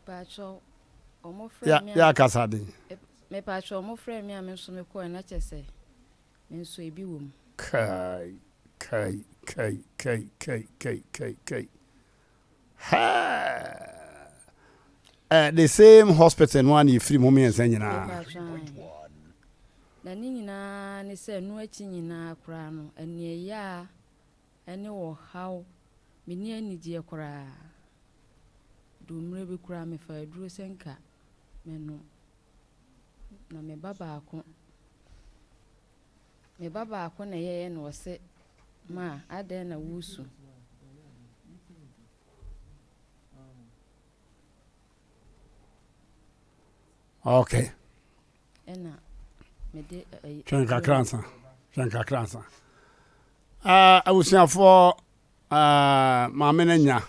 Mepaakyɛw, ɔmo frɛ me a. Yɛ akasa den. Mepaakyɛw, ɔmo frɛ me a me nso mekɔɛ na kyɛ sɛ me nso ebi wɔ mu. Kai, kai, kai, kai, kai, kai, kai, kai. Hɛɛ! Eh, the same hospital no a na yɛfiri mu mmiɛnsa nyinaa. Mepaakyɛw, ae. Na ne nyinaa ne sɛ ɛno akyi nyinaa koraa no, aniɛyaa ne ɔhaw, menni anigyeɛ koraa. Duu mmerɛ bi koraa mefaa aduro sɛ nka mɛnom. Na me ba baako, me ba baako na ɛyɛeɛ na ɔse, Ma, adɛn na woresu? Okay. Ɛna mede ɛyi. Twɛn kakra ansa. Twɛn kakra ansa. Uh, abusuafoɔ uh, maame no anya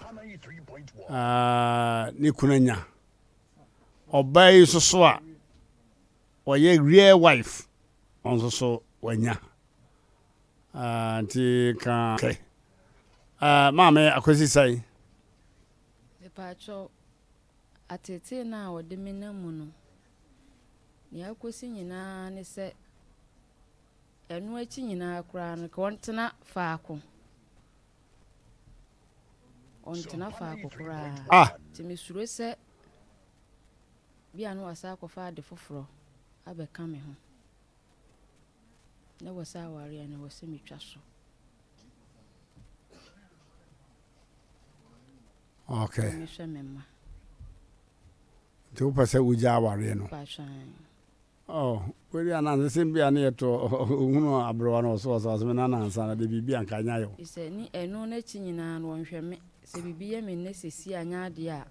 uh, ne kunu anya ɔbaa yi nso so a ɔyɛ real wife ɔnso so wanya uh, nti ka okay. uh, maame akwasi sɛn. Mepaakyɛw, ateetee no a ɔde me nam mu no, nea akosi nyinaa ne sɛ ɛno akyi nyinaa koraa no, ka ɔntena faako. Ɔntena faako koraa. Ah! Nti mesuro sɛ bi a na wasan akɔfa ade foforɔ abɛka me ho. Na wɔ sɛ awareɛ no, ɛwɔ sɛ metwa so. Okay. Mehwɛ me mma. Nti wopɛ sɛ wogya awareɛ no? Oh, wei anansesɛm bi a ne yɛto ohunu aberewa no ɔso ɔso ɔso me nana ansa na de biribi anka anya yɛ. Sɛ ne ɛno n'akyi nyinaa no wɔnhwɛ me sɛ biribi yɛ me nnɛ sɛsi a nyɛ adeɛ a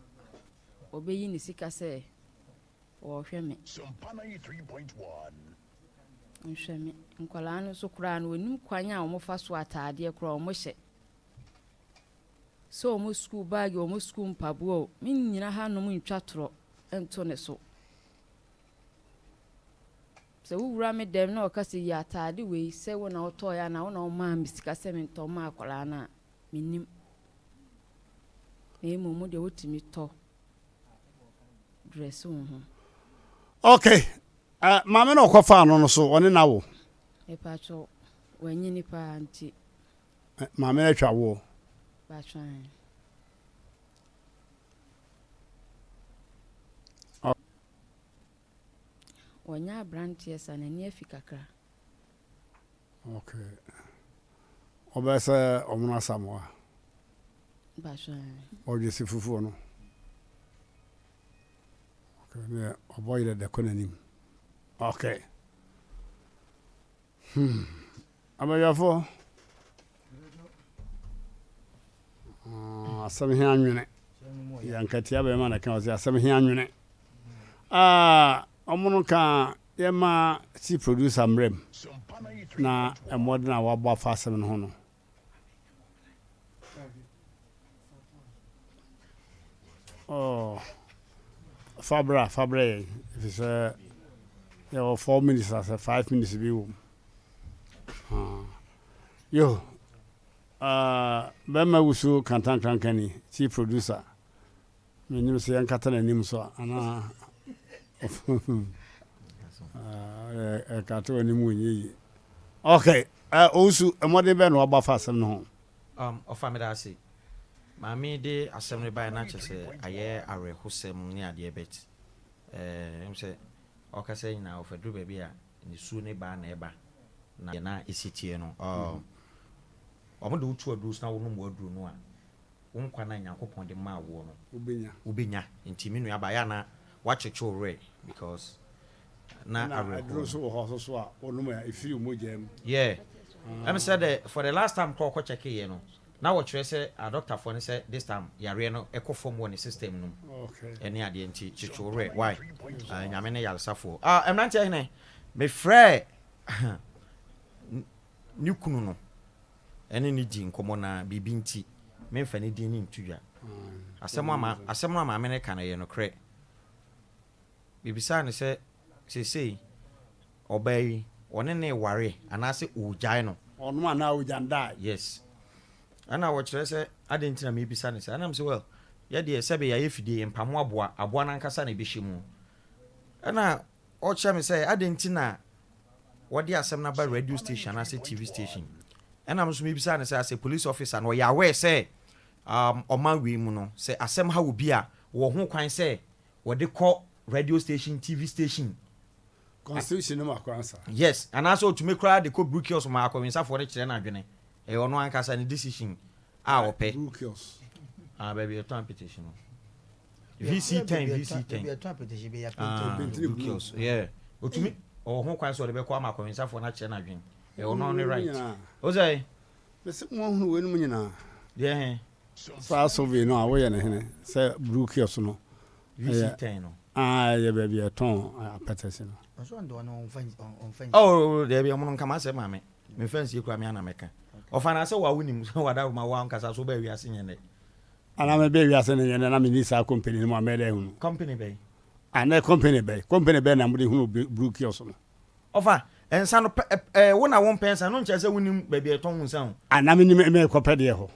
ɔbɛyi ne sika sɛ ɔrehwɛ me. Ɔnhwɛ me. Nkwadaa no nso koraa no wɔnim kwan a wɔfa so ataadeɛ koraa wɔhyɛ. Sɛ wɔn sukuu baage, wɔn sukuu mpaboa o, mennyina hanom ntwa torɔ nto ne so. Sɛ wowura me dɛm na wɔka sɛ yi ataade wei sɛ wo na wotɔeɛ anaa wo na womaa me sika sɛ mentɔ mma akwadaa no a, mennim. Na mmom wo deɛ wotumi tɔ dresse wo ho. Okay, uh, maame na ɔkɔfaa no no so ɔne na wo? Mepakyɛw, wanyini paa nti. Maame no atwa woɔ. Batwan. Ɔnyɛ abranteɛ sa n'ani afi kakra. Okay. Ɔbɛyɛ sɛ ɔmono Asamoah. Batwan. Ɔdwe se fufuo no. Okay, ne ɔbɔ yerɛ dɛ kɔ n'anim. Okay. Hmm. Abadwafoɔ. Ah, asɛm he anwene. Yɛnkatia bɛrima na ka ɔsɛ asɛm he anwene. Ah, ɔmo no ka yɛma chief producer mmerɛm na mmɔden a wabɔ afa asɛm no ho no. Oh, fa bra, fa brɛ yɛn, ɛfiri sɛ yɛwɔ 4 minutes asɛ 5 minutes bi wɔ mu. Ah, yo, uh, bɛrima wusu kantankrankani, chief producer. Menim sɛ yɛnkata n'anim so a, anaa ɛkata w'anim wɔ nyɛ yie. Okay, owusu, mmɔden bɛn na wabɔ afa asɛm no ho? Ɔfa meda ase. Maame de asɛm no baeɛ na kyerɛ sɛ ayɛ awerɛhosɛm ne adeɛ but ɛm sɛ ɔkasa nyinaa ɔfa duru baabi a nisuo ne baa na ɛba na na ɛsi teɛ no ɔmo de wotu aduro so na wonom w'aduro no a wo nkwa no a Nyankopɔn de maa woɔ no Wobɛnya. wobɛnya. Nti me nua baa yɛ a na woakyekye wo werɛ because na Ɛna awerɛhoɔ aduro no. nso wɔ hɔ nso so a wonom a ɛfiri wo mogya mu. Yeah. Ɛm sɛ the for the last time koraa ɔkɔ check yɛ no na wɔkyerɛ sɛ adɔktafoɔ no sɛ this time yareɛ no ɛkɔ fam wɔ ne system no mu Okay. ɛne adeɛ nti kyekye wo werɛ why uh, Nyame ne yaresafoɔ. Ah, mmeranteɛ hene mefrɛɛ ne kunu no ɛne no dii nkɔmmɔ na biribi nti memfa ne din no nto dwa. Asɛm a ma asɛm no a maame no ka no ɛyɛ nokorɛ. Mebisaa no sɛ seesei ɔbaa yi ɔne no reware anaasɛ ɔregyae no? Ɔno anaa ogyandae? Yes. Ɛna wɔkyerɛ sɛ adɛn nti na mebisa no saa? Ɛna mese well Yɛ deɛ sɛbe yɛayɛ fidie, yɛmpamo aboa, aboa no ankasa na ɛbɛhyɛ mu. Ɛna ɔkyerɛ me sɛ adɛn nti na wɔde asɛm no aba radio station anaasɛ TV station. Ɛna me nso mebisaa no sɛ as a police officer no ɔyɛ aware sɛ um, ɔman wei mu no sɛ asɛm ha obi a wɔ ho kwan sɛ wɔde kɔ radio station, TV station. Constitution no ma kwan saa. Yes, anaasɛ ɔtumi koraa de kɔ Brook Hills ma akɔwensafoɔ no kyerɛ no adwene. Ɛyɛ ɔno ankasa ne decision a ɔpɛ. Brook Hills. Ah, baabi yɛtɔn apetition no. VC10, VC10. Ah, Brook Hills. Yeah. Ɔtumi, ɔwɔ ho kwan sɛ ɔde bɛkɔ ama akɔwensafoɔ no akyerɛ no adwene. Ɛyɛ ɔno ne right. Wo sɛ? Mese moahunu weinom nyinaa. Deɛ he? Saa survey no a woyɛ no hene sɛ Brook Hills no. VC10 no. Ah, ɛyɛ baabi a ɛtɔn apɛtɛsi no. Oh, deɛ ɔmo no nka m'asɛm ma me. Memfa nsie koraa me ara na mɛka. Ɔfa no sɛ wo a wonim sɛ w'adawoma wo ankasa so wobaa wiase nyɛ nnɛ. Anaa mebaa wiase no nyɛ nnɛ na menni saa company no mu a mɛyɛ dɛn ahunu? Company bɛn? Anaa company bɛn? Company bɛn na mode hunu Blue Kiosk no? Ɔfa, nsa no pɛ, ɛ, wo na wompɛ nsa no nkyerɛ sɛ wonim baabi a yɛtɔn wo nsa o. Anaa menim mekɔpɛ deɛ hɔ.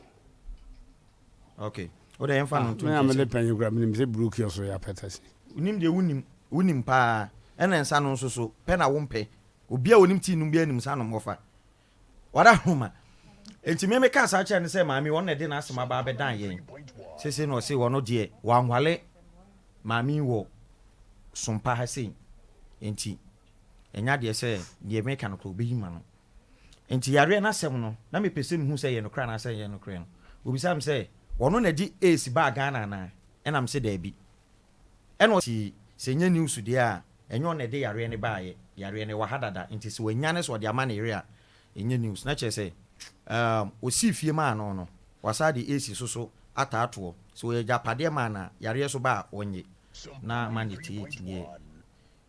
Ok, wo deɛ yɛmfa no nto nkyɛn sɛ. Me a mede panyin koraa menim sɛ Blue Kiosk yɛ apɛtɛsi. Wonim deɛ wonim, wonim paa. Ɛna nsa no nso so, pɛ na wompɛ. Obi a onim tii nom biara nim saa nom ɔfa. Wada homa. Enti me mekaa saa kyerɛɛ no sɛ maame ɔno na ɛde n'asɛm aba abɛdan yɛn. Seesei na ɔse ɔno deɛ wanwale maame yi wɔ Sompa ha sei. Enti ɛnyɛ adeɛ sɛ deɛ meka no koraa ɔbɛyi ma no. Enti yareɛ no asɛm no na mepɛ sɛ mehu sɛ ɛyɛ nokorɛ anaasɛ ɛnyɛ nokorɛ no. Ɔbisaa me sɛ ɔno na ɛde AIDS baa Ghana anaa? Ɛna mese daabi. Ɛna ɔse sɛ ɛnyɛ news deɛ a, ɛnyɛ ɔno na ɛde yareɛ no baeɛ, yareɛ no ɛwɔ ha dada, nti sɛ wanya no sɛ ɔde ama ne yere a, ɛnyɛ news. Na kyerɛ sɛ um ɔsii fie maa no no, wasan de AC nso so ataa toɔ. Sɛ ɔyɛ agyapadeɛ maa no a, yareɛ nso ba a, ɔnnye. Na Monday 8 deɛ,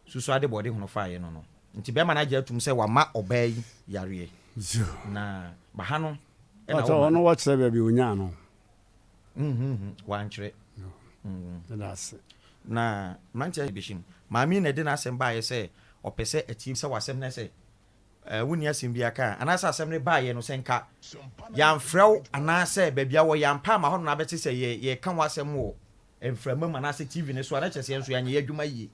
susu ade bɔde hono faeɛ no no. Nti bɛrima no agye atum sɛ wama ɔbaa yi yareɛ. Na baha no ɛna Pakyɛ ɔma ɔno wakyerɛ baabi ɔnyaa no? Nhuhu, wankyerɛ. Meda ase. Na mmeranteɛ bɛhyɛ mu. Maame yi na ɛde n'asɛm baeɛ sɛ ɔpɛ sɛ atie sɛ w'asɛm no sɛ wonni asɛm biara ka a, anaasɛ asɛm no baeɛ no sɛ nka yɛamfrɛ wo anaasɛ baabi a wɔ yɛampa ama hɔ no na abɛte sɛ yɛ yɛka w'asɛm wɔ mframa mu anaasɛ TV no so a na kyerɛ sɛ yɛn nso yɛanyɛ yɛn adwuma yie.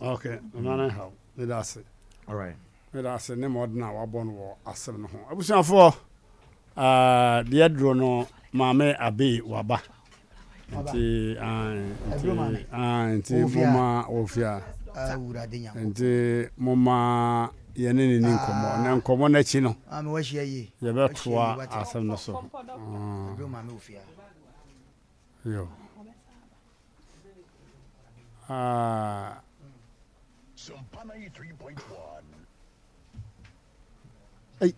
Ok, mma no nhaw. Meda ase. Alright. Meda ase ne mmɔden a wabɔ no wɔ asɛm no ho. Abusuafoɔ, uh, deɛ aduro no maame Abe waba. Nti, nti, nti moma wɔfia. Nti moma yɛne ne ni nkɔmmɔ. Na nkɔmmɔ no akyi no, yɛbɛtoa asɛm no so. Yo. Ah. Ei.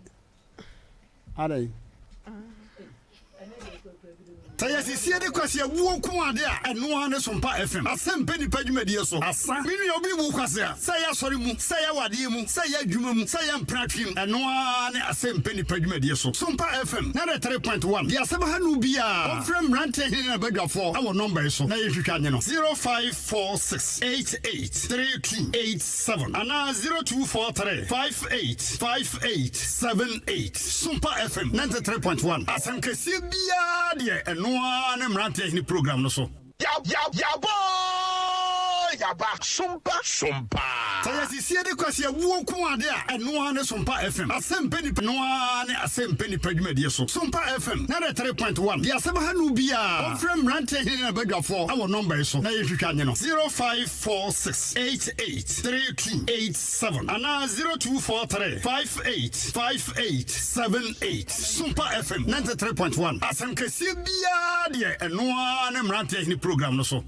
Adɛn? Sɛ yɛsisie de kwasi awuo nko ade a, ɛno ara ne Sompa FM. Asɛm pɛ nipa dwumadie so. Asa. Me nua obi wu kwasea. Sɛ ɛyɛ asɔre mu, sɛ ɛyɛ awadeɛ mu, sɛ ɛyɛ adwuma mu, sɛ ɛyɛ mpratwe mu, ɛno ara ne Asɛm pɛ nipa dwumadie so. Sompa FM, 93.1, Deɛ asɛm ha no biara, ɔmfrɛ mmeranteɛ hene ne n'abadwafoɔ wɔ nɔmba yi so na yɛntwitwa nye no, 0546883287 anaa 0243585878. Sompa FM, 93.1, Asɛm kɛseɛ biara deɛ, ɛno ara ne mmeranteɛ hene program no so. Yabɔ oo yaba sompa sompa. Sɛ yɛsisie de kwasi awuo nko ade a, ɛno ara ne Sompa FM. Asɛm pɛ nipa, ɛno ara ne Asɛm pɛ nipa dwumadie so. Sompa FM, 93.1, Deɛ asɛm ha no biara, ɔmfrɛ mmeranteɛ hene ne n'abadwafoɔ wɔ nɔmba yi so na yɛntwitwa nye no, 0546883287 anaa 0243585878. Sompa FM, 93.1, Asɛm kɛseɛ biara deɛ ɛno ara ne Mmeranteɛ Hene program no so.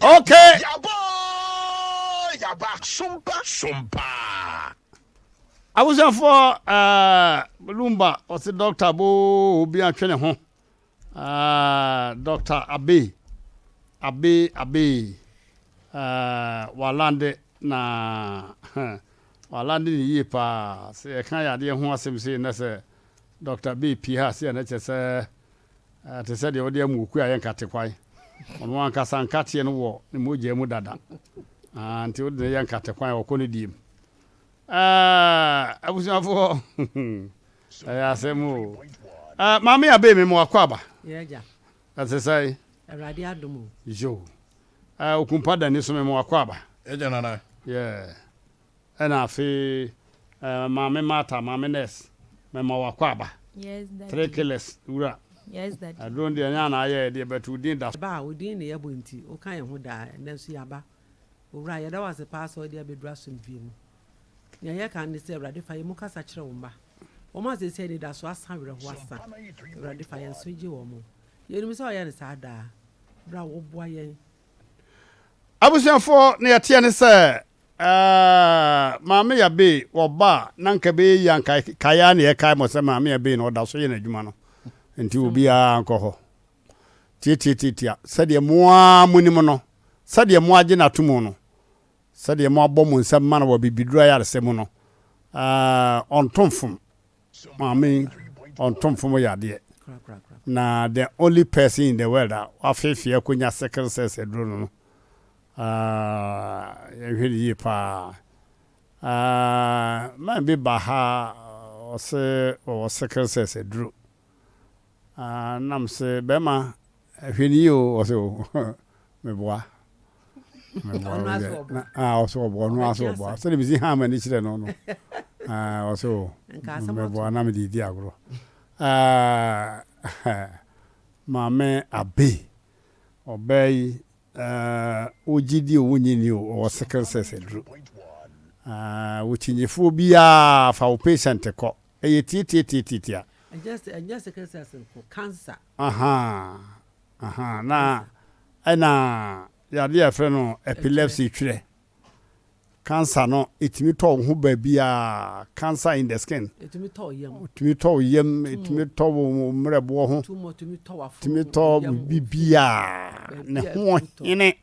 Okay. Yaba oo yaba sompa sompa. Abusuafoɔ eh, Lumba ɔse doctor boo obi atwe ne ho eh, Doctor Abe Abe Abe eh, walande na walande ne yie paa sɛ yɛka yadeɛ ho asɛm sei na sɛ Doctor Abe pie ha sei a na kyerɛ sɛ Te sɛ deɛ wode amu okuo a ɛyɛ nkate kwan. Ɔno ankasa nkateɛ no wɔ ne mogya mu dada. Ah, nti wode no yɛ nkate kwan a ɔkɔ ne diem. Ah, abusuafoɔ, ɛyɛ asɛm o. Ah, maame abee me mo akɔ aba. Ɛte sɛ. Awurade adom o. Yo. Eh, Okumpa Dani so mema wakɔ aba. Agya Nana. Yeah. Ɛna afe eh, Maame Martha, Maame Nurse, mema wakɔ aba. Yes, daddy. Three Killers wura. Yes, daddy. Aduro no deɛ ɛnyɛ ana ayɛ deɛ but wo din da so. Ba a, wo din ne yɛbɔ nti, woka yɛn ho daa, ɛnnɛ nso yɛaba. Owura, yɛda wo ase paa sɛ wode abɛduru asomdwoeɛ mu. Nea yɛka ne sɛ, Awurade fa yɛn mu kasa kyerɛ wo mma. Wɔn a seesei anidasoɔ asa, awerɛhoɔ asa, Awurade fa yɛn so gye wɔn. Yɛnim sɛ woyɛ no saa daa, berɛ a woboa yɛn. Abusuafoɔ, nea ɛteɛ ne sɛ, ɛɛ, Maame Yabey, wɔba a, na anka ɛbɛyɛ yie a anka kae ara na yɛkae mo sɛ Maame Yabey no, ɔda so yɛ n'adwuma no, nti obiara nkɔ hɔ. Tiatiatiatia, sɛdeɛ mo ara monim no, sɛdeɛ moagye no ato mu no, sɛdeɛ moabɔ mo nsam ma no wɔ abibiduro ayaresa mu no, ɛɛ, ɔnto mfom. Maame yi, ɔnto mfom yadeɛ. Na the only person in the world a wafeefee akɔnya sickle cells aduro no no, ah, yɛnhwɛ no yie paa. Ah, man bi ba ha, ɔse ɔwɔ sickle cells aduro. Ah, nam se bɛrima hwɛ no yie o, ɔse o, meboa. Meboa. Ah, ɔse ɔboa, ɔno ara se ɔboa. Sɛdeɛ mesi haa m'ani kyerɛ no no, ah, ɔse o, meboa na mede di agorɔ. Ah, Maame Abe, ɔbaa yi, ah, wogye di o, wonnye nni o, ɔwɔ sickle cells aduro. Ah, wo kyinyefoɔ biara fa wo patient kɔ. Ɛyɛ tiatiatiatia. Ɛnyɛ sickle cells nko, cancer. Ahaa, ahaa, na ɛna yadeɛ a yɛfrɛ no epilepsy twerɛ. Cancer no, ɛtumi tɔ wo ho baabiara, cancer in the skin. Ɛtumi tɔ wo yam. Ɛtumi tɔ wo yam, ɛtumi tɔ wo mmerɛboɔ ho. Tumor tumi tɔ w'afono ho. Ɛtumi tɔ biribiara. Ne ho ɔhene.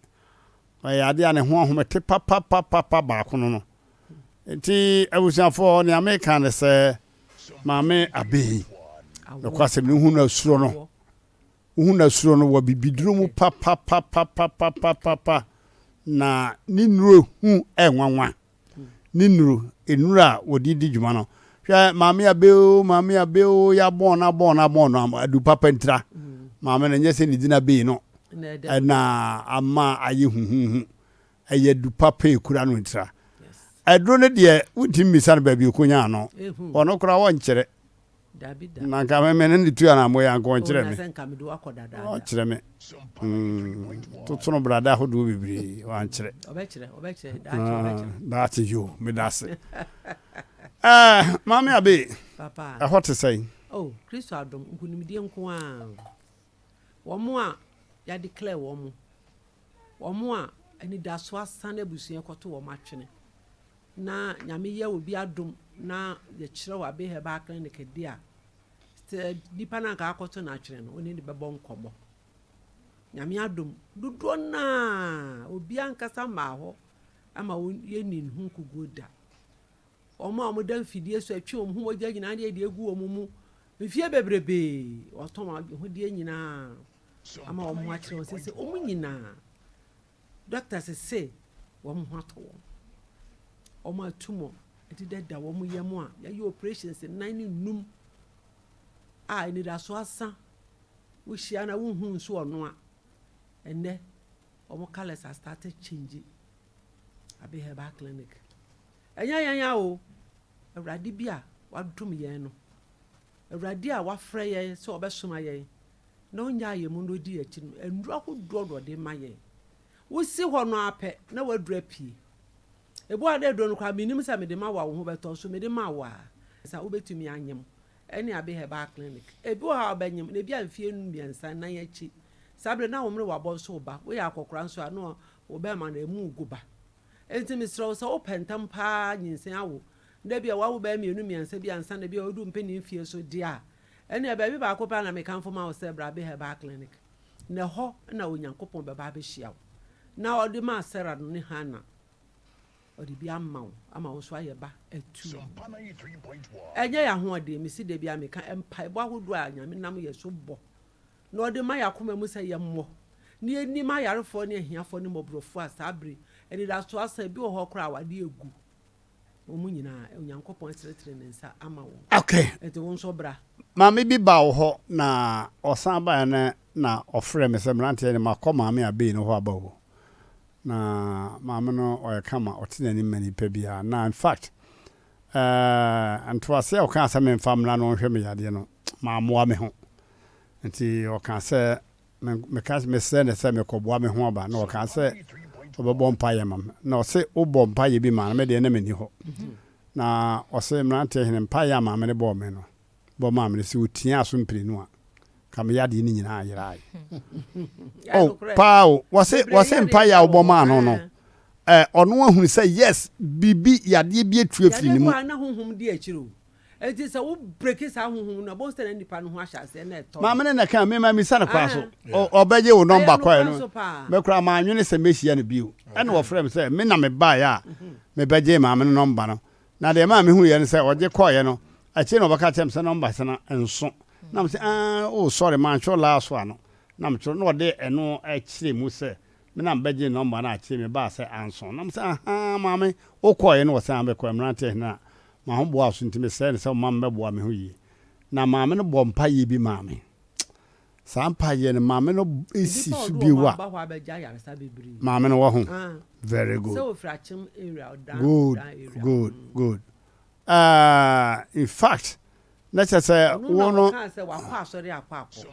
Ɔyɛ adeɛ a ne ho ahomete papapapapa baako no no. Nti abusuafoɔ, nea meka ne sɛ, Maame Abeyi, nokwasɛm no, wohu no asuro no, wohu no asuro no wɔ bibiduro mu papapapapapapa, na ne nnuro hu ɛnwanwa. Ne nnuro, nnuro a wɔde di dwuma no. Hwɛ Maame Abe o, Maame Abe o, yɛabɔn no abɔn no abɔn no adu papa ntira. Maame no nyɛ sɛ ne din Abeyi no ɛna ama ayɛ huhuhu. Ɛyɛ adu papa ekura no ntira. Aduro no deɛ wontumi mmisa no baabi okonyaa no. Ɔno koraa ɔnkyerɛ. Na nka me me ne ne tu anamɔ yi anka ɔnkyerɛ me. Ɔnkyerɛ me. Mm, totono brada ahodoɔ bebree wankyerɛ. Ah, daakye yo, meda ase. Eh, Maame Abe, ɛhɔ te sɛn? Oh, Kristo adom, nkunimdie nko ara. Wɔn a yɛadeclare wɔn, wɔn a anidaso asan abusua kɔto wɔn atwene. Na Nyame yɛ obi adom na yɛkyerɛ wo Abbey Herbal Clinic de a, sɛ nipa no anka akɔto no atwene no, wo ne no bɛbɔ nkɔmmɔ. Nyame adom, dodoɔ no ara, obi ankasa mmaa hɔ ama yɛnni ne ho nkuguo da. Wɔn a wɔda mfidie so atwe wɔn ho mogya nyinaa ne yɛde agu wɔn mu mfie bebrebee, wɔatɔn wɔn ahodeɛ nyinaa ama wɔn ho akyerɛ wɔn sɛ wɔn nyinaa Doctors se wɔn ho atɔ wɔn. Wɔn a tumor deda wɔn yam a yɛayɛ operations nnan ne nnum a anidaso asa, wohyia na wonhu nso ɔno a, ɛnnɛ wɔn colours a start change. Abe Herbal Clinic. Ɛnyɛ yɛn a o, Awurade bi a wadom yɛn no, Awurade a wafrɛ yɛn sɛ ɔbɛsoma yɛn na ɔnyaa yɛn mu na ɔdi yɛn akyi no, nnuro ahodoɔ na ɔde ma yɛn. Wosi hɔ no ara pɛ na woaduru apue. Ebi wɔ hɔ a na aduro no koraa mennim sɛ mede ma wo a wo ho bɛtɔ nso mede ma wo a sɛ wobɛtumi anyem ɛne Abe Herbal Clinic. Ebi wɔ hɔ a wobɛnyem na ebi a mfeɛ mmiɛnsa nnan akyi saa berɛ na wo mmerɛ wabɔ nso reba. Woyɛ akɔkora nso a na wo bɛrima no ɛmu regu ba. Enti mesrɛ wo sɛ wopɛ ntɛm pa ara nyinsɛn awo na ebia woawo bɛyɛ mmienu mmiɛnsa bi ansa na ebia woadu mpanin mfeɛ so deɛ a, ɛnneɛ baabi baako pɛ na mekamfo ma wo sɛ bra Abbey Herbal Clinic, na ɛhɔ na Onyankopɔn bɛba abɛhyia wo. Na ɔde maa Sarah no ne Hannah, ɔde bi ama wo, ama wo nso ayɛ ba atuu. Ɛnyɛ yɛn ahoɔden, mesi da biara meka, mpaebɔ ahodoɔ a Nyame nam yɛn so bɔ, na ɔde ma yɛn akoma mu sɛ yɛmmɔ, na yɛnni ma ayarefoɔ ne ahiafoɔ ne mmɔborɔfoɔ a saa bere anidasoɔ asa, ebi wɔ hɔ koraa a awadeɛ agu. Wɔn nyinaa, Onyankopɔn atenetene ne nsa ama wɔn. Okay. Enti wo nso bra. Maame bi baa wo hɔ na ɔsan baeɛ no na ɔfrɛɛ me sɛ mmeranteɛ no makɔ maame Abei no hɔ aba o. Na maame no ɔyɛ kama, ɔte n'anim ma nipa biara. Na in fact, eh, ntoaseɛ a ɔkaa sɛ memfa mmra na ɔnhwɛ me yadeɛ no, mammoa me ho. Nti ɔkaa sɛ Me, meka, mesrɛɛ no sɛ mekɔboa me ho aba, na ɔkaa sɛ ɔbɛbɔ mpaeɛ ma me. Na ɔse wobɔ mpaeɛ bi maa no, me deɛ na menni hɔ. Na ɔse, mmeranteɛ hene, mpaeɛ a maame no bɔɔ me no, bɔ maa me no, sɛ ɔtiaa so mprenu a, ka me yadeɛ no nyinaa yerae. Oh, paa o, wɔse, wɔse mpaeɛ a wobɔ maa no no, eh, ɔno ahunu sɛ yes, biribi, yadeɛ bi atu afiri ne mu. Yadeɛ bi wɔ hɔ a na honhom di akyire o. Enti sɛ wo breki saa honhom no a, wobɛhu sɛ na nipa no ho ahyɛ aseɛ na ɛtɔ no. Maame no na ɛkaa, me mammisa no koraa so. Ɔbɛgye wo nɔmba kɔɛ no, me koraa mannwene sɛ mɛhyia no bio. Ɛna ɔfrɛɛ me sɛ me na mebaeɛ a mebɛgyee maame no nɔmba no. Na deɛ ɛmaa mehuiɛ ne sɛ ɔgye kɔeɛ no, akyire na ɔbɛka kyerɛɛ me sɛ nɔmba no nso. Na mese ah, oh sorry, mantwerɛ last one no. Na metwerɛ, na ɔde ɛno kyerɛɛ mu sɛ me na mebɛgyee nɔmba no akyire mebaa sɛ anso. Na mese ahaa maame, wokɔeɛ no wɔsan bɛkɔɛ mmeranteɛ hene a M'ahoboa so nti mesrɛɛ no sɛ ɔmma memmɛboa me ho yie. Na maame no bɔɔ mpaeɛ bi maa me. Saa mpaeɛ no maame no si Nnipa so ɔde bio wɔn a. aba hɔ abɛgye ayaresa bebree. Maame no wɔ ho. Ah. Very good. Sɛ ofiri Akyem area, Ɔdan, Good, Ɔdan area. good, good. Uh, in fact, na kyerɛ sɛ Ɔno wo na no. ɔkaa sɛ wakɔ asɔre akɔ akɔ.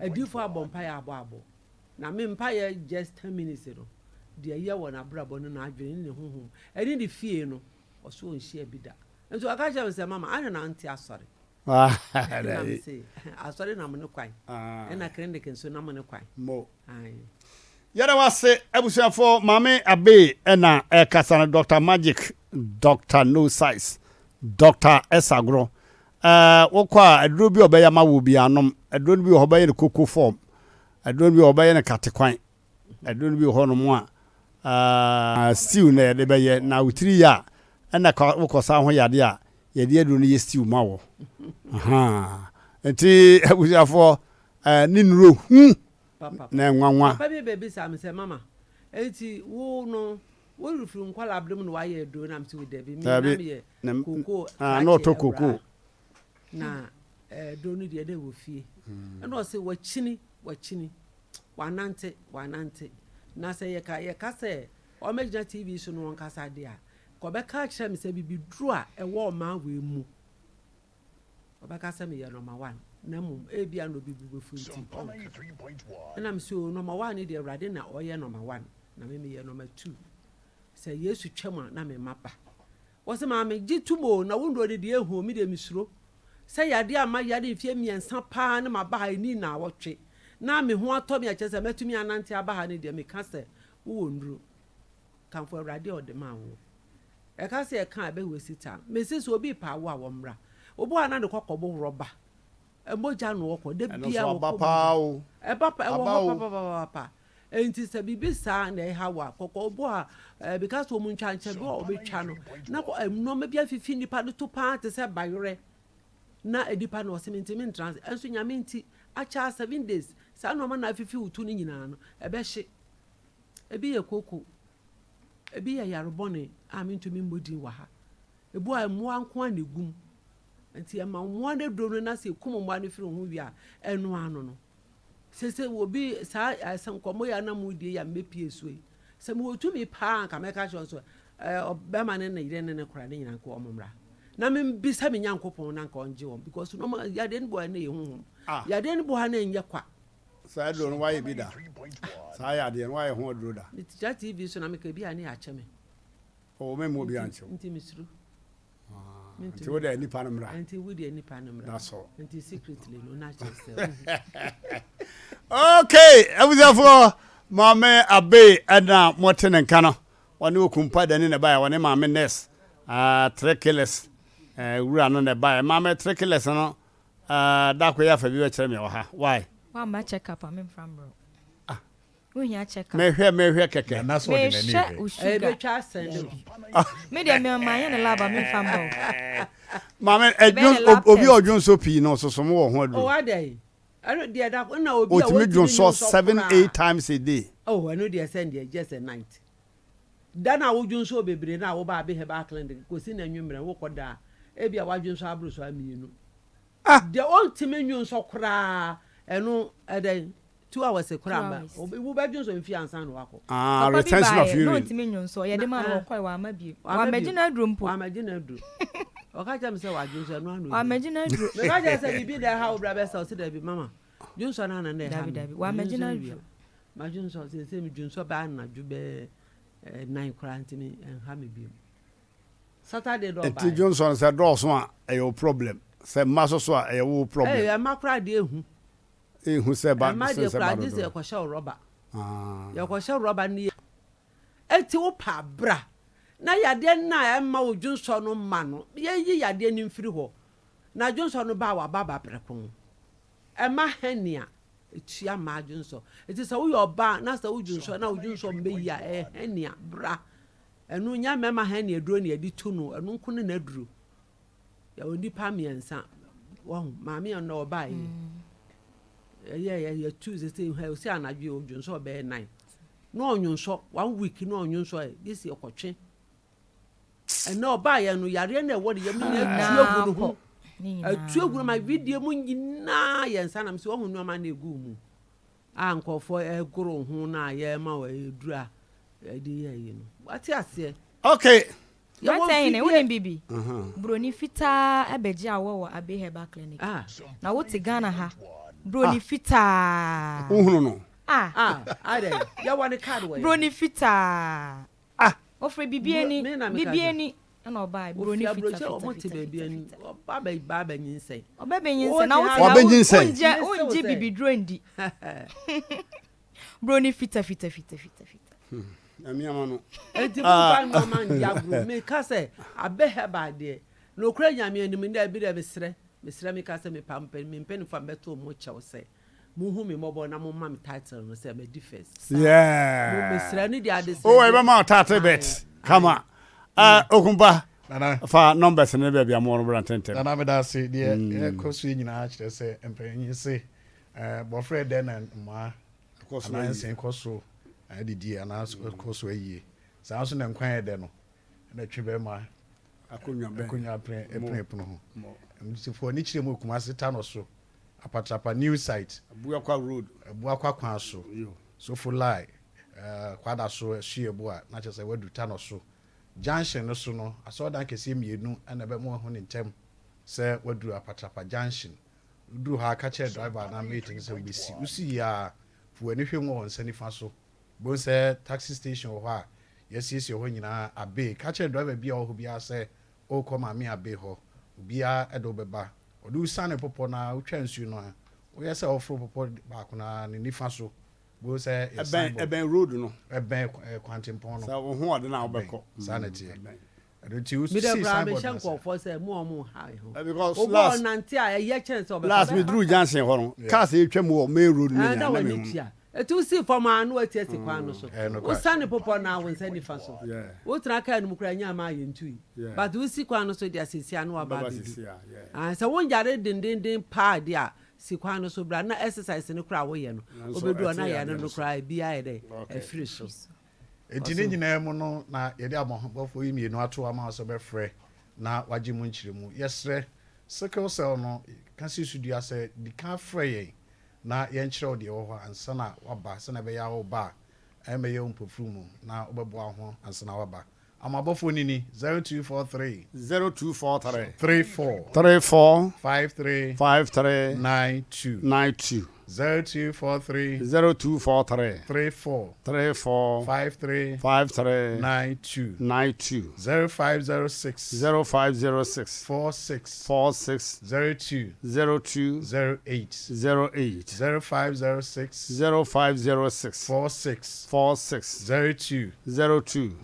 Adiyifoɔ abɔ mpaeɛ abɔ abɔ. Na me mpaeɛ just ten minutes no, deɛ ɛyɛ wɔ n'abrabɔ ne n'adwene ne ne honhom ɛne ne fie no, Ɔse ɔnhyia bi da. Nti ɔka kyerɛ me sɛ mama adɛn na wonte asɔre? Ɛna me se asɔre nam ne kwan. Ɛna clinic nso nam ne kwan. Mo. Yɛda wase abusuafoɔ Maame Abe ɛna ɛkasa no Doctor Magic, Doctor No Size, Doctor Ɛsagorɔ. Ɛɛ wokɔ a aduro bi a ɔbɛyɛ ama wo bi anom. Aduro no bi wɔ hɔ ɔbɛyɛ no koko form. Aduro no bi wɔ hɔ ɔbɛyɛ no katekwan. Aduro no bi wɔ hɔnom a, stew na yɛde bɛyɛ. Na wo tiri yɛ a, ɛna wokɔ saa ho yadeɛ a, yɛde aduro no yɛ stew ma wɔ. Nti abusuafoɔ, ne nnuro hu na nwanwa. Papa bi bɛbisa me sɛ, mama, enti wo no, worefiri nkwadaa bere mu na woayɛ aduro? Na mese wo dabi, me na meyɛ koko na ɔtɔ koko. Na aduro no deɛ na ɛwɔ fie. Ɛna ɔse wakyini, wakyini. Wanante, wanante. Na sɛ yɛka, yɛka sɛ ɔmmɛgyina TV so na ɔnkasa deɛ a, nka ɔbɛka akyerɛ me sɛ bibiduro a ɛwɔ ɔman wei mu, ɔbɛka sɛ meyɛ number one. Na mmom, ebia na obi bo bɛfu nti, ɔnka. Ɛna mese, o, number one no deɛ, Awurade na ɔyɛ number one, na me meyɛ number two. Sɛ Yesu twam a, na me mma ba. Wɔse, Maame, gye tom o, na wo nnuro no deɛ ehu o, me deɛ mesuro. Sɛ yadeɛ a mayare mfeɛ mmiɛnsa paa na maba ha ɛnni nnawɔtwe na me ho atɔ me a kyerɛ sɛ mɛtumi anante aba ha no deɛ meka sɛ wowɔ nnuro. Kamfo Awurade a ɔde maa woɔ. Ɛka sɛ yɛka a ɛbɛ waste time. Mese sɛ obi repɛ awoɔ a wɔmmra. Obi wɔ hɔ a na ne kɔkɔbo worɔ ba. Mogya na ɔkɔ. Da Ɛno nso biara aba wɔkɔ paa mogya. o. Ɛba pa ɛwɔ Aba hɔ o. papapapapa. Enti sɛ biribi saa na ɛha wo a, kɔkɔ obi wɔ hɔ a ɛɛ because wɔn ntwa nkyɛn bi wɔ hɔ a wɔbɛtwa no na kɔ nneɛma bi afifi nipa no to paa te sɛ bayerɛ na nipa no ɔsɛ mentumi ntra ase. Ɛnso Nyame nti akyɛ a 7 days saa nneɛma na afifi wo to no nyinaa no ɛbɛhye. Ebi yɛ kooko, ebi yɛ yare bɔne a mentumi mmɔ din wɔ ha. Ebi wɔ hɔ a mmoa nko ara na egu mu. Nti ɛma mmoa no aduro no na sɛ ekum mmoa no firi wo ho wie a ɛno ano no. Sese obi saa ɛsɛ nkɔmmɔ yi a na mo die yi a mebɛpie so yi, sɛ mewɔ tumi paa anka mɛka kyerɛ wɔn sɛ ɛɛ ɔbɛrima ne ne yere ne ne kora ne nyinaa nka wɔn mmra na membisa me Nyankopɔn na nka ɔngye wɔn because nneɛma yadeɛ no bi wɔ ha na ɛyɛ honhom. Ah. Yadeɛ no bi wɔ ha na ɛnyɛ kwa. Saa aduro no wayɛ bi da? Saa yadeɛ no wayɛ ho aduro da? Mekyerɛ TV so na meka bi a ne yɛakyɛ me. Oh, me mu obi ankyɛ wo. Nti mesuro. Ah, nti wo deɛ nipa no mmra. Nti wo deɛ nipa no mmra. That's all. Nti secretly no na kyerɛ sɛ. Okay, abusuafoɔ maame Abe ɛna mote ne nka no. Ɔne okumpa dani na ɛbaeɛ, ɔne maame nurse, uh, three killers, uh, wura no na ɛbaeɛ. Maame three killers no, uh, da ko yɛ afa bi bɛkyerɛ me wɔ ha. Why? Wamma check up a memfa mbrɛ wo. Wohia check up. Mehwɛ mehwɛ kɛkɛ. Nana sɛ ɔde n'ani Mehwɛ hwɛ. wo sugar. Ɛbɛtwa asɛn de bi. Me deɛ me manyɛ ne lab a memfa mba o. Maame Ɛbɛyɛ ne ɛdwon lab obi a test. ɔdwon so pii no ɔsoso mo wɔ ho Oh, aduro. adɛn? Ɛno deɛ da na obi a Otumi wɔntumi dwon so nwonsɔ 7 koraa. 8 times a day. Oh, ɛno deɛ sɛn deɛ just a night. Da no a wodwonsɔɔ bebree no a wobaa Abbey Herbal Clinic kɔsi nnɛ anwummerɛ no wokɔ da a, ebia woadwonsɔ aboro so amienu. Deɛ ɔntumi nnwonsɔ koraa, ɛno ɛdɛn? 2 hours koraa mba. Wobɛdwonsɔ mfie ansa na wakɔ. Ah, Papa bi retention of baeɛ na urine. ɔntumi nnwonsɔ, yɛde maa no ɔkɔe wamma bio. Wamma Wammɛgye bio. no aduro mpo. Wammɛgye no aduro. Ɔka kyerɛ me sɛ wadwonsɔ ɛno ano Wammɛgye no aduro. Meka kyerɛ sɛ biribi na ɛha wo bra bɛsa ɔse dabi mama dwonsɔ no ana na ɛha Dabi me. dabi, wammɛgye no Medwonsɔ no wie aduro. a, madwonsɔ seesei medwonsɔ bɛyɛ anadwo bɛyɛ nan koraa ntumi ɛnha me bio. Saturday dɛ Nti ɔbaeɛ. dwonsɔ no sɛ dɔɔso a ɛyɛ wo problem, sɛ mma so so a ɛyɛ wo problem. Ɛy ɛma koraa deɛ ehu. Ehu sɛ ba Ɛma sen deɛ sɛ koraa ba gye sɛ dodo. yɛkɔhyɛ wo rɔba. Ah. Yɛkɔhyɛ rɔba no yɛ. Eti wo pa bra na yadeɛ no a ɛmma wo dwonsɔ no mma no yɛnyi yadeɛ no mfiri hɔ na dwonsɔ no ba a waba aba prɛko. Ɛma hernia ɛtua mmaa dwonsɔ. Eti sɛ woyɛ ɔbaa na sɛ wo dwonsɔ na wo dwonsɔ mmɛ yie a ɛyɛ hernia bra. Ɛno nyɛ mmarima hernia aduro na yɛde tu no ɛno nko ne n'aduro. Yɛwɔ nnipa mmiɛnsa wahu maame a ɔno ɔbaa yi ɛyɛ yɛ yɛtu sese hɛ osi anadwo yi odwonsɔ ɔbɛyɛ nan na ɔnwonsɔ one week na ɔnwonsɔ ɛ gye si ɔkɔtwe ɛnna ɔbaa yɛ no yareɛ na ɛwɔ ne yam no nyinaa atu agu ne ho atu agu no ma vidie mu nyinaa yɛ nsa nam sɛ wahu nneɛma na egu mu a nkurɔfoɔ ɛgoro ho na yɛma wɔ aduru a ɛde yɛ yi no wate aseɛ. Okay. Yɛwɔ hene, wonim bibi? Broni fitaa ɛbɛgye awɔ wɔ Abbey Herbal Clinic. Ah. Na wote Ghana ha. Broni fitaa. Wohunu no? Ah. Ah, adɛ, yɛwɔ ne card wɔ yɛ. Broni fitaa. Ah. Ofiri bibiani, Me na meka bibiani. Ɛna ɔbaa broni Ofi fita aburokyi fita a wɔn te fita baabi fita ani, fita. ɔba bɛ ba bɛ nyinsɛn. Ɔbɛ bɛ nyinsɛn na wote ha Wabɛnyinsɛn. wongye wongye bibiduro ndi. Broni fita fita fita fita fita. Nyame ama no. Enti momfa nneɛma ndi agorɔ. Meka sɛ Abbey Herbal deɛ, nokorɛ Nyame anim nnɛ bi deɛ mesrɛ, mesrɛ meka sɛ mepa mpɛ me mpaninfoɔ a mɛto wɔn kyɛw sɛ monhu me mmɔbɔ na momma me title no sɛ madi first. Yeah. Mo mesrɛ no deɛ adesrɛ Oh, deɛ. ɛbɛma wo title bet. Kama. Uh, Okumpa. Nana. Fa numbers ne baabi a mowɔ no bra ntɛntɛm. Nana meda ase deɛ ɛkɔ so yi nyinaa kyerɛ sɛ mpanyin se bɔfrɛ dɛn na mmaa anaa nsen kɔ so adidie anaa kɔ so ayie saa nso na nkwan yɛ dɛ no ɛna twe bɛrima akonnwa pene pono ho ntifoɔ ne kyerɛ mu Kumase ta no so Apatrapa new site Abuakwa road Abuakwa kwan so Sofo line kwada so asuabu a na kyerɛ sɛ wadu ta no so junction no so no asɔredan kɛseɛ mmienu ɛna ɛbɛmo ahu ne ntɛm sɛ waduru Apatrapa junction. Woduru hɔ a, ka kyerɛ driver anaa mate no sɛ wobɛsi. Wosi yie a, fa w'ani hwɛ mu wɔ wo nsa nifa so. Wobɛhu sɛ taxi station wɔ hɔ a yɛasiesie hɔ nyinaa Abbey. Ka kyerɛ driver bi a ɔwɔ hɔ biara sɛ worekɔ Maame Abbey hɔ. Obiara de wo bɛba. Ɔde wo siane bepɔ no ara, wotwa nsuo no a, woyɛ sɛ woreforo bepɔ baako no ara, ne nifa so. Wobɛhu sɛ yɛ Ɛbɛn signboard. ɛbɛn road no. Ɛbɛn kwantempɔn no. Sɛ wo ho ɔden a Ɛbɛn. wobɛkɔ. Saa na ɛteɛ. Ɛbɛn. Ɛno nti wo Me dɛ sii koraa signboard mehyɛ no ase. nkurɔfoɔ sɛ mo a ɔmo nha yɛ ho. Because Obi a last ɔnante a ɛyɛ kyɛn sɛ ɔbɛfa last me duru junction hɔ no cars etwa mu wɔ main road no Ɛɛ nyinaa na na w'ani me hu. tua. Eti wosi fam a na wati asi kwan no so. Ɛyɛ nokware. Wosiane bepɔ no a wo nsa nifa so. Yeah. Wotena kaa no mu koraa nyɛ ama ayɛ ntui. Yeah. But wosi kwan no so deɛ seesei a na waba Bɛba abɛdu. sisi a, yeah. Ah, sɛ wonyare dendenden paa deɛ a, si kwan no so bra na exercise no koraa a woyɛ no, Nanso wobɛdu hɔ ɛte na yadeɛ yare no no so. koraa ebi ayɛ dɛ Okay. afiri so. Enti ne nyinaa mu no, na yɛde abɔmmɔfoɔ yi mmienu ato ama wo sɛ wobɛfrɛ na woagye mu nkyerɛmu. Yɛsrɛ, sickle cell no, ka si so dua sɛ, di kan frɛ yɛn na yɛnkyerɛ wo deɛ ɛwɔ hɔ ansa na woaba, sɛdeɛ ɛbɛyɛ a woreba a, ɛremmɛyɛ wo mpofirim na wobɛboa wo ho ansa na woaba. Amabɔfoɔ no ni, 0243. 0243. 34. 34. 53. 53. 92. 92. 0243. 0243. 34. 34. 53. 53. 92. 92. 0506. 0506. 46. 46. 02. 02. 08. 08. 0506. 0506. 46. 46. 02. 02.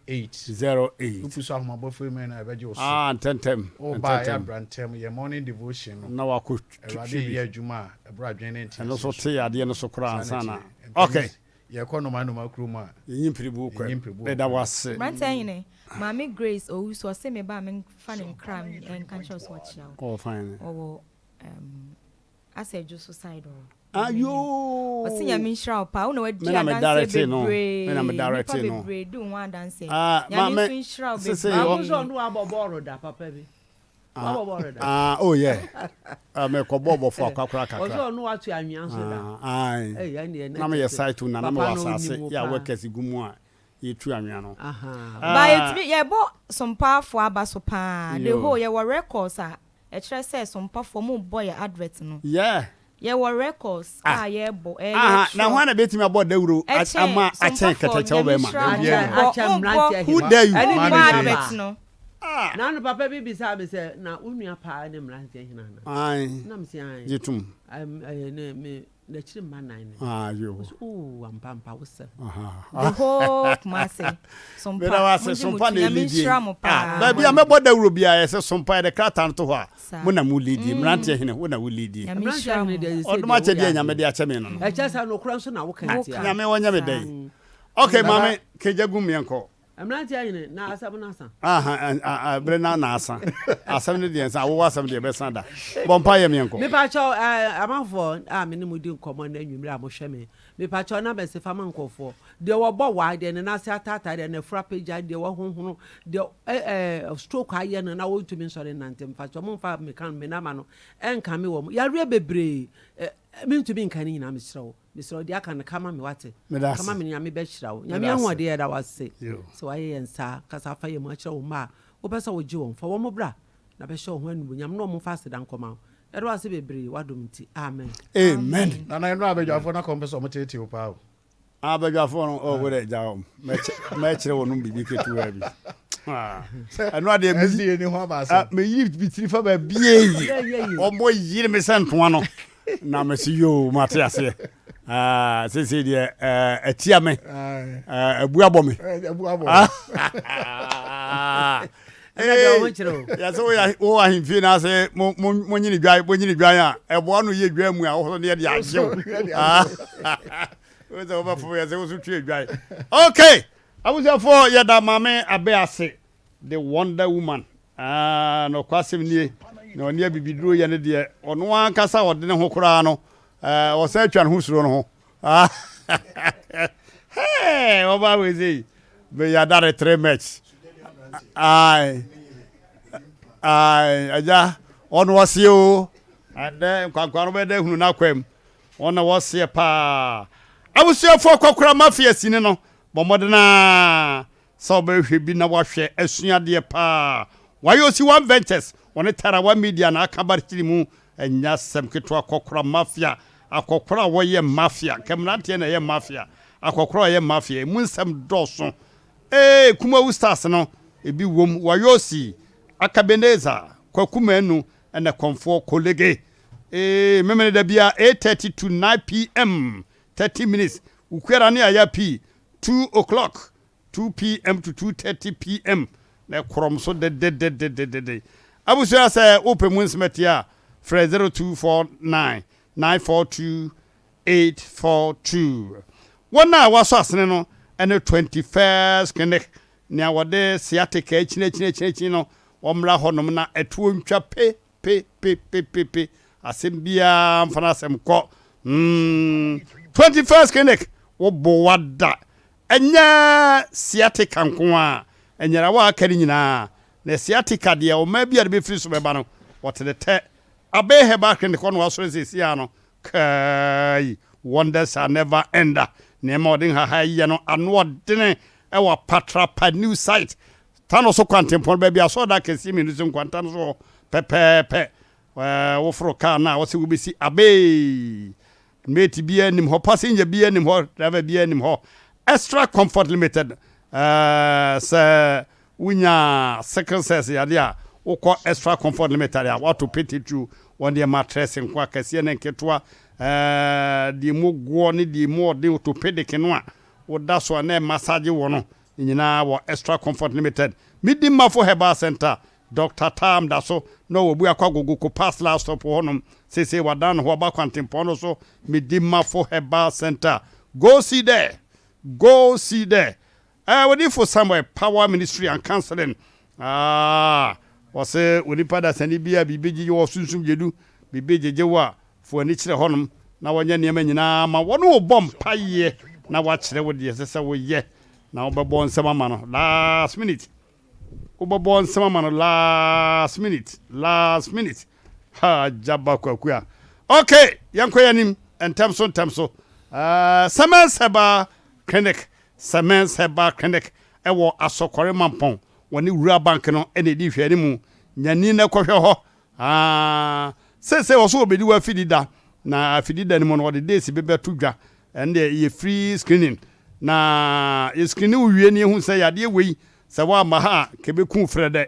08. 08. Wopu so ahomabɔfoɔ yi mu na ɛbɛgye wo so. Ah, ntɛntɛm. Woba a Ntɛntɛm. yɛabra ntɛm yɛ morning devotion no. Na wakɔ Awurade twi bi. yɛ adwuma a ɛborɔ adwene ne Ɛno nso nteaseɛ so. te adeɛ no so koraa Saa ansa na na. ɛteɛ. Okay. Yɛkɔ nnoma nnoma kurom a. Yɛnyi mpiribu kɔ. Yɛnyi mpiribu Meda wo ase. Mmeranteɛ hene, Maame Grace Owusu ɔse me ba a memfa ne nkra nka nkyerɛ wo sɛ ɔkyea wo. Oh, fine. Ɔwɔ um, Asɛ dwo so side hɔ. Ayoo. Ɔse Nyame nhyira wo paa wo na wadi Me na me adanseɛ direct no. bebree Me na me direct nipa no. bebree di wo ho adanseɛ Ah, ma Nyame me nso nhyira wo sese Maako ɔ nso bebree. ɔno wabɔ bɔɔlo da papa bi. ah Wabɔ bɔɔlo da. ah oh yeah. Ah, me kɔ bɔ bɔfo akwa koraa Ɔsɛ kakra. ɔno wato anwea nso da. Ah, ae. Ei, ɛnneɛ na Na me kyerɛ yɛ sɛ site na na me papa wɔ no asase ɔnim wo yɛ a paa. workers gu mu a yɛtu anwea no. Ahaa. Ba Ah, yɛtumi yɛbɔ sompaafo aba so paa the yo. whole yɛwɔ records a ɛkyerɛ sɛ sompafoɔ mo bɔ yɛ advert no Yeah. yɛwɔ records Ah. a yɛbɔ ɛɛ Aha, na yɛtwerɛ hwan na betumi abɔ dawuro ɛkyɛn ama akyɛn sompafoɔ kɛtɛkyɛw Nyame bɛrima? nhyira mo Akyɛ mo bɔ akyɛ mo bɔ mmeranteɛ Who hema. dare you? Ɛne mo ne bɔ nua advert baa. no. Ah. Nano papa bi bisaa me sɛ na wo nua paa ne mmeranteɛ hena ana? Ae, Na me se ae. gye tom. Ɛm, ɛyɛ ne me n'akyiri mma nan ne. Ah, yo. Ɔse oo ampa ampa wo sɛm. Aha. The whole Kumasi Meda sompa wo ase, mo gye mo sompa to na Nyame ɛlidie. nhyira mo Ah, paa. baabi a mɛbɔ dawuro biara yɛ sɛ sompa yɛde krataa no to hɔ a, Saa. mo na mo lidie. Mmeranteɛ hene, wo na wo lidie. Nyame Mmeranteɛ nhyira hene mo. deɛ sɛ Ɔdom deɛ woyɛ akyɛdeɛ a Nyame adeɛ. de akyɛ me no no. Ɛkyɛ sɛ nokorɛ nso na woka Woka. ntia. Nyame ɔnyɛ me Saa. dɛn. Okay, Nana maame, kagya gum yɛnkɔ. Mmeranteɛ hene na asɛm no asa. Aha, a, a, bere na na asa. Asɛm no deɛ nsa, awowɔ asɛm deɛ ɛbɛsa da. Bɔ mpa yɛ meɛnkɔ. Mepakyɛw eh, amanfoɔ a me ne mo di nkɔmmɔ nnɛ anwummere a mohwɛ me, mepakyɛw na mɛse fa ma nkurɔfoɔ. Deɛ wɔbɔ wa, deɛ ne nan ase ataataa, deɛ n'afuru apagya, deɛ wahohoro, deɛ eh, eh, stroke ayɛ no na wɔntumi nsɔre nnante, mepakyɛw momfa meka me nama no ɛnkame wɔn. Yareɛ bebree, eh, mentumi nka ne nyinaa, mesrɛ wo. Mesrɛ wo deɛ aka no ka ma me wate. Meda Ka ma ase. me Nyame bɛhyira wo. Nyame Meda ase. ahoɔden yɛda wo ase Yo. sɛ wayɛ yɛn saa. Kasa afa yɛn mu akyerɛ wo mma a wopɛ sɛ wogye wɔn. Fa wɔn bra na bɛhyɛ wo ho animuonyam na wɔn mfa aseda nkɔma wo. Yɛda wo ase bebree w'adom nti. Amen. Amen. Nana ɛno abadwafoɔ na kɔm pɛ sɛ ɔmo teetee wo paa o. Abadwafoɔ no, oh, wode gya wɔn. Mɛkyerɛ wɔn biribi ketewa bi. Ah, ɛno adeɛ meyi SDA ni ho aba asɛm. meyi me tiri fa baabi yi. Wɔn yere me sɛ ntoa no. Na mesi yoo mate aseɛ. Ah, seesei deɛ atia me. Abu abɔ me. Abu abɔ. Ɛnɛ deɛ ɔho kyerɛ o. Yɛsɛ wowɔ ahemfie no ase monyini dwan monyini dwan a ɛboa no yɛ dwan mu a wosɔ ne yɛde agye wo. Wo sɛ wobɛfom yɛ sɛ wo so twe dwan. Okay, abusuafoɔ yɛda maame abe ase the wonder woman. Ah, nɔkwasɛm nie na ɔne abibiduro yɛ ne deɛ ɔno ankasa ɔde ne ho koraa no ɔsan atwa ne ho suro no ho. Hey, ɔba wei sei meyɛ adare 3 match. Ae, ae, agya ɔno ɔseɛ o. Ɛndɛ nkwankwa no bɛda hunu n'akwam. Wɔn na wɔseɛ paa. Abusuafoɔ kɔkora mafia sini no bɔ mmɔden a sɛ wobɛhwɛ bi na wahwɛ asua adeɛ paa. Wayɛ osi one ventures wɔne Tarawa media na aka ba tiri mu ɛnyɛ asɛm ketewa kɔkora mafia akɔkora a wɔyɛ mafia nka mmeranteɛ na ɛyɛ mafia akɔkora a ɔyɛ mafia emu nsɛm dɔɔso ee Kumawu stars no ebi wom Wayosi Akabeneza Kwaku Manu ɛna Kɔmfoɔ Kolege ee memene da bia 8:30 to 9 pm 30 minutes Wukuara ne Aya pii 2 o'clock 2 pm to 2:30 pm na ɛkorɔm so dededededede. Abusua sɛ wopɛ mu nsɛmati a frɛ 0249 942 842. Wɔn a wɔasɔ asene no ne 21st Clinic nea wɔde sciatica akyinakyinakyinakyi no wɔmmra hɔnom na ɛtoɔ ntwa pe pe pe pe pe pe asɛm biara mfa no asɛm kɔ mm 21st Clinic wo boa da ɛnyɛ sciatica nko a ɛnyɛrawa a aka no nyinaa na sciatica deɛ ɔmaa bi a de bɛfiri so bɛba no wɔte ne tɛ Abe Herbal Clinic hɔ na wasɔre seesei ara no kai wonders shall never end nneɛma a ɔde nhaha yɛ no ano ɔdene ɛwɔ Apatrapa new site Tano so kwantempɔn baabi asɔredan kɛseɛ mmienu si nkwanta no so hɔ pɛpɛɛpɛ. Ɛɛ woforo kaa no a wɔsɛ wobɛsi abee. Mate biara nim hɔ, passenger biara nim hɔ, driver biara nim hɔ. Extra Comfort Limited ɛɛ sɛ wonya sickle cells yadeɛ a wokɔ Extra Comfort Limited a woato petetuo wɔn deɛ mattress nko akɛseɛ ne nketewa ɛɛ deɛ mu goɔ ne deɛ mu ɔden orthopedic no a woda so a na ɛmassage wɔ no Ne nyinaa wɔ Extra Comfort Limited, Midimafo Herbal Centre, Doctor Tam da so na ɔwɔ Buakwa Agogo Kopas last stop hɔnom. Seesei wadan ne ho aba kwantempɔn no so, Midimafo Herbal Centre. Go see there! Go see there! Eh, Odiyifo Samuel, Power Ministry and Counseling. Ah, wɔse onipa dasani bi a biribi gyegye wɔ sunsum gyedu, biribi gyegye wo a, fa Fa w'ani kyerɛ hɔnom na wɔnyɛ nneɛma nyinaa ma wɔne wo bɔ mpaeɛ na wɔakyerɛ wo deɛ ɛsɛ sɛ woyɛ na wobɛbɔ nsɛm ama no last minute. Wobɛbɔ nsɛm ama no last minute, last minute. Ha, Gyaba Kwaku a. Okay, yɛnkɔ yɛn anim ntɛm so ntɛm so. Uh, Semens Herbal Clinic, Semens Herbal Clinic ɛwɔ Asɔkɔre Mampɔn, wɔne Wura Bank no ɛna ɛdi nhwɛanimu. Nyani na kɔhwɛ hɔ. Ah, seesei wɔ so wɔbɛdi wɔ afidi da, na afidi da no mu no wɔde dates bi bɛto dwa. Ɛno deɛ yɛ free screening. Na yɛ screening wo wie ne yɛhu sɛ yadeɛ wei sɛ woamma ha a kɛbɛku wo frɛ dɛ.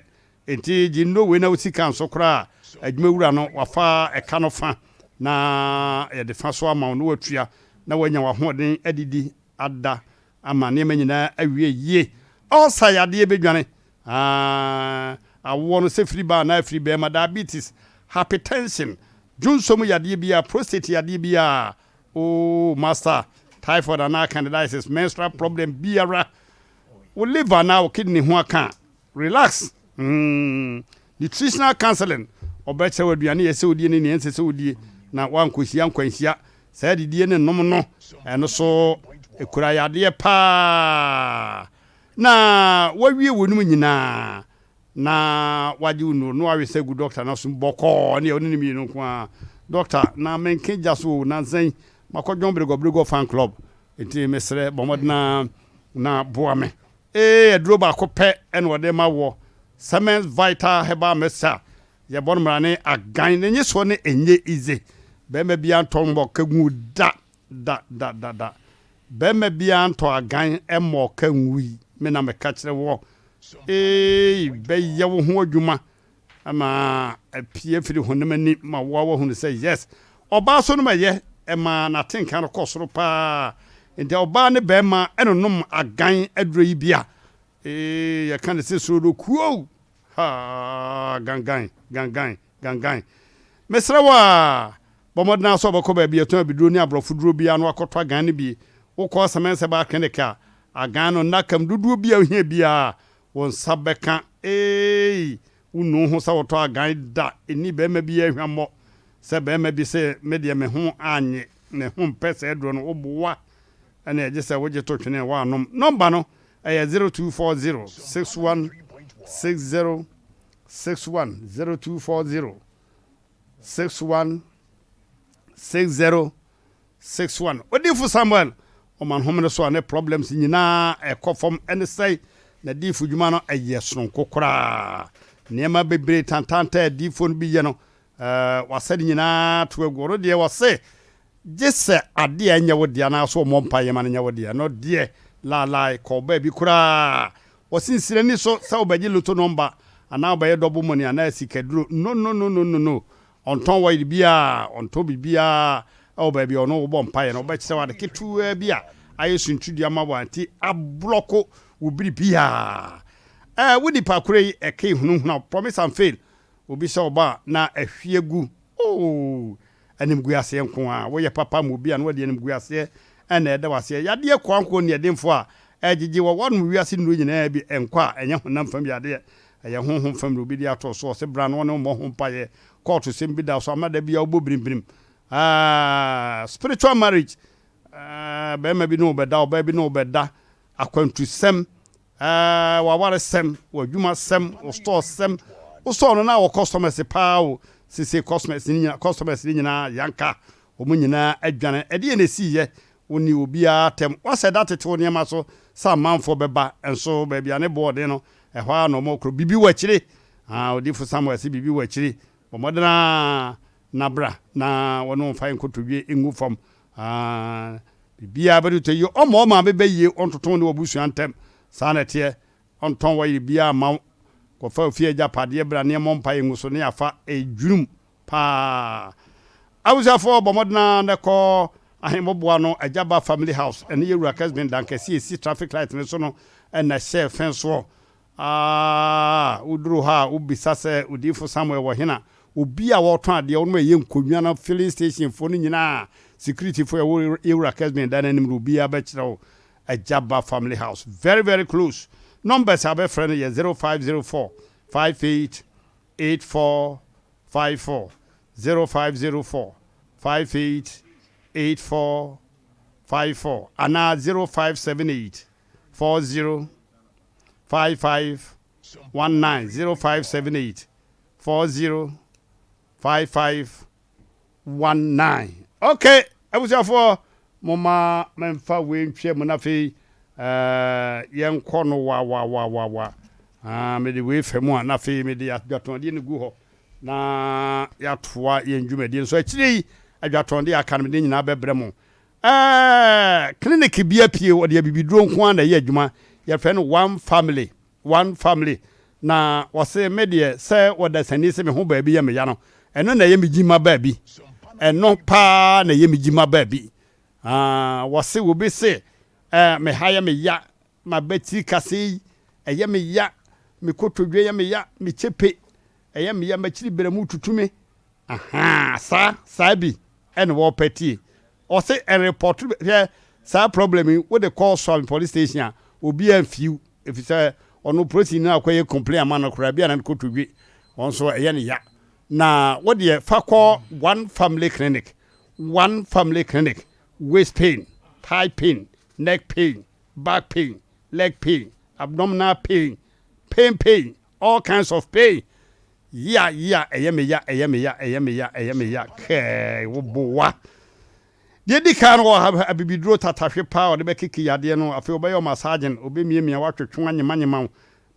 Enti gye nnuro wei na wo sika nso koraa a adwuma wura no wafa ɛka no fa na yɛde fa so ama wo na watua na woanya w'ahoɔden adidi ada ama nneɛma nyinaa awie yie. Ulcer yadeɛ bɛdwane aah awoɔ no sɛ firi baa anaa firi bɛɛma, diabetes, hypertension, dwonsɔ mu yadeɛ biara, prostate yadeɛ biara, ooh master, typhoid anaa candidiasis, menstrual problem biara, wo liver anaa wo kidney ho aka a, Relax mm Nutritional counseling, Ɔbɛkyerɛ wo aduane a ɛsɛ sɛ wodie ne nea ɛnsɛ sɛ wodie na woankɔhyia nkwanhyia. Saa adidie ne nom no, ɛno so ɛkura yadeɛ paa. Na woawie weinom nyinaa na woagye wo nnuro na woawe sɛ agu dɔkta no asom bɔkɔɔ ne ɔne ne mmienu nko ara. Dɔkta, na menke gya so o, nansa yi makɔdwɔn Bregɔbregɔ fan club nti mesrɛ bɔ mmɔden ara na boa me. Ee, aduro baako pɛ na wɔde ma woɔ, Semens Vital Herbal Mixture. Yɛbɔ no mmara ne agan, ne nyesoɔ ne ɛnyɛ easy. Barima biara ntɔ mmɔ ka ngu da, da, da, da, da. Barima biara ntɔ agan mmɔ ka ngui, me na meka kyerɛ woɔ. Ee, bɛyɛ wo ho adwuma ma apue afiri honam ani ma woa woahunu sɛ yes ɔbaa so nom ɛyɛ ɛma n'atenka no kɔ soro paa nti ɔbaa ne bɛrima ɛnonom agan aduro yi bi a ee yɛka ne sɛ soro kuo ha gangan gangan gangan mesrɛ wo a bɔ mmɔden ara sɛ ɔbɛkɔ baabi ɛtɔn abiduro ne aborɔfo duro biara no akɔtɔ agan no bi wokɔ sɛmɛnsɛ baa clinic a agan no nnakam dodoɔ bi a ohia biara Wo nsa bɛka eei Wo nnu wo ho sɛ wotɔ agan da Nni barima biara hwammɔ Sɛ barima bi se me deɛ me ho anye Me ho mpɛ saa aduro no Wo boa ɛne ɛgye sɛ wogye to twene woanom Nɔmba no ɛyɛ 0240 61 60 61 0240 61 60 61 Odiyifo Samuel ɔman home no so a ne problems nyinaa ɛkɔ fam ɛne sɛe n'adiyifo dwuma no ɛyɛ sononko koraa. Nneɛma bebree tantaanta a adiyifoɔ no bi yɛ no wasɛ ne nyinaa to agu. Ɔno deɛ ɔse gye sɛ adeɛ a ɛnyɛ wo deɛ anaa so ɔmmɔ mpaeɛ ma no nyɛ wo deɛ. Ɛno deɛ laalae kɔ baabi koraa. Ɔse nsirani so sɛ wobɛgye loto nɔmba anaa wobɛyɛ double money anaa sikaduro no no no no no no. Ɔntɔn oil biara, ɔntɔ biribiara wɔ baabi a ɔne wo bɔ mpaeɛ no, ɔbɛkyerɛ wo ade ketewaa bi a ayɛ suntidua ma wo a nti ablɔko wo biribiara. Ɛɛ, wo nipa korɔ yi ɛke hunahuna wo, promise and fail, obi hyɛ wo bɔ a na ahwie agu, ooh, animguaseɛ nko ara, woyɛ papa ma obi a na wadi animguaseɛ ɛna ɛda wo aseɛ. Yadeɛ koankoɔ nniɛdenfoɔ a ɛgyegye wɔ wɔnom wiase nnuro nyinaa bi nkɔ a ɛnyɛ honam fam yadeɛ, Ɛyɛ honhom fam na obi de ato so. Ɔse bra na ɔne wo mmɔ ho mpaeɛ. Kɔɔto sɛm bi da so ama da biara wobɔ birimbirim. Ah, spiritual marriage. Ah, barima bi ne wo bɛda, ɔbaa bi ne wo bɛda. Akwantusɛm, ah, w'awaresɛm, w'adwumasɛm, wo store sɛm. Wo store no na wɔ customers paa o. Sese customers ne nyinaa, customers ne nyinaa yanka. Wɔn nyinaa adwane. Ɛdeɛn na ɛsiiɛ? Wo ne obiara atɛm. Woasɛ da tete wo nneɛma so sɛ amanfoɔ bɛba, nso baabi a ne bo ɔden no, ɛhɔ ara na wɔkorɔ. Biribi wɔ akyire. Ah, odiyifo Samuel se biribi wɔ akyire. Bɔ mmɔden ara na bra na wɔne wo mfa yɛn nkotodwe ngu fam. Ah, biribiara bɛtotɔ yie. Ɔmma wo maame bɛ yie, ɔntoto wo ne w'abusua ntam. Saa na ɛteɛ. Ɔntɔn w'ayere biara mma wo. Kɔfa ofie agyapadeɛ bra na yɛmmɔ mpaeɛ ngu so na yɛafa adwurum paa. Abusuafoɔ bɔ mmɔden ara na kɔ Ahemmoboa no Agyaba Family House ɛne Yɛwura Kesben dan kɛseɛ ɛsi traffic light no so no na ɛhyɛ fɛn soɔ. Aah woduru hɔ a wobisa sɛ Odiyifo Samuel wɔ hena? Obi a ɔretɔn adeɛ wɔnom a ɛyɛ nkonnwa no filling station foɔ no nyinaa security foɔ ɛwɔ Yɛwura Kesben dan no anim no obiara bɛkyerɛ wo Agyaba Family House very very close. Numbers a wobɛfrɛ no yɛ 0504 58 84 54 0504. 58 84 54 anaa 0578 40 55 19 0578 40 55 19. Ok abusuafoɔ momma memfa wei ntwa mu na afei eh, yɛnkɔ no wawawawawa. Ah, mede wei fa mu a na afei mede adwatɔndeɛ no gu hɔ na yɛatoa yɛn dwumadie no so. Akyire yi adwatɔndeɛ aka no mede nyinaa bɛbrɛ mo. Eh, clinic bi apue wɔde abibiduro nko ara na ɛyɛ adwuma yɛfrɛ no One Family. One family na ɔse me deɛ sɛ ɔdasani se me ho baabi yɛ me ya no ɛno na ɛyɛ me gyima baabi ɛno paa na ɛyɛ me gyima baabi ah wɔse obi se eh, me ha yɛ me ya m'abatiri kase yi ɛyɛ me ya me kotodwe yɛ me ya me kyepe ɛyɛ me ya m'akyiri berɛmu tutu me Ahaa saa saa bi ɛna wɔpɛ tie. Ɔse ɛrepɔt hwɛ saa problem yi wode kɔ Suame police station a obiaa mfiw efisɛ ɔno polisini no akɔyɛ complain ama no koraa bia na ne kotodwe wɔn nso ɛyɛ ne ya na wodeɛ fa kɔ one family clinic one family clinic waist pain thigh pain neck pain back pain leg pain abdominal pain pain pain all kinds of pain Yea yea ɛyɛ me ya ɛyɛ me ya ɛyɛ me ya ɛyɛ me ya kɛɛ wo boa. Deɛ ɛdi kan no wɔ abibiduro tatahwe paa ɔde bɛkeke yadeɛ no afei ɔbɛyɛ wo massaging ɔbɛmiamia wo atwetwe anyemanyema wo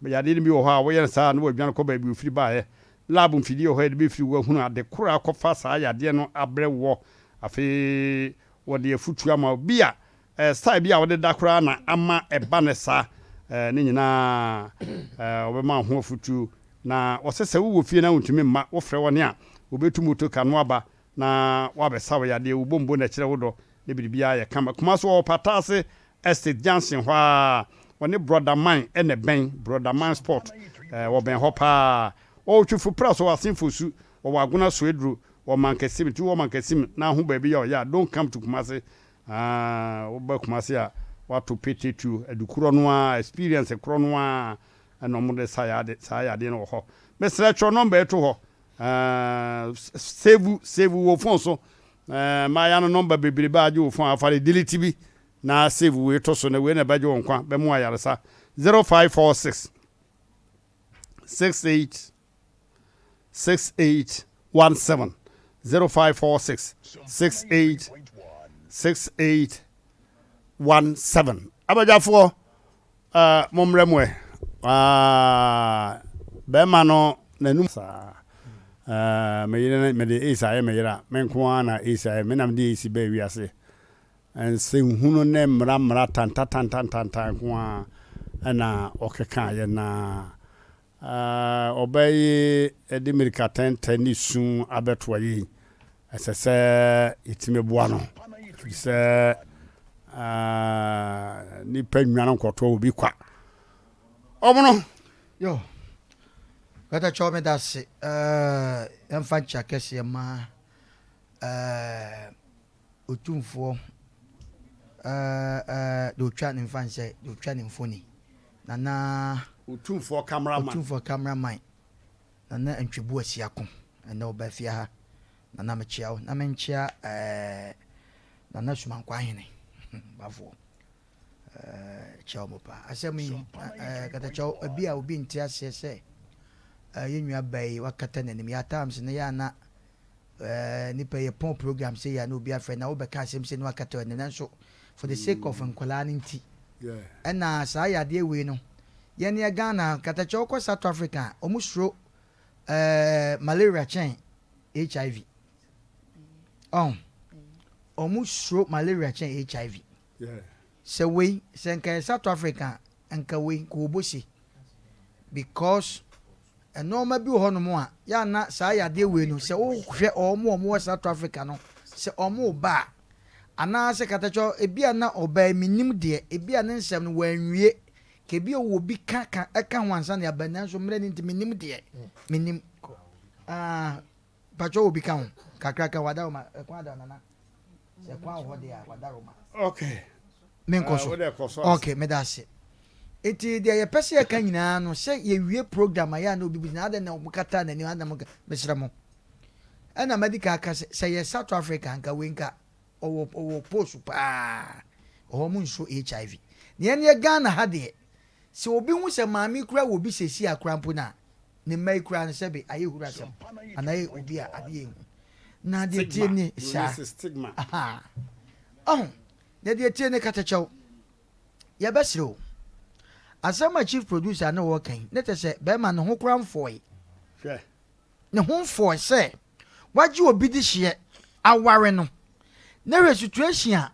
yadeɛ no bi wɔ hɔ a woyɛ no saa a na wadwane kɔ baabi ofiri baeɛ lab mfidie wɔ hɔ a yɛde bɛfiri wo ahunu ade koro a akɔfa saa yadeɛ no abrɛ woɔ afei wɔde afutuo ama wo bi a Style bi a wode da koraa na ama ɛba no saa. Ne nyinaa wɔbɛma wo ho afutuo. Na wɔsɛ sɛ wowɔ fie na wontumi mma, wofrɛ wɔn a, wɔbɛtu moto ka no aba na wɔabɛsa wo yadeɛ. Wo bombo na ɛkyerɛ wo dɔ na biribiara yɛ kama. Kumasi wɔwɔ Pataase Estate junction hɔ ara. Wɔne Brɔdaman na ɛbɛn, Brɔdaman Sport, wɔbɛn hɔ pa ara. Wɔwɔ Twifo Pra so, wɔ Asenfosu, wɔwɔ Agona Soaduro, wɔ Mankasim. Nti wowɔ Mankasim na ho baabi yɛ ɔyɛ a, don't come to Kumasi. Aah woba Kumasi a woato pete tuo, adu korɔ no ara, experience korɔ no ara ɛna wɔn de sa yade, saa yadeɛ no wɔ hɔ. Mesrɛ twerɛ number yi to hɔ, aah save, save wɔ phone so, aah mmayewa no number bebrebe a agye wɔ phone a fa de delete bi na save wei to so na wei na ɛbɛgye wo nkwa, bɛma wo ayaresa. 0546 68 68 17 0546 68 68 17 abadwafoɔ uh, mommrɛ mo ɛ uh, bɛrima no n'anum saa uh, me yere mede ace ayɛ me yere a me nko ara na ace ayɛ me na mede ace bɛɛ wiase nsɛnhunu ne mmara mmara tantatantantantan nko ara na ɔkekaeɛ na Ɔbaa yi de mmirika tɛntɛ ne su abɛtoa yei. Ɛsɛ sɛ yɛtumi boa no ɛfiri sɛ nnipa nnwane nkɔtoa obi kwa. Ɔmono. Yo, Katakyɛw meda ase. Yɛmfa nkyia kɛseɛ ma Otumfoɔ eh, deɛ ɔtwa ne mfa nsɛ, deɛ ɔtwa ne mfoni. Nana. Otumfoɔ cameraman. Otumfoɔ cameraman. Nana Ntwebu Asiako. Ɛnɛ ɔba fie ha. Nana mekyea wo. Na menkyea eh, Nana Sumankwahene. Bafoɔ. Eh, kyea wo paa. Asɛm yi, eh, katakyɛw, ebi a obi nte aseɛ sɛ eh, yɛn nua ba yi wakata n'anim. Yɛ times no yɛ ana Eh nipa yɛ pɔn program sei a na obi afrɛ na wobɛka asɛm sei na wakata w'anim nanso for the sake of nkwadaa no nti ɛna saa yadeɛ wei no yɛn yɛ Ghana katakyɛ wokɔ South Africa a wɔn suro eh, malaria kyɛn HIV ɔn wɔn suro malaria kyɛn HIV sɛ wei sɛ nka yɛ South Africa a nka wei nka wɔbɔ se because Nnoɔma bi wɔ hɔ nom a, yɛ a na saa yadeɛ wei no, sɛ wo hwɛ wɔn a wɔn wɔ South Africa no, sɛ wɔn reba a, anaa sɛ katakyɛ, ebi a na ɔbaa yi, mennim deɛ, ebi a ne nsɛm no wanwie, ka ebi a ɔwɔ bi ka ka ɛka ho ansa na yɛaba, nanso mmerɛ no nti mennim deɛ, mennim. Ah, pakyɛ wɔ bi ka ho, kakra ka, wadaroma, ɛkwan ada nana. Sɛ kwan wɔ hɔ deɛ a, wadaroma. Okay. Menkɔ Ah, so. wo deɛ kɔ so Okay, meda ase. Nti deɛ yɛpɛ sɛ yɛka nyinaa no, sɛ yɛwie program a yɛ a na obi bisa, adɛn na wɔkataa n'anim, adɛn na moka, mesrɛ mo. Ɛna madi kan aka sɛ, sɛ yɛ South Africa anka wei nka ɔwɔ ɔwɔ post paa. Ɔhɔ ɔmo nsuro HIV. Na yɛn deɛ Ghana ha deɛ, sɛ obi hu sɛ maame yi koraa wɔ bi seesei a koraa mpo no a, ne mma yi koraa no sɛbe ayɛ huru asɛm anaa ayɛ obi a adeɛ nhu. Na deɛ tie nie, saa. Ahaa. Ɔho, na deɛ tie ne katakyɛw. Yɛbɛsrɛ o. Asɛm a chief producer ne wo reka yi, ne kyerɛ sɛ bɛrima ne ho koraa mfɔe. Hwɛ. Ne ho mfɔe sɛ wagye obi dehyeɛ aware no. Na hwɛ situation a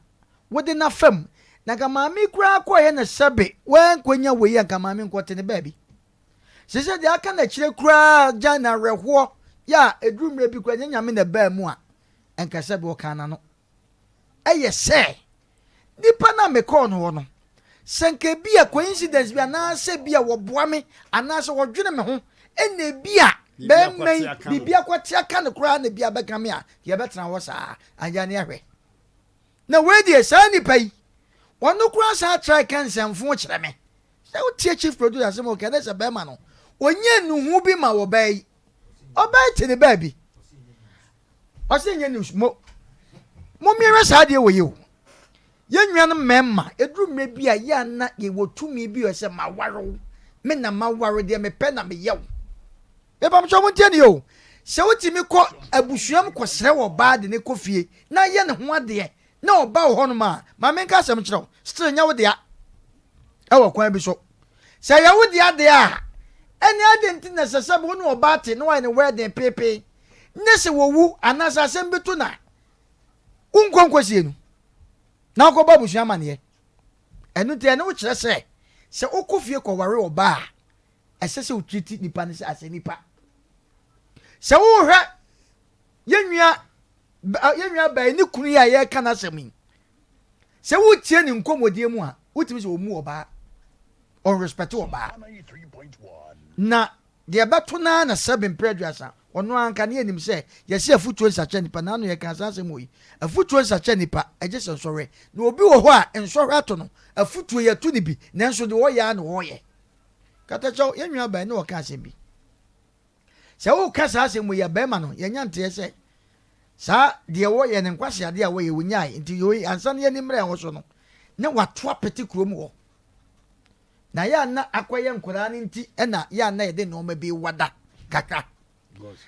wode no afa mu. Na nka maame yi koraa kɔeɛ na sɛbe wankɔnya wei a nka maame nkɔte ne baabi. Seesei deɛ aka no akyire koraa gya no awerɛhoɔ yɛ a ɛduru mmerɛ bi koraa nyɛ Nyame na ɛbaa mu a nka sɛbe ɔkaa n'ano. Ɛyɛ sɛ nipa no a mekɔɔ no hɔ no, sɛ nka ebi a coincidence bi anaasɛ bi a wɔboa me anaasɛ wɔdwene me ho ɛna ebi a bɛrima yi biribi akɔte aka no koraa na ebi abɛka me a yɛbɛtena hɔ saa agya ne ahwɛ. Na wei deɛ saa nipa yi ɔno koraa saa try ka nsɛmfo kyerɛ me sɛ wotie chief producer asɛm ɔka ne sɛ bɛrima no ɔnyɛ nnuhu bi ma ɔbaa yi ɔbaa yi te ne baabi Ɔse nyɛ news mo mo mmiɛnhwɛ saa adeɛ wɔ yi o yɛn nuanom mmarima ɛduru mmerɛ bi a yɛ ana yɛwɔ tumi bi wɔ sɛ maware wo me na maware deɛ mepɛ na meyɛ wo mepamkyɛ mo ntie ne o sɛ wotumi kɔ abusuam kɔsrɛ wɔ baa de ne kɔ fie na yɛ ne ho adeɛ na ɔba wɔ hɔnom a ma menka asɛm kyerɛ wo still nyɛ wo dea ɛwɔ kwan bi so sɛ yɛ wo dea deɛ a ɛne ade nti na ɛsɛ sɛ wo ne ɔbaa te na wayɛ ne wedding peepee ne sɛ wɔwu anaasɛ asɛm bi to na wonkɔ nkɔsie no na wokɔbɔ abusua amanneɛ ɛno nti ɛne wokyerɛ sɛ sɛ wokɔ fie kɔware ɔbaa a ɛsɛ sɛ wotiriti nipa no sɛ asɛ nipa sɛ wohwɛ yɛnwia yɛnwia baa ne kunu yi a yɛreka n'asɛm yi sɛ wotie ne nkɔmmɔdie mu a wotumi sɛ ɔmu ɔbaa ɔnrespɛte ɔbaa na Deɛ ɛbɛto no ara na sɛbe mprɛ aduasa, ɔno ara nka ne yɛnim sɛ yɛse afutuo nsakyera nipa, naano yɛkaa saa asɛm wɔ yi, afutuo nsakyera nipa, ɛgye sɛ nsɔhwɛ, na obi wɔ hɔ a nsɔhwɛ ato no, afutuo yɛto no bi, nanso deɛ ɔyɛ ara na ɔyɛ. Katakyɛw, yɛn nua baa ne ɔka asɛm bi. Sɛ woka saa asɛm wɔ yi a, bɛrima no, yɛnya nteɛ sɛ saa deɛ wɔyɛ ne nkwaseadeɛ a wɔyɛ wɔnyae, nti yoi ansa na yɛni mmerɛ ɛho so no, na wato apete kurom hɔ. Na yɛ a na akɔyɛ nkwadaa no nti na yɛ a na yɛde nneɛma bi wada kakra.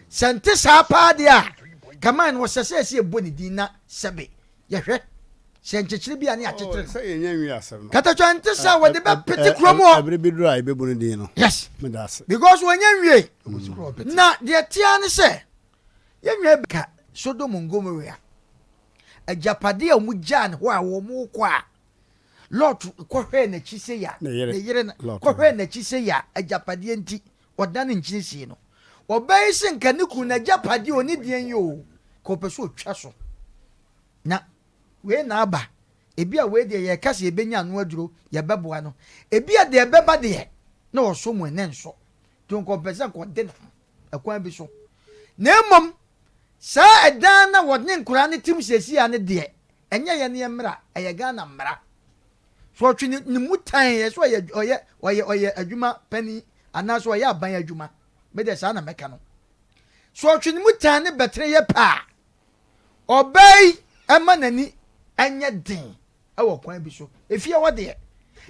Sɛ nte saa paa deɛ a, kaman no wɔsɛ sɛ ɛsɛ yɛbɔ ne din na sɛbe yɛhwɛ sɛ nkyekyere bi a ne akyekyere no. Sɛ yɛnya nwi asɛm no. Katatwa nte sɛ wɔde bɛpete kurom hɔ. Ɛbere bi duru a yɛbɛbu ne din no. Yes. Meda ase. Because wɔnya nwie. Na deɛ tea ne sɛ yɛnwa ka Sodom and Gomorrah agyapadeɛ a wɔgyaa ne hɔ a wɔn kɔ a Lot kɔhwɛɛ n'akyi sei a, Ne yere, ne yere no, Lot. kɔhwɛɛ n'akyi sei a, agyapadeɛ nti, ɔdane nkyene sii no. Ɔbaa yi se nka ne kunu n'agyapadeɛ ɔni deɛn yi o, nka ɔpɛ sɛ ɔtwa so. Na wei na aba, ebi a wei deɛ yɛreka sɛ yɛbɛnya ano aduro, yɛbɛboa no. Ebi a deɛ ɛbɛba deɛ, na ɔsɔ mu ɛnɛ nsɔ. Nti nka ɔpɛ sɛ nka ɔde ne ho ɛkwan bi so. Na mmom, saa ɛdan na wɔne nkoraa no tim seesei a no deɛ, Ɛnyɛ yɛn yɛn mmra, ɛyɛ Ghana mmara. So ɔtwe ne ne mu tan yɛ so ɔyɛ ɔyɛ ɔyɛ ɔyɛ adwuma panin anaasɛ ɔyɛ aban adwuma. Me deɛ saa na mɛka no. So ɔtwe ne mu tan ne bɛtene yɛ pɛ a, ɔbaa yi ɛma n'ani ɛnyɛ den ɛwɔ kwan bi so. Efie hɔ deɛ,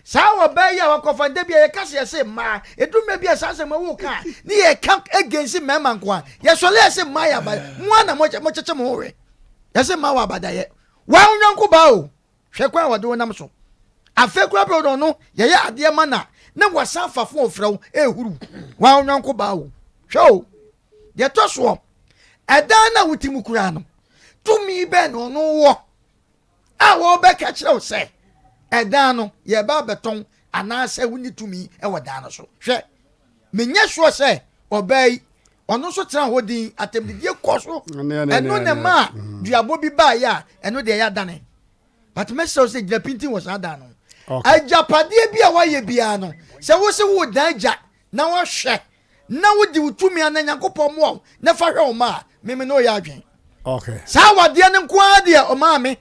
saa ɔbaa yi a wakɔfa da bi a yɛka sɛ yɛse mmaa, ɛduru mmerɛ bi a saa asɛm ɛwo ka a, ne yɛka against mmarima nko a, yɛsɔre yɛse mmaa yɛ aba, mo ara na mokyekye mo ho we. Yɛse mma wɔ abadayɛ. Waa wo yɔnko baa o, hwɛ kwan a wɔde wo nam so. Afei koraa bere ɔno yɛyɛ adeɛ ma na na wasan fa fon frɛ wo ɛrehuru. Waa wo yɔnko baa o, hwɛ o. Deɛ ɛtɔ soɔ, ɛdan no a wote mu koraa no, tumi bɛn na ɔno wɔ a wɔbɛka kyerɛ wo sɛ ɛdan no yɛba abɛtɔn anaasɛ wonni tumi wɔ dan no so. Hwɛ, menyɛ sure sɛ ɔbaa yi ɔno nso tena hɔ din atɛmdidie kɔ so ɛno na ɛma mm. duabɔ bi baeɛ a ɛno deɛ yɛadane but mɛsrɛ wo sɛ gyina pintin wɔ saa dan no agyapadeɛ bi a woayɛ biara no sɛ wo se wo dan gya na woahwɛ na wode wo tumi ana nyankopɔn mmoa wo na fa hwɛ wo ma a meme ne ɔyɛ adwen saa awadeɛ no nko ara deɛ ɔmaa me.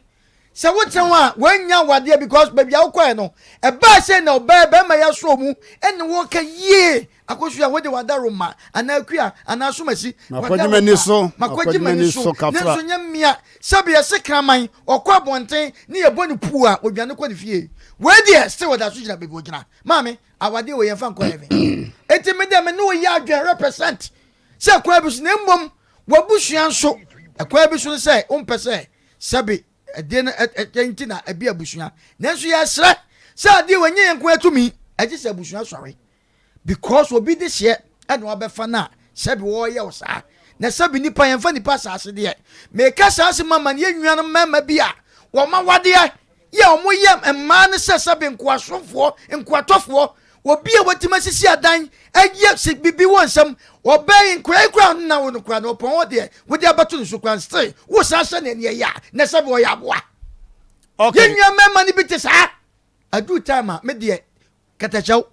Sɛ wokyerɛ ho a wannya awadeɛ because baabi a wokɔɛ no ɛbaa sɛ na ɔbaa bɛrima yi asɔ mu ɛne wɔka yie akosua wode wadaroma anaa akua anaa asomasi Makɔgye m'ani so, makɔgye m'ani so nanso nyɛ mmea sɛbi yɛse kraman ɔkɔ abɔnten ne yɛbɔ ne puu a ɔdwane kɔ ne fie wei deɛ still ɔda so gyina baabi ɔgyina maame awadeɛ wei yɛmfa nkɔ heaven enti me deɛ me ne wo yɛ adwene 100% sɛ kwan bi so na mmom wabusua nso ɛkwan bi so no sɛ wompɛ sɛ Sɛbe, ɛdeɛ no ɛdɛn nti na ɛbi abusua? Nanso yɛsrɛ sɛ adeɛ wɔ nyɛ yɛn nko atumi, ɛgye sɛ abusua sɔre. Because obi de hyeɛ ɛna wabɛfa no a, sɛbe wɔyɛ wo saa. Na sɛbe nipa yɛmfa nipa asaase deɛ. Meka saa asɛm ama ne yɛn nuanom mmarima bi a wɔn awadeɛ yɛ a wɔyɛ mmaa no sɛ sɛbe nkoasomfoɔ, nkoatɔfoɔ, obi a watumi asisi adan ayɛ sɛ biribi wɔ nsam ɔbɛn yi nkora yi koraa nna wo no koraa na ɔpɔn hɔ deɛ wode abɛto ne so koraa still wo san hyɛ ne ɛneɛ yɛ a na sɛbe ɔyɛ aboa. Okay. Yɛn nua mmarima no bi te saa. Aduru time a me deɛ Kɛtɛkyɛw,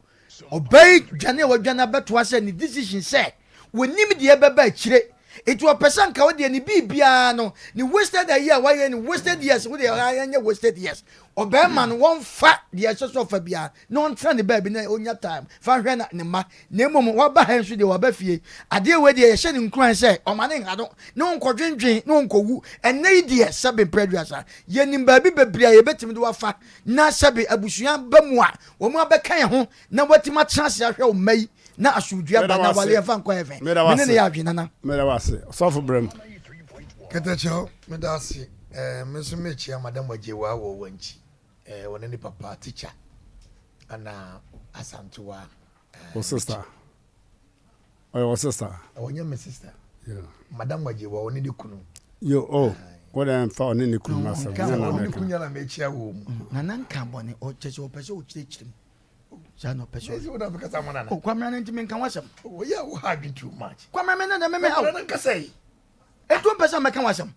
ɔbaa yi dwane a wadwane abɛtoa sɛ ne decision sɛ wɔnim deɛ ɛbɛba akyire nti ɔpɛ sɛ nka wodeɛ ne biribiara no ne wasted ayi a wayɛ ne wasted years wodeɛ ɛnyɛ wasted years ɔbɛrima no wɔmfa deɛ ɛsɛ sɛ ɔfa biara na ɔntena ne baabi na ɔnya time fa hwɛ na ne mma na mmom waba ha nso deɛ waba fie adeɛ wei deɛ yɛhyɛ ne nkuran sɛ ɔma ne nha no na ɔnkɔdwendwen na ɔnkɔwu ɛnnɛ yi deɛ sɛbe mprɛ aduasa yɛnim baabi bebree a yɛbɛtumi de wafa na sɛbe abusua ba mu a, wɔn abɛka yɛn ho na wɔatumi atena ase ahwɛ wo mma yi na asomdwoe aba na aware yɛmfa nkɔ heaven. Me ne no yɛ adwene, Nana. Meda wo ase. Ɔsɔfo Brem. Kɛtɛkyɛw, meda ase. Eh, me nso mekyia Madam Agyewaa wɔ Wankyi. Eh, ɔne ne papa teacher ana Asantewaa. Eh, Wo sister. Ɔyɛ wɔ sister. Ɔnyɛ me sister. Yeah. Madam Agyewaa ɔne ne kunu. Yo, oh. Wo dɛ nfa ɔne ne kunu asɛm. Nyɛ na mɛka. Ɔne kunu na mekyia wɔ mu. Nana nka bɔne, ɔkyɛ sɛ ɔpɛ sɛ ɔkyerɛkyerɛ mu. Saa na ɔpɛ sɛ. Ɛsɛ wo na mekasa ma nana. Oh, Kwamina no nti menka w'asɛm. Oh, yeah, wo ha adwene too much. Kwamina me nana me me haw. Nana nkasa yi. Etu mpɛ sɛ mɛka w'asɛm.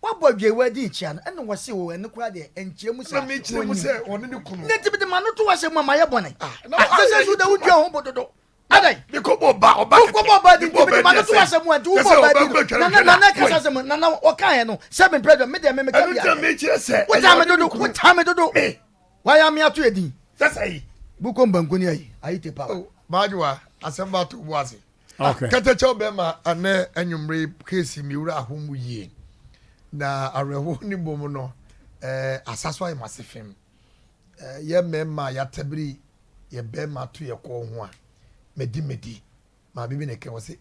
Wabɔ adwewa adi nkyia no, ɛna wɔse o ɛno koraa deɛ ɛnkyerɛ mu saa. Na mekyerɛ mu sɛ ɔne ne kunu. Ne nti mede m'ano to w'asɛm mu a mayɛ bɔne. Ah, sɛ sɛ so da wodua ho bo dodo. Adɛn? Mekɔbɔ ɔba, ɔba kɛkɛ. Wokɔbɔ ɔba di nti mede m'ano to w'asɛm mu a nti wobɔ ɔba di no. Nana nana kasa asɛm nana ɔkaeɛ no sɛ mempɛ dɔ me deɛ me meka bi adeɛ. Wotaa me dodo, wotaa me dodo. Wayɛ ame ato edin. Sasa yi. Buko mbanku ni ayi, ayi te power. Oh, Maadwoa, asɛm ba to bo ase. Okay. Kɛtɛkyɛw bɛma anɛ anwummere kesi mi wura aho mu yie. Na awerɛhoɔ ne bom no, eh, asa so ayɛ m'ase fem. Eh, yɛ mmarima a yɛatabiri yɛ bɛrima to yɛ kɔn ho a, madi madi. Maame bi na ɛka wɔ se,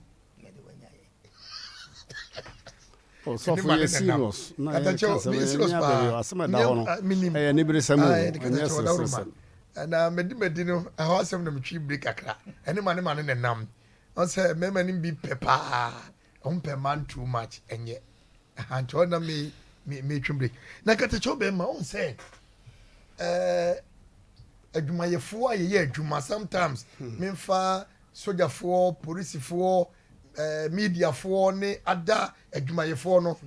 Ɔsɔfo yɛ serious na yɛ kasa yɛ ni abɛyɛ asɛm ɛda hɔ no ɛyɛ niberesɛm o ɛnyɛ seresɛm. Na medi madi no ɛhɔ asɛm na metwi bere kakra ɛne ma ne ma ne nenam ɔsɛ mmarima no bi pɛ paa ɔmo pɛ man too much ɛnyɛ ɛha nti ɔna me me metwi bere na katakyɛw bɛrima ɔn sɛ ɛɛ adwumayɛfoɔ a yɛyɛ adwuma sometimes memfa sogyafoɔ polisifoɔ eh, mediafoɔ ne ada adwumayɛfoɔ no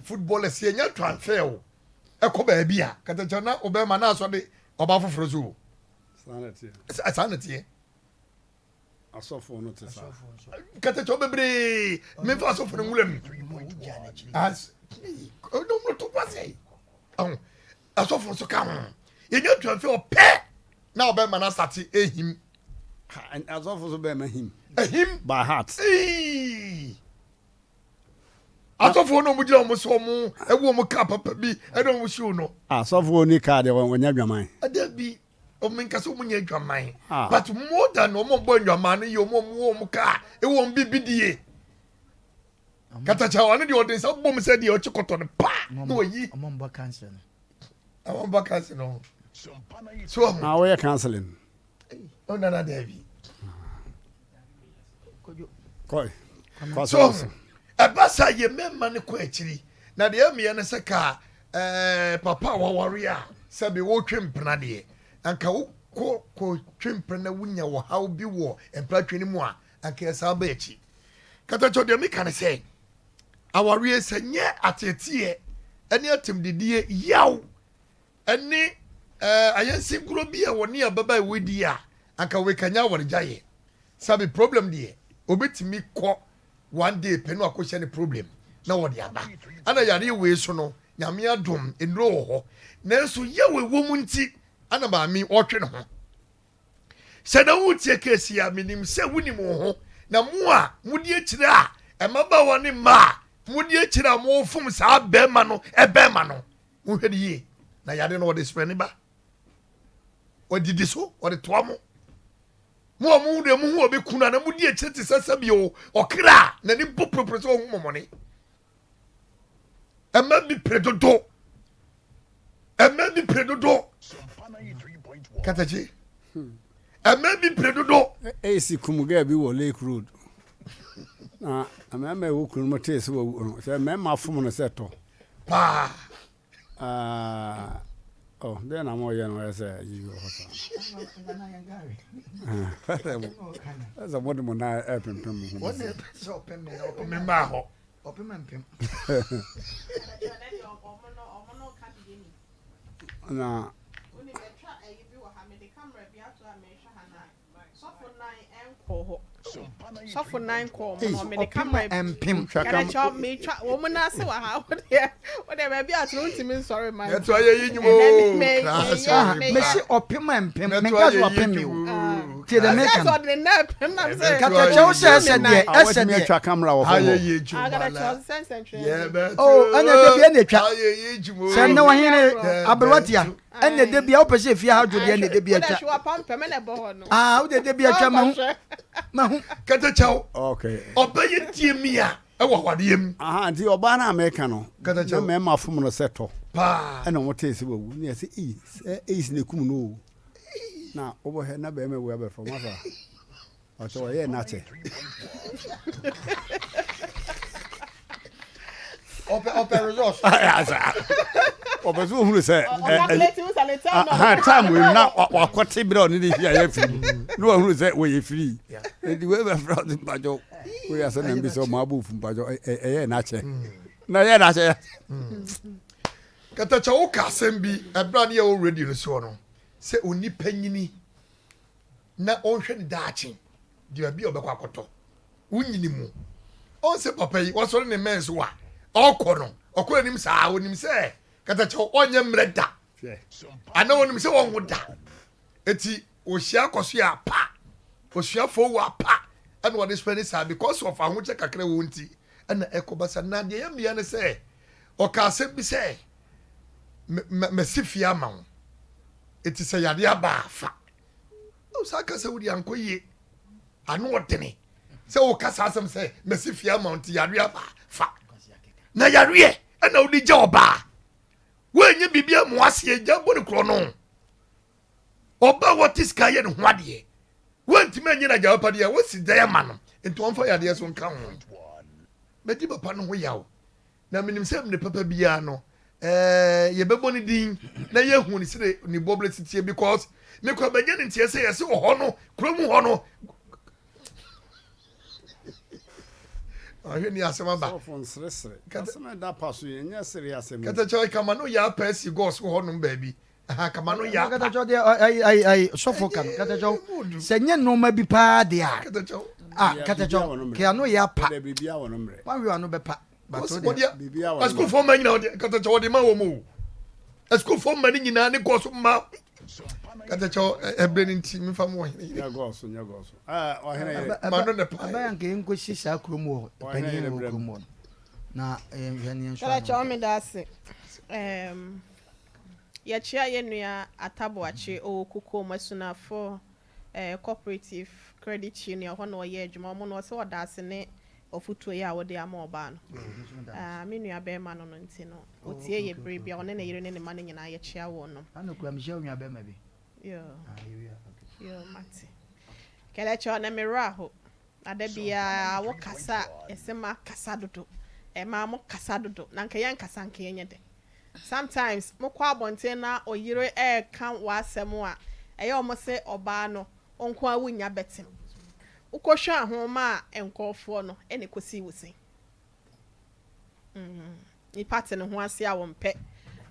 footballers yɛnya transfer o ɛkɔ baabi a katakyɛ na ɔbɛrima na asɔ de ɔba foforɔ so o saa na teɛ asɔfoɔ no te saa katakyɛ bebree memfa asɔfoɔ no nwura mu ɔno to kwasɛ asɔfoɔ nso ka ho yɛnya transfer ɔpɛ na ɔbɛrima no asate ehim Asɔfo so bɛn ma him. Ehim. By heart. Asɔfo no wɔn gyina wɔn so wɔn ɛwɔ wɔn kaa papa bi ɛna wɔn show no. Asɔfo ni kaa deɛ wɔn nyɛ adwaman. Ɛdɛ bi wɔn nkasa wɔn nyɛ adwaman. Ah. But more than wɔn bɔ adwaman no yɛ wɔn wɔn wɔn kaa ɛwɔ wɔn bibi die. Katakyɛ wɔn deɛ ɔde nsa bom sɛ deɛ ɔkye kɔtɔ no paa na wɔyi. Wɔn bɔ kansa no. Wɔn bɔ kansa no. So wɔn. Na wɔyɛ counseling. Oh, nana Dabi. Kɔ so ɛba saa yɛ mmarima no kɔ akyiri na deɛ ɛmeɛ no sɛ ka ɛɛ papa a waware a sɛbi wotwe mpena deɛ anka wokɔ kɔtwe mpena na wonya ɔhaw bi wɔ mpratwe no mu a anka yɛsan ba akyi katakyɛ deɛ meka ne sɛ awareɛ sɛ nyɛ ateeteɛ ɛne atɛmdidie yaw Ɛne eh, ayansi-gorɔ bi a wɔne ababaawa di a, anka wekanya awaregyaeɛ. Sabi problem deɛ, obetumi kɔ one day pɛ na wakɔhyia ne problem na wɔde aba. Ɛna yareɛ wei so no, Nyame adom, nnuro wɔ hɔ. Nanso yaw ɛwɔ mu nti ana maame yi ɔretwe ne ho. Sɛ na woretie case yi a, menim sɛ wonim wo ho. Na mo a modi akyire a, mmabaawa ne mmaa a modi akyire a mofom saa bɛrima no bɛrima no, monhwɛ no yie. Na yare no wɔde srɛ ne ba. Wɔdidi so, wɔde toa mo. Mo a mo deɛ mohu obi kunu a na modi akyire te sɛ sɛbio ɔkra a n'ani bɔ puropuro sɛ ɔhu mɔmɔne. Ɛma bi pere dodo. Ɛma bi pere dodo. Katakye. Ɛma bi pere dodo. Esi kum girl bi wɔ Lake Road. Na mmarima ɛwɔ kuro no mu tee sɛ wawu no sɛ mmarima fom no sɛ tɔ. Paa. Ah, oh, dɛn na moyɛ no ɛsɛ ayi wɔ hɔ saa. Ɛsɛ mode mo nan ɛpempem mo ho. Memmaa hɔ. Na Sɔfo nan nkɔɔ hɔ. Sɔfo nan kɔɔ mu na ɔmede camera mpem. Kɛnɛkyɛ metwa wɔn mu n'ase wɔ ha. Wodeɛ wodeɛ baabi a tena ntumi nsɔre ma. Nɛto ayɛ yi nyuma o. Kraasɔre ma. Mesi ɔpem a mpem. Menka so ɔpem mi o. Tie dɛ meka no. Ɔde ne nan pem nam sɛ. Katakyɛ wo sɛ ɛsɛ deɛ ɛsɛ deɛ. Atwa camera wɔ fam hɔ. Ayɛ yi juma la. Oh ɛna ɛdɛ bi ɛna etwa. Sɛ nnɛ ɔhene aberewa tia. Ɛna ɛdɛ bi a wopɛ sɛ efie ha dwo deɛ ɛna ɛdɛ bi atwa. Ah wode ɛdɛ bi atwa mahu mahu. Katakyɛw. Okay. Ɔbɛyɛ tie mi a ɛwɔ awadeɛ mu. Aha nti ɔbaa no a meka no. Katakyɛw. Na mmarima fom no sɛ tɔ. Paa. Ɛna wɔn tee sɛ wawu ne yɛsɛ eyi sɛ eyi si na ekum no o. Na wobɛhwɛ na bɛrima wu abɛfam asa. Ɔsɛ ɔyɛ n'akyɛ. Ɔpɛ ɔpɛ results. Asa. Ɔpɛ sɛ ohunu sɛ ɛ time wei na wakɔte berɛ a ɔne ne hyia yɛ firi mu na wahunu sɛ wɔyɛ firi. Nti wei bɛfrɛ ɔse mpakyɛw wei asɛ na mbisɛ ɔmo abɔ ofu mpakyɛw ɛyɛ n'akyɛ. Na ɛyɛ n'akyɛ. Katakyɛ wo ka asɛm bi ɛberɛ a ne yɛwɔ radio no soɔ no sɛ onipa nyini na ɔnhwɛ ne daakye de baabi a ɔbɛkɔ akɔtɔ wonyini mu ɔn sɛ papa yi wasɔre ne mmɛn so a ɔkɔ no ɔkɔ n'anim saa onim sɛ katakyɛw ɔnyɛ mmerɛ da ana onim sɛ wɔnwo da eti ohyia akɔso yɛ apa osuafoɔ wɔ apa ɛna ɔde sɔre ne saa because of ahokyɛ kakra wɔ nti ɛna ɛkɔ basa na deɛ yɛ mmea ne sɛ ɔka asɛm bi sɛ mɛsi fie ama wo eti sɛ yadeɛ aba afa Oh, saa kasa wo di ankɔ yie. Ano ɔdene. Sɛ wo kasa asɛm sɛ mɛsi fie ama nti yareɛ aba fa. Na yareɛ ɛna wode gya ɔbaa. Woanyɛ biribi amu aseɛ gya bɔ ne korɔ no. Ɔbaa wɔte sika yɛ ne ho adeɛ. Woantumi anyɛ no agyapadeɛ a wosi dan ama no nti ɔmfa yadeɛ so nka ho. Mɛdi papa no ho yaw. Na menim sɛ mene papa biara no eh, yɛbɛbɔ ne din na yɛhu ne sɛde ne bɔberɛ si teɛ because mekɔ bɛnyɛ ne nteɛ sɛ yɛse wɔ hɔ no kurom hɔ no ahwɛ ni asɛm aba Sɔfo nseresere. Asɛm a ɛda pa so yi, ɛnyɛ sere asɛm. Katakyɛ kama no yɛ apa asi gɔs wɔ hɔnom baabi. Aha kama no yɛ apa. Katakyɛ deɛ ayi ayi ayi sɔfo ka no katakyɛ sɛ nyɛ nneɛma bi paa deɛ a. Katakyɛ. Ah katakyɛ kea no yɛ apa. Biribiara wɔ no mmerɛ. Wanwe ano bɛpa. Asukuufoɔ mma nyinaa ɔde katakyɛ ɔde ma wɔn o. Asukuufoɔ mma no nyinaa ne gɔs mma katakyɛ ɛbrɛ no nti mefa mu ɔhene yere. Nyɛ gɔs nyɛ gɔs. Ɔhene yere. Ma no ne paa. Ɛbɛyɛ anka yɛn nkɔsi saa kurom wɔ panin wɔ kurom wɔ no na yɛnhwɛ ne yɛn nso ano. Katakyɛ ɔme da ase. Yɛkyea yɛn nua Atta Boakye ɔwɔ Kukuom Asunafo Cooperative Credit Union hɔ na ɔyɛ adwuma. Ɔmo no ɔsɛ ɔda ase ne ɔfotuo yi a wode ama ɔbaa no. Me nua bɛɛma no no nti no ɔtie yɛ bere bia ɔne ne yere ne ne mma no nyinaa yɛkyea wɔn nom. Ano kura mehyia wo nua bɛɛma bi. Yoo yoo mate. Kɛlɛkyɛ ɔnɛ me werɛ aho. Na da biara wo kasa a yɛse ma kasa dodo. Ɛmaa mo kasa dodo. Na nka yɛn kasa nka yɛnyɛ dɛ. Sometimes mo kɔ abɔnten na oyere ɛɛka w'asɛm a ɛyɛ ɔmo se ɔbaa no wo nko ara wo nnya bɛtem. Wo kɔ hwɛ ahoma a nkorɔfoɔ no ɛna ɛkɔsii wo sɛn? Mm nipa te ne ho ase a wɔmpɛ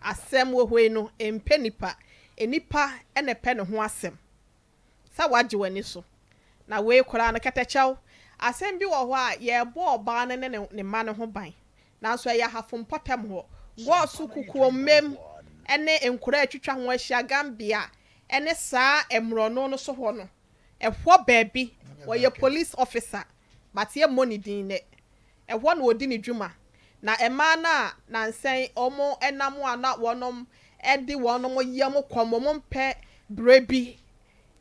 asɛm wɔ hɔ yi no ɛmpɛ nipa. Nipa ɛna ɛpɛ ne ho asɛm. Sɛ woagye w'ani so. Na wei koraa no, kɛtɛkyɛw, asɛm bi wɔ hɔ a, yɛrebɔ ɔbaa no ne ne mma no ho ban. Nanso ɛyɛ ahafo mpɔtam hɔ. Goaso Kukuommem ne nkuro a atwitwa ho ahyia Gambia ne saa mmorɔno no so hɔ no, ɛhɔ baabi, ɔyɛ police officer but yɛmmɔ ne din nnɛ. Ɛhɔ na ɔdi ne dwuma. Na mmaa no a nansa yi wɔnam a na wɔnom de wɔnom yam kɔm, wɔn mpɛ berɛ bi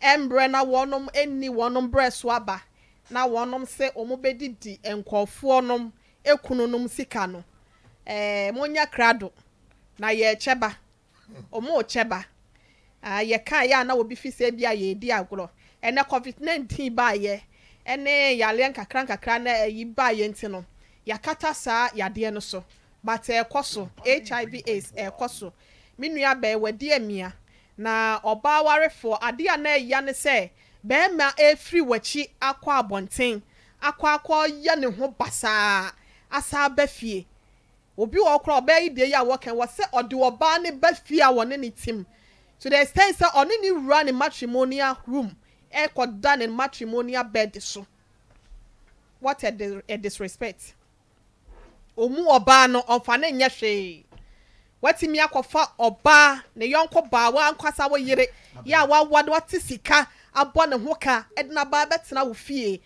mbrɛ na wɔnom nni wɔnom berɛ so aba na wɔnom se wɔn bɛdidi nkorɔfoɔ nom kunu nom sika no, eh, monyɛ krado na yɛrekyɛ ba. Wɔrekyɛ ba. Ah, yɛkaeɛ a na obi fi sɛ ebia yɛredi agorɔ. Ɛnnɛ covid 19 baeɛ ne yareɛ nkakra nkakra na ayi baeɛ nti no, yɛakata saa yadeɛ no so. But ɛrekɔ so, HIV AIDS ɛrekɔ so. Me nua bɛɛ, wadi amia. Na ɔbaa warefoɔ, adeɛ a na ɛya ne sɛ barima refiri w'akyi akɔ abɔnten akɔ akɔyɛ ne ho basaa asan aba fie. Obi wɔ hɔ koraa a, ɔbaa yi deɛ yi a wɔka yi, wɔ sɛ ɔde ɔbaa no ba fie a wɔne no te mu to the extent sɛ ɔne no wura ne matrimonial room kɔda ne matrimonial bed so. What a a disrespect. Ɔmmu ɔbaa no, ɔmfa no nyɛ hwee. Watumi akɔfa ɔbaa, ne yɔnko baa, w'ankasa wo yere, yɛ a wawa no wate sika abɔ ne ho ka de no aba abɛtena wo fie.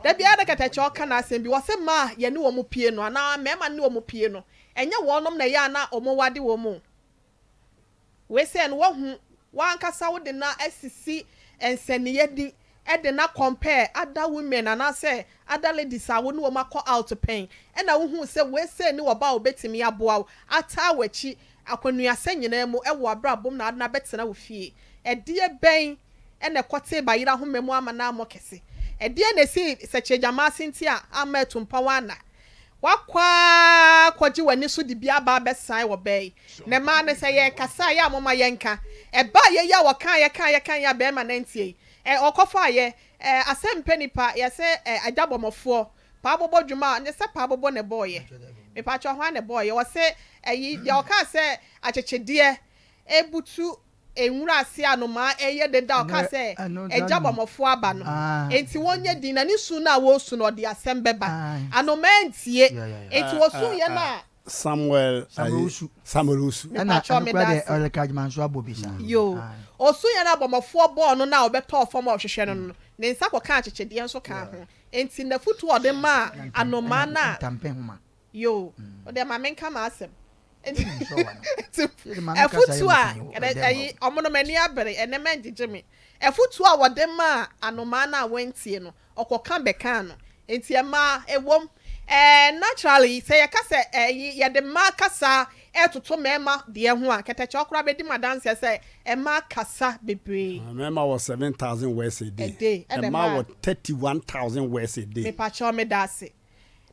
Da biara na Katakyɛ ɔka n'asɛm bi, ɔse mmaa a yɛne wɔn pie no anaa mmarima ne wɔn pie no, ɛnyɛ wɔnom na ɛyɛ a na wɔn wade wɔn o. Wei sɛ no wahu w'ankasa wode no asisi nsɛnniiɛ ni de no akɔmpɛɛ other women anaasɛ other ladies a wo ne wɔn akɔ out pɛn ɛna wohuu sɛ wei sei ne ɔbaa a ɔbɛtumi aboa wo ataa w'akyi akwanuasɛ nyinaa mu wɔ w'abrabɔ mu na ade no abɛtena wo fie. Ɛdeɛ bɛn na ɛkɔtee bayerɛ ahoma mu ama no ammɔ kɛse? Ɛdeɛn na ɛsii sɛkyerɛgyama ase nti a amma atumpɔn anna? Woakɔ ara akɔgye w'ani so de bi aba abɛsan wɔ bɛ yi. Na mmaa no, sɛ yɛrekasa a, ɛyɛ a momma yɛnka. Ɛbaa yei a wɔkaeɛ kaeɛ kaeɛ a barima no antie yi, ɛ, ɔkɔfaeɛ, ɛ, asɛm mpɛ nipa, yɛse, ɛ, agya bɔmmɔfoɔ, paa bɔbɔ dwuma a, nyɛ sɛ paa bɔbɔ na ɛbɔeɛ. Mepakyɛw, hwan na ɛbɔeɛ? Wɔse, ɛyi, deɛ ɔkaa sɛ akyekyedeɛ butu Nwura ase anomaa reyɛ dede a ɔkaa sɛ, Agya bɔmmɔfoɔ aba no, enti wɔnyɛ dinn, na ne su no a wɔresu no, ɔde asɛm bɛba. Anomaa antie, enti wɔsuiɛ no a. Samuel ayi Samuel Osu. Ɛna Mepakyɛw ɛno meda koraa deɛ ase. ɔde Kajman nso abɔ bi saa. Yoo. Ɔsuiɛ no a abɔmmɔfoɔ bɔɔ no no a ɔbɛtɔɔ fam a ɔhwehwɛ no no, ne nsa kɔkaa akyekyedeɛ nso kaa ho. Enti n'afotuo a ɔde maa anomaa no a. Ntampɛ nhoma. Yoo. Wo deɛ ma menka m'asɛm. Nti afutuo a ɛyi ɔmo no m'ani abere ɛnɛ mɛngyegye me. Afutuo a wɔde maa anomaa no a wantie no ɔkɔka bɛkaa no nti ɛmaa ɛwom ɛɛ naturally sɛ yɛka sɛ ɛyi yɛde mmaa kasa ɛtoto mmarima deɛ ho a kɛtɛkyɛw koraa bɛdi m'adanseɛ sɛ mmaa kasa bebree. Mmarima wɔ 7000 words a day. A day ɛna Mmaa mmaa. wɔ 31000 words a day. Mepakyɛw meda ase.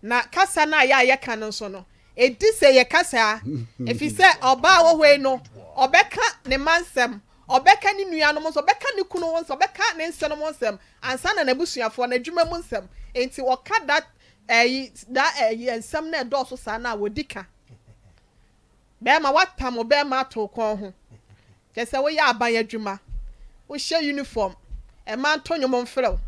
Na kasa no a yɛ a yɛka no nso no, edi sɛ yɛka saa, efisɛ ɔbaa a ɔwɔ hɔ yi no, ɔbɛka ne mma nsɛm, ɔbɛka ne nuanom nsɛm, ɔbɛka ne kunu ho nsɛm, ɔbɛka ne nsenom ho nsɛm, ansa na n'abusuafoɔ, n'adwuma mu nsɛm. Enti ɔka that ɛyi that ɛyi nsɛm no a ɛdɔɔso saa no a, wɔdi ka. Bɛɛma, woatam wo bɛɛma ato wo kɔn ho. Kyerɛ sɛ woyɛ aban adwuma, wohyɛ uniform, mmaa nto nnwom mfrɛ wo,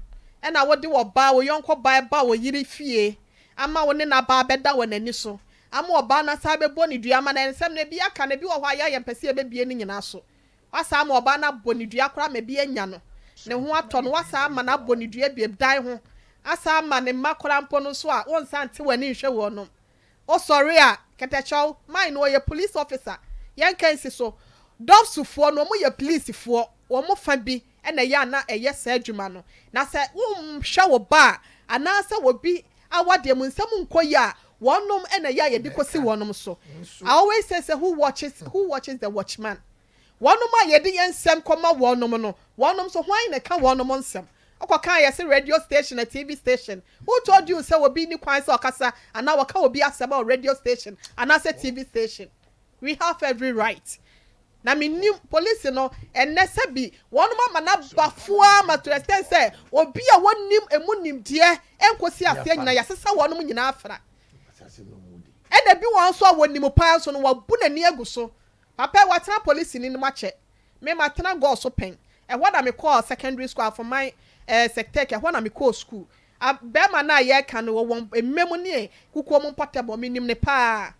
ɛna wode ɔbaa, wo yɔnko baa ba wo yere fie ama wo ne no aba abɛda wɔ n'ani so, ama ɔbaa no asan abɛbɔ ne dua ama no. Nsɛm no ebi aka no, ebi wɔ hɔ a yɛ a yɛmpɛ sɛ yɛbɛbue ne nyinaa so. Woasan ama ɔbaa no abɔ ne dua koraa ma ebi anya no, ne ho atɔ no, woasan ama no abɔ ne dua bio dan ho, asan ama ne mma koraa mpo no nso a, wonsan nte w'ani nhwɛ wɔnom. Osɔre a, kɛtɛkyɛw, mine no ɔyɛ police officer, yɛnka nsi so, Dɔfso foɔ no wɔn yɛ police foɔ, wɔn fa bi na ɛyɛ a na ɛyɛ saa adwuma no, na sɛ wo nhwɛ wo ba a, anaa sɛ obi awadeɛ mu nsɛm nkɔ yie a, wɔnom na ɛyɛ a yɛde kɔsi wɔnom so. I always say sɛ who watches, who watches the watchman? Wɔnom a yɛde yɛn nsɛm kɔma wɔnom no, wɔnom nso hwan na ɛka wɔnom nsɛm? Wokɔkaa yɛse radio station na TV station. Who told you sɛ obi nni kwan sɛ ɔkasa anaa wɔka obi asɛm wɔ radio station anaasɛ TV station? We have every right. Na mennim, police no, ɛnnɛ sɛbi wɔnom ama no aba fo ara ma to the extent sɛ obi a wɔnnim ɛmu nimdeɛ ɛnkɔsi aseɛ nyinaa yɛasesa wɔnom nyinaa afra. Ɛna bi wɔ hɔ nso a wɔnim paa nso no wɔabu n'ani agu so. Papa yi watena polisini no mu akyɛ. Me matena gɔɔ so pɛn. Ɛhɔ na mekɔɔ secondary school, Afoman eh, Sectec, ɛhɔ na mekɔɔ school. A, bɛɛma no a yɛreka no, ɔwɔ mmɛ mu ne kukuo mu mpɔtam hɔ, menim no paa.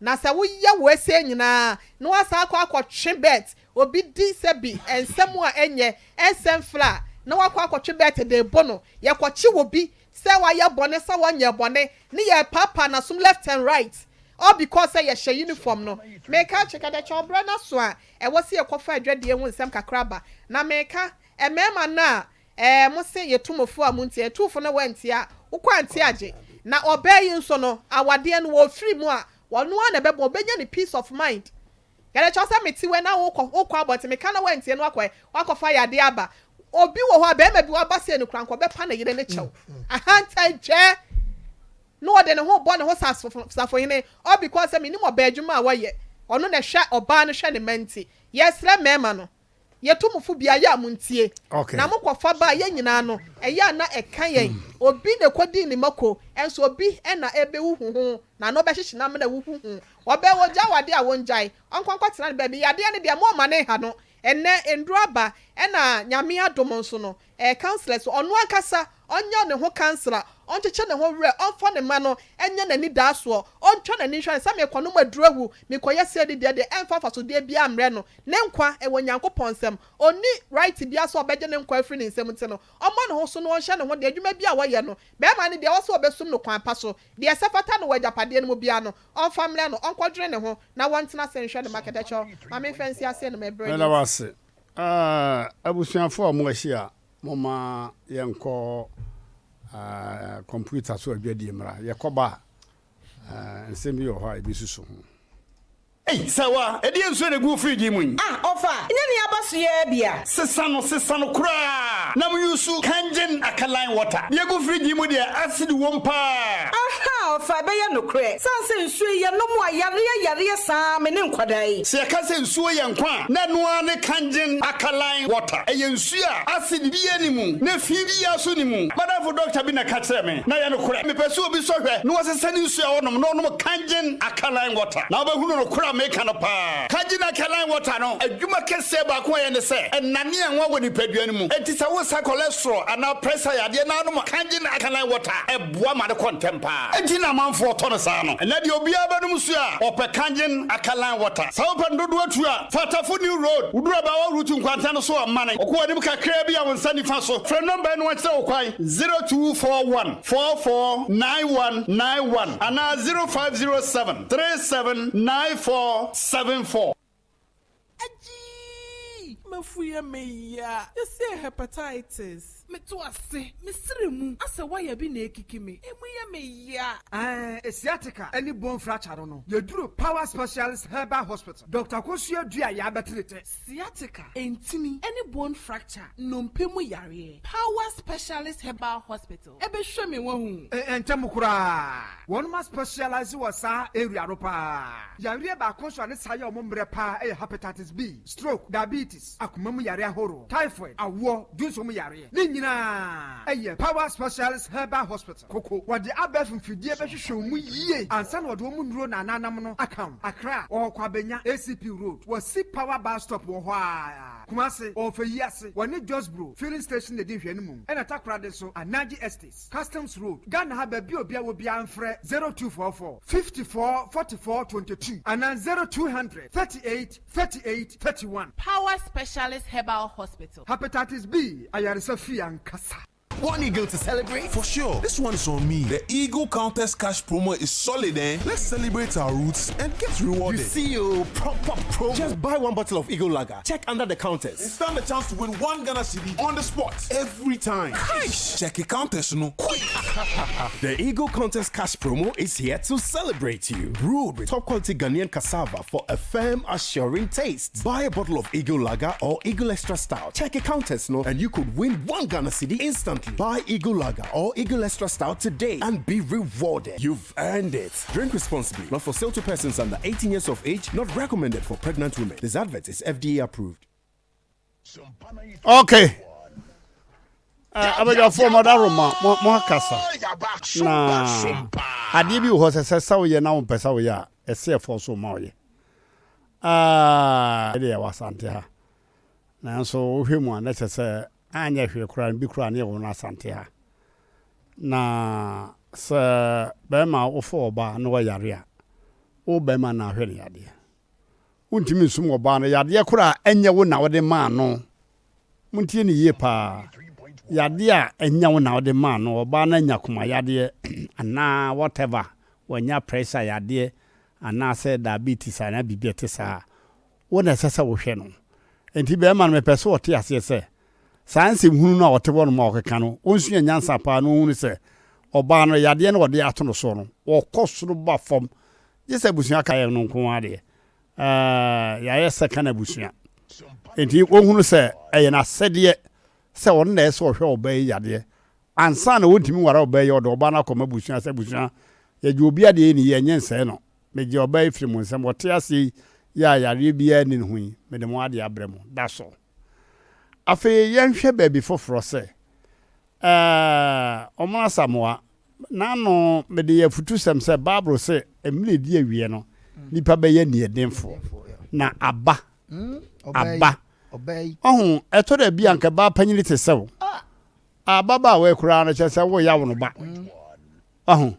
Na sɛ woyɛ wo ɛsɛ nyinaa na woasan akɔ akɔtwe bɛt, obi di sɛ bi nsɛm a ɛnyɛ, ɛnsɛ mfra a, na woakɔ akɔtwe bɛt de rebo no. Yɛkɔkye obi sɛ wayɛ bɔne sɛ ɔnyɛɛ bɔne ne yɛrepaapaa n'asom left and right all because sɛ yɛhyɛ uniform no. Meka akyerɛ Kɛtɛkyɛ ɔbrɛ no aso a ɛwɔ sɛ yɛkɔfa adwadie ho nsɛm kakra ba. Na meka mmarima no a Ɛɛ mo se yɛtu mo fo a montie, ɛtu fo na woantie a, wokɔ ante agye. Na ɔbaa yi nso no, awadeɛ no wɔfiri mu a, ɔno ara na ɛbɛbɔ, ɔbɛnya ne peace of mind. Yɛde kyerɛ sɛ mete wei na wokɔ, wokɔ abɔnten, meka na woantie no akɔ ɛ, woakɔfa yadeɛ aba. Obi wɔ hɔ a, barima bi waba sei no koraa nka ɔbɛpa ne yere no kyɛw. Ahantan twɛ! Na ɔde ne ho bɔ ne ho safohene, all because sɛ menim ɔbaa adwuma a wɔyɛ, ɔno na ɛhwɛ ɔbaa no hwɛ ne mma nti. Yɛsrɛ mmarima no, Yɛtu mo fo bi a, ɛyɛ a montie. Na mokɔfa ba a, yɛn nyinaa no, ɛyɛ a na ɛka yɛn. Obi na ɛkɔdii ne mako, nso obi na ɛrebɛhuhu ho, na ano bɛhyehye no amena ahuhu ho. Ɔbɛ, ɔgyae w'adeɛ a, wongyae. Ɔnkɔ nkɔtena ne baabi. Yadeɛ no deɛ, momma no nha no. Ɛnnɛ, nnuro aba, ɛna Nyame adom nso no, ɛɛ councillors, ɔno ankasa ɔnyɛ ne ho councillor, ɔnkyekye ne ho werɛ, ɔmfa ne mma no nyɛ n'anidaasoɔ, ɔntwa n'ani nhwɛ no sɛ merekɔnom aduro awu, merekɔyɛ sei ne deɛ deɛ, ɛmfa mfasodeɛ biara mmrɛ no. Ne nkwa wɔ Nyankopɔn nsam. Ɔnni right biara sɛ ɔbɛgye ne nkwa afiri ne nsam nti no, ɔmmɔ ne ho so na ɔnhyɛ ne ho den. Adwuma biara a ɔyɛ no, barima no deɛ ɛwɔ sɛ ɔbɛsum no kwan pa so. Deɛ ɛsɛ fata no wɔ agyapadeɛ no mu biara no, ɔmfa mmrɛ no, ɔnkɔdwene ne ho na wɔntena ase nhwɛ ne mma. Kɛtɛkyɛw, ma memfa nsi aseɛ no mɛbrɛ Meda no wo nti. ase. Abusuafo a moahyia, momma yɛnkɔ kɔmputa so adwadie mmra. Yɛkɔba a, nsɛm bi wɔ hɔ a yɛbɛsusu ho. Ei, Sawa, ɛdeɛn nsuo na ɛgu wo fridge yi mu yi? Ah, ɔfa, nyɛ nea aba so yi ara bi a? Sesa no, sesa no koraa na me use Kangen alkaline water. Deɛ ɛgu fridge yi mu deɛ, acid wom paa. Ahaa, ɔfa, ɛbɛyɛ nokorɛ. Sane sɛ nsuo yi yɛnom a, yareɛ yareɛ saa me ne nkwadaa yi. Sɛ yɛka sɛ nsuo yɛ nkwa a, na ɛno ara ne Kangen alkaline water. Ɛyɛ nsuo a acid biara nni mu, na fi biara nso nni mu. M'adamfo dɔkta bi na ɛka kyerɛɛ me, na ɛyɛ nokorɛ. Mepɛ sɛ obi sɔ hwɛ na ɔsesa ne nsuo a ɔnom na ɔnom Kangen alkaline water, na wobɛhunu nokorɛ a meka no paa. Kangen alkaline water no, adwuma kɛseɛ baako a ɛyɛ ne sɛ, ɛnane anwa wɔ nipadua no mu. Enti sɛ wosa cholesterol anaa pressure yadeɛ na wonom Kangen alkaline water a, ɛboa ma no kɔ ntɛm paa. Enti na amanfoɔ tɔ no saa no. Ɛnnɛ deɛ obiara bɛnom nsuo a, ɔpɛ Kangen alkaline water. Sɛ wopɛ no dodoɔ tu a, fa Tafo New Road, woduru Abaawa Route nkwanta no so a, mane kɔ w'anim kakraa bi a wo nsa nifa so. Frɛ nɔmba yi na wɔnkyerɛ wo kwan, 0241 44 9191 anaa 0507 37 94 74. Agyii! M'afu yɛ me ya. Yɛse hepatitis. Meto ase, me srɛ mu asɛ wire bi na ekiki me, emu yɛ me ya. Ɛɛ sciatica ne bone fracture no no, yɛduru Power Specialist Herbal Hospital, Doctor Akosua Duah yɛabɛtere tɛ. Sciatica, ntini ne bone fracture, nnompe mu yareɛ, Power Specialist Herbal Hospital bɛhwɛ me wahu. Ntɛm koraa, wɔnom a specialise wɔ saa area no paa. Yareɛ baako nso a ne saa yɛ wɔn mmerɛ paa yɛ Hepatitis B, stroke, diabetes, akoma mu yareɛ ahoroɔ, typhoid, awoɔ, dwonsɔ mu yareɛ. Ne nyinaa yɛ Power Specialist Herbal Hospital, Koko. Wɔde abɛɛfo mfidie bɛhwehwɛ wo mu yie ansa na wɔde wɔn nnuro na ananam no aka wo. Accra, wɔwɔ Kwabenya, ACP Road, wɔsi Power Bus Stop wɔ hɔ ara. Kumasi, wɔwɔ Feyiase, wɔne Josbro Filling Station na ɛdi nhwɛanimu, ɛna Takoradi nso, Anaji Estates, Customs Road, Ghana ha baabi a obiara wɔ biara mfrɛ 0244 54 44 22 anaa 0200 38 38 31. Power Specialist Herbal Hospital. Hepatitis B ayaresa fie ankasa. One Eagle to celebrate? For sure. This one is on me. The Eagle Countess Cash promo is solid, eh? Let's celebrate our roots and get rewarded. You see, you proper promo. Just buy one bottle of Eagle Lager. Check under the counters. And stand a chance to win one Ghana cedi on the spot every time. Cash! Check your counters, no. Quick! the Eagle Contest Cash promo is here to celebrate you. Brewed with top quality Ghanaian cassava for a firm, assuring taste. Buy a bottle of Eagle Lager or Eagle Extra Stout. Check your counters, no, and you could win one Ghana cedi instantly. Buy Eagle Lager or Eagle Extra Stout today and be rewarded. You've earned it. Drink responsibly. Not for sale to persons under 18 years of age. Not recommended for pregnant women. This advert is FDA approved. Okay. Eh, abadwafoɔ mɔda roma mo mo akasa na adeɛ bi wɔ hɔ sɛ sɛ sɛ woyɛ na wompɛ sɛ woyɛ a ɛsɛ ɛfɔ so ma woyɛ ah, ɛdeɛ wɔ asante ha Nanso wohwɛ mu a, na kyerɛ sɛ anyɛ hwee koraa no, bi koraa na yɛwɔ no Asante ha. Na sɛ bɛrima wofa ɔbaa na ɔyare a, Wo bɛrima na ahwɛ no yadeɛ. Wontumi nsum ɔbaa no yadeɛ koraa a ɛnyɛ wo na wode maa no. Montie no yie paa. Yadeɛ a ɛnyɛ wo na wode maa no, ɔbaa no anya akoma yadeɛ anaa whatever, wanya pressure yadeɛ anaasɛ diabetes anaa biribi a ɛte saa a, wo na ɛsɛ sɛ wohwɛ no. Enti barima no, mepɛ sɛ ɔte aseɛ sɛ, saa nsɛmhunu no a ɔte hɔnom a ɔkeka no, ɔnsua nyansa paa na ɔnhunu sɛ ɔbaa no, yadeɛ no a ɔde ato no soɔ no, ɔkɔ soro ba fam. Gye sɛ abusua ka yɛn no nko ara deɛ, ɛɛ, yɛayɛ second abusua. Enti ɔnhunu sɛ ɛyɛ n'asɛdeɛ sɛ ɔno na ɛsɛ sɛ ɔhwɛ ɔbaa yi yadeɛ ansa na ɔntumi nware ɔbaa yi, ɔde ɔbaa no akɔma abusua sɛ abusua, yɛgye obi adeɛ yi ne yie, ɛnyɛ nsɛe no. Megye ɔbaa yi firi mo nsam. Ɔte aseɛ yi yɛ a yareɛ biara nni ne ho yi, mede mo adeɛ abrɛ mo. That's all. Afei yɛnhwɛ baabi foforɔ sɛ, ɛɛ, Ɔmono Asamoah, n'ano mede yɛ afutusɛm sɛ Bible se mmerɛ ɛdi awieɛ no, nnipa bɛyɛ aniɛdenfoɔ. Na aba, aba. Ɔho, ɛtɔ da bi a nka baa panyini te sɛ wo. Ababaawa yi koraa no kyerɛ sɛ woyɛ awono ba. Ɔho,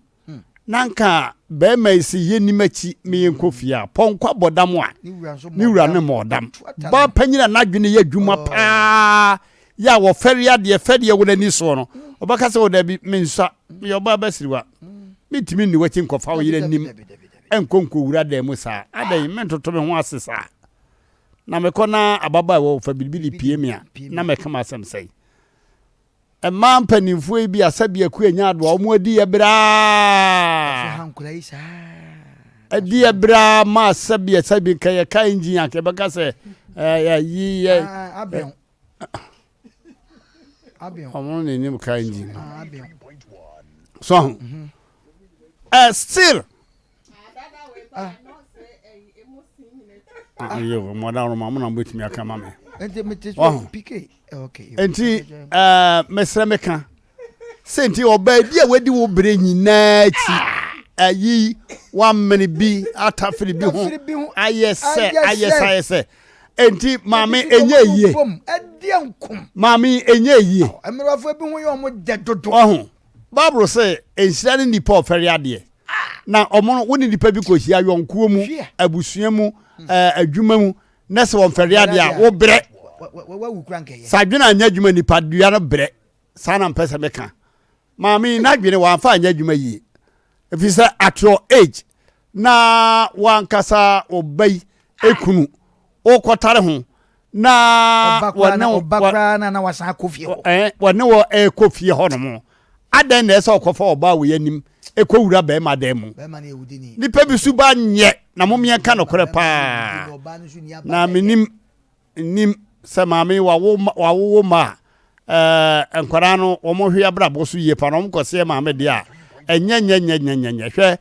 na nka bɛrima yi se yɛnni m'akyi me yɛnkɔ fie a, pɔnkɔ abɔ dam a, ne wura no mmɔɔ dam. Baa panyin a n'adwene yɛ adwuma oh. paa yɛ a wɔfɛre adeɛ fɛdeɛ wɔ n'ani soɔ no, ɔbɛka sɛ o oh, dabi mensua, meyɛ ɔbaa basiriwa, mentumi nni w'akyi nkɔfa wo yere anim nkɔ nkɔwura dan mu saa. Adɛn, mentoto me ho ase saa. Na mekɔ na ababaawa wɔfa biribi de pie me a, na mɛka m'asɛm sɛn. Mmaa mpanimfoɔ yi bi a sɛbi aku anya adoa wɔn adi yɛ beraa adi yɛ beraa ma sɛbi sɛbi nka yɛ ka engine a kɛbɛka sɛ ɛɛ yi yɛ wɔn na enim ka engine so ho ɛɛ still. Ayo, mɔda roma mo na mobɛtumi aka ma me. Nti mesrɛ meka sɛ nti ɔbaa bi a wadi wo berɛ nyinaa akyi ayi wamene bi atafere bi ho ayɛ sɛ ayɛ sɛ ayɛ sɛ nti maame ɛnyɛ yie maame ɛnyɛ yie ɔho Bible sɛ nhyira ne nipa ɔfɛre adeɛ na ɔmo no wo ne nipa bi kɔhyia yɔnkoɔ mu abusua mu hmm. eh, adwuma mu na sɛ wɔmfɛre adeɛ a wobrɛ sɛ adwene anyɛ adwuma nipa dua no brɛ saa na mpɛ sɛ meka maame n'adwene wɔamfa anyɛ adwuma yie ɛfiri sɛ at your age na wankasa ɔba yi ekunu wokɔtare ho na wɔne ɔba koraa na na wasan akɔ fie hɔ ɛɛ wɔne wɔ ɛkɔ fie hɔ nom adɛn na ɛsɛ ɔkɔfa ɔbaa wɔ anim ɛkɔ wura bɛrima dan mu nipa bi so ba nyɛ na mo mmiɛnka nokorɛ paa na menim Nnim sɛ maame yi wawo wawowo mma a ɛɛ nkwadaa no wɔn hwe abrabɔ so yie pa na wɔn kɔseɛ maame deɛ a ɛnyɛ nyɛ nyɛ nyɛ nyɛ nyɛ hwɛ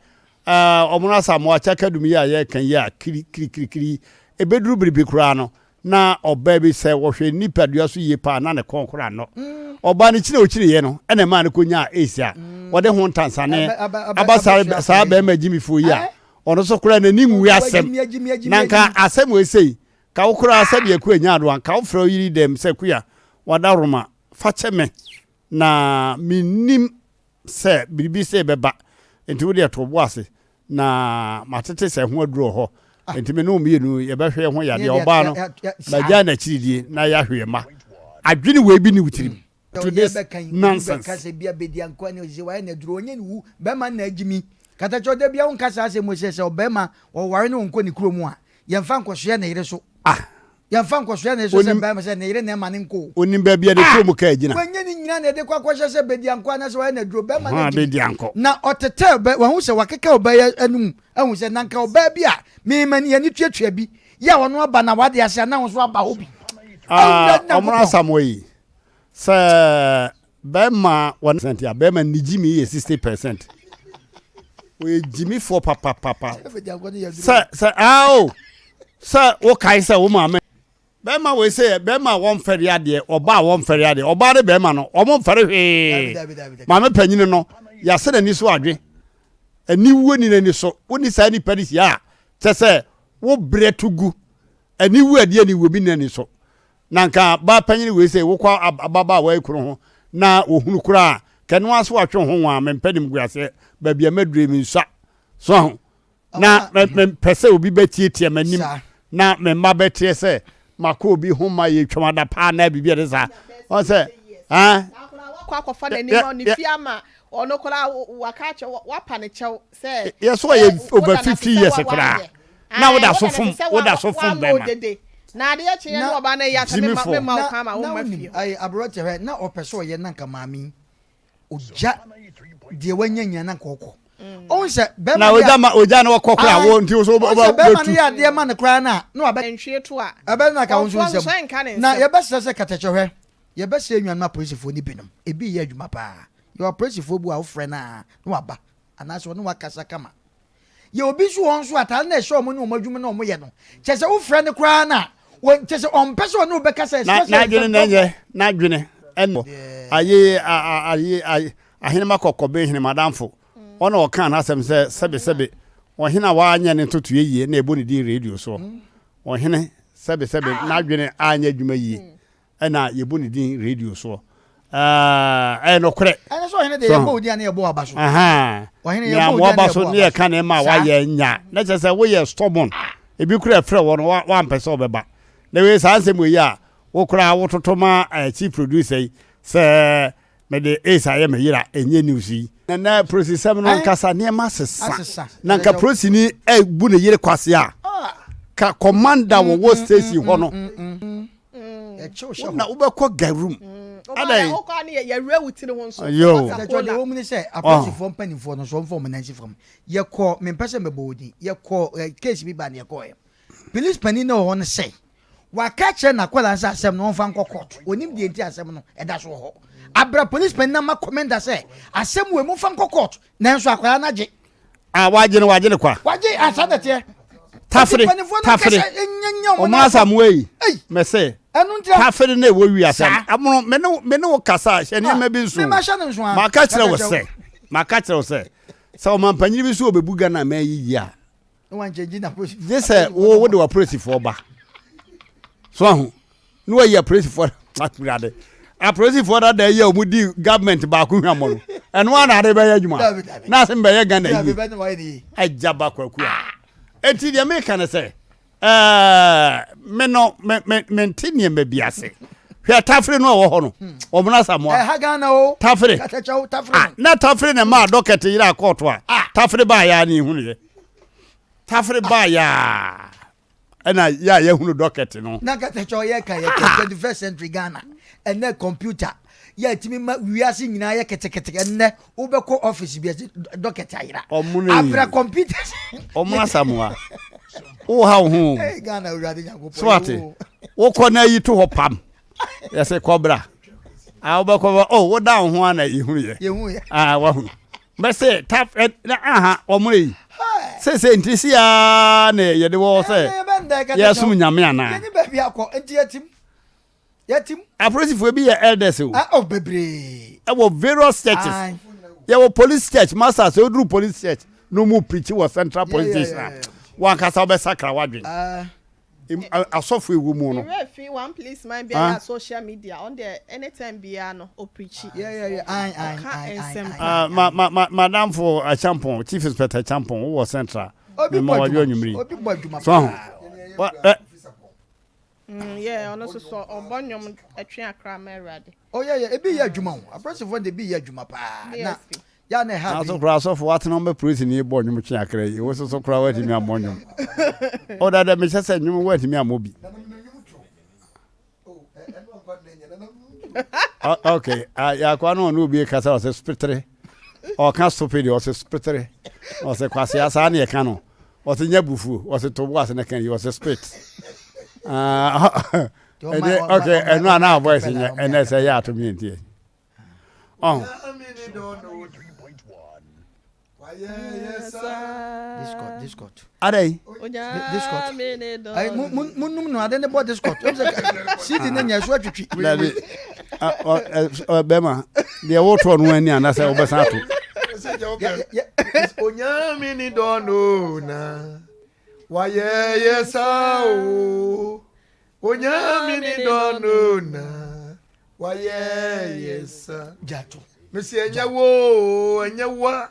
ɛɛ wɔn no asamoa kyakadum yi a yɛreka yi a kiri kiri kiri kiri ebeduru biribi koraa no na ɔbaa bi sɛ wɔhwɛ nipadua so yie paa na ne kɔn koraa nnɔ mm. ɔbaa no kyiri okyiri yɛ no ɛna ɛmaa no kɔnyaa ace a mm. wɔde ho ntansane aba saa bɛrima gyimifoɔ yi a ɔno nso koraa n'ani nwu asɛm na nka asɛm wɔ esei Ka wo koraa sɛdeɛ Akua nyaa no a, nka wofrɛ wo yere dɛm sɛ, Akua, w'adaworoma, fa kyɛ me, na mennim sɛ biribi sei bɛba, enti wo deɛ to wo bo ase, na matete sɛ ɛho aduro wɔ hɔ, enti me ne wo mmienu yɛbɛhwɛ yɛn ho yadeɛ. Ɔbaa no, magyae n'akyiridie na yɛahwe yɛn mma. Adwene wei bi nni wo tirim. To this nonsense. Bɛka sɛ bia bedi ankoa ne ɔsɛ wayɛ n'aduro ɔnyɛ ne wu bɛrima na agyimi katakyɛ ɔda bia wonka saa asɛm sɛ sɛ ɔbɛrima ɔware ne ɔnkɔ ne kurom a Yɛmfa nkɔsoɛ ne yere so. Ah. Yɛmfa nkɔsoɛ ne yere so sɛ bɛrima sɛ ne yere na ɛma ne nkɔ o. Onim baabi a ne ah! kurom kaa gyina. Wanyɛ ne nyina na ɛde kɔ akɔhyɛ sɛ bɛdi ankɔ anaasɛ wayɛ no aduro bɛrima no agyimi. Bɛdi ankɔ. Na ɔtetɛ ɔbɛ wahu sɛ wakeka ɔbaa yi anum ahu sɛ nanka ɔbaa bi a mema ni ani tuatua bi yɛ a ɔno aba na wade ase anaa nso aba hɔ bi. Ah, ɔmono asamoa yi sɛ Bɛɛma wɔ percent a bɛɛma ne gyimi yɛ 60 percent. Ɔyɛ gyimifoɔ papapapa. Sɛ sɛ aa o sɛ wokae sɛ wo maame bɛɛma wei sɛ bɛɛma a wɔmfɛre adeɛ ɔbaa a wɔmfɛre adeɛ ɔbaa ne bɛɛma no wɔn mfɛre hwee maame panyini no yɛasɛ n'ani so adwe aniwuo ni n'ani so wo ne saa nipa no hyia a kyɛ sɛ wo brɛ to gu aniwuo adeɛ aniwuo bi n'ani so Na nka baa panyin wei sɛ wokɔ ababaawa yi kunu ho na ohunu koraa a, ka ɛno ara so watwe ho nwaa, mempɛ nimguaseɛ, baabi a maduru yi mensua. So ahu? Na mempɛ sɛ obi bɛtiatia m'anim na me mma bɛteɛ sɛ makɔ obi ho ma yɛtwam adapaa anaa biribi a ɛte saa. Ɔn sɛ, ɛn. Wakɔ akɔfa n'anim ɔ ne fie ama ɔno koraa waka akyɛ wapa ne kyɛw sɛ. Yɛ so ɔyɛ over 50 years koraa na woda so fom woda so fom bɛrima. Na adeɛ kye yɛ ne ɔbaa no ayi asɛ mema wo kwan ma wo mma fie hɔ. Na wonim aberɛkyɛ hwɛ na ɔpɛ sɛ ɔyɛ na nka maame yi ogya deɛ wanya nyina na nka ɔkɔ ɔhu sɛ bɛrima na ogya ma ogya na ɔkɔ koraa wo nti so ɔbɛ sɛ bɛrima no yɛ adeɛ ma no koraa na na wabɛ nhwie to a ɛbɛ na ka wo nso nsɛm na yɛbɛsrɛ sɛ katakyɛ hwɛ yɛbɛsrɛ nnuanom apolisifoɔ no binom ebi yɛ adwuma paa yɛwɔ apolisifoɔ bi a wofrɛ no a na waba anaasɛ ɔne wakasa kama Yɛ obi nso wɔn nso ataade na ɛhyɛ wɔn ne wɔn adwuma na wɔyɛ no. Kyɛ sɛ wofrɛ no koraa na wɔn kyɛ sɛ ɔmpɛ sɛ ɔne wo bɛkasa Na especially n'adwene na ɛnyɛ n'adwene ɛnɔ aye aye aye ahenema kɔkɔbe hene madamfo ɔna ɔkaa n'asɛm sɛ sɛbe sɛbe ɔhene a wanyɛ ne ntotoeɛ yie na ɛbɔ ne din radio soɔ ɔhene sɛbe sɛbe n'adwene anyɛ adwuma yie ɛna yɛbɔ ne din radio soɔ ɛyɛ nokorɛ. Ɛne sɛ ɔhene deɛ yɛbɔ wo din a ne yɛbɔ w'aba so. Ɔhene yɛbɔ wo din a ne yɛbɔ so ne yɛka ne ma wayɛ nya na kyerɛ sɛ woyɛ stubborn ebi kora ɛfrɛ wɔ no wampɛ sɛ ɔbɛba na wei saa nsɛm wei a wo koraa wototo ma chief producer yi sɛ Mede AIDS ayɛ me yere a ɛnyɛ news yi. Nana polisisɛm no ankasa nneɛma asesa. Na nka polisini bu ne yere kwase a, ka commander wɔwɔ station hɔ no. Na wobɛkɔ garum. Adɛn? Yo. Deɛ ɛwɔ mu ne sɛ apolisifoɔ mpanimfoɔ no nso wɔmfa wɔn nan nsi fam. Yɛkɔ mempɛ sɛ mɛbɔ wo din. Yɛkɔ case bi ba ne yɛkɔɛ. Police panin no wɔ hɔ no sɛ Waka akyerɛ n'akwadaa no sɛ asɛm no ɔmfa nkɔ court. Onim deɛ nti asɛm no ɛda so wɔ hɔ. Abra police panin no ama commander sɛ asɛm wei momfa nkɔ court. Nanso akwadaa no agye. Ah, wagye no, wagye no kwa. Wagye, ah, saa na ɛteɛ. Tafere, tafere. Ɔmo asamoa yi, mɛsɛ. Tafere na ɛwɔ wiase. Amono, me ne me ne wo kasa, hyɛ nneɛma bi nso. Maka kyerɛ wo sɛ, maka kyerɛ wo sɛ, sɛ ɔmampanyin bi so ɔbɛbu Ghana man yi yie a, gye sɛ wo wode w'apolisifoɔ ba so ahu na wayi apolisifoɔ akurade apolisifoɔ dada yi a wɔn di government baako hwamɔ no ɛno ara na ade bɛyɛ adwuma na ase mbɛyɛ Ghana yie agya ba kwaku a eti deɛ meka ne sɛ ɛɛ me no me me me nte nneɛma bi ase hwɛ tafere no a ɛwɔ hɔ no wɔn na samoa ɛha Ghana o tafere ah na tafere na ɛmaa dɔkɛte yere akɔɔto a ah. tafere baa yɛ a ne ehunu yɛ tafere baa yɛ a ɛna yɛ a yɛhunu dɔkɛte no. Na katakyɛw yɛ ka yɛ ka 21st century Ghana ɛnɛ computer yɛ atumi ma wiase nyinaa yɛ ketekete ɛnɛ wobɛkɔ office bi ɛsɛ dɔkɛte ayera abira computers. Ɔmo asamoa wo ha wo ho so ate wokɔ na ayi to hɔ pam yɛsɛ kɔbra a wobɛkɔ bɛ oh woda wo ho a na yɛhunu yɛ ah wahunu bɛsɛ tap na aha ɔmo yi sese nti si aa na yɛde wɔ sɛ yɛsom nyame anaa yɛni baabi akɔ nti yɛtim yɛtim apolisifoɔ bi yɛ elders o ah oh bebree ɛwɔ various churches yɛwɔ police church master sɛ oduru police church na ɔmu preach wɔ central police station a wankasa wobɛsakra wadwen asɔfo ewu mu no. Mewura fi one place man bi a social media on the anytime biara no opreachi. Ɔka nsɛm pa. Ma ma ma madamfo Achampong Chief Inspector Achampong wowɔ central. Mema wadwo anwummere. So ho. Mm, yeah, ɔno nso so ɔbɔ nnwom ɛtwe akra ma Awurade. Oh yeah, yeah, ebi yɛ adwuma o. Apolisifoɔ de ebi yɛ adwuma paa. Na ya na ɛha Nanso koraa asɔfo watena wɔn bɛ polisini bɔ nnwom twe akra yi, wo soso koraa watumi ammɔ nnwom. O dada mehyɛ sɛ nnwom watumi ammɔ bi. Okay, yakoa no ɔne obi kasa ɔsɛ spitere. Ɔka stupid ɔsɛ spitere. Ɔsɛ kwasea saa ne ɛka no. Ɔsɛ nya bufuo, ɔsɛ to bo ase na kan yi ɔsɛ spit. Ɛde okay, ɛno a na voice nyɛ ɛnɛ sɛ yɛ ato mi ntie. Ɔho. Discord, Discord. Adɛn? Discord. Ayi, mu num no ade ne bɔ Discord. CD ne nyɛ so atwitwi. Dabi. Bɛma, deɛ wotoɔ no ani anasɛ wobɛsan ato. Onyame ni dɔ no na wayɛ yɛ saa o. Onyame ni dɔ no na wayɛ yɛ sa. Gyato. Mesi ɛnyɛ wo o, ɛnyɛ wa,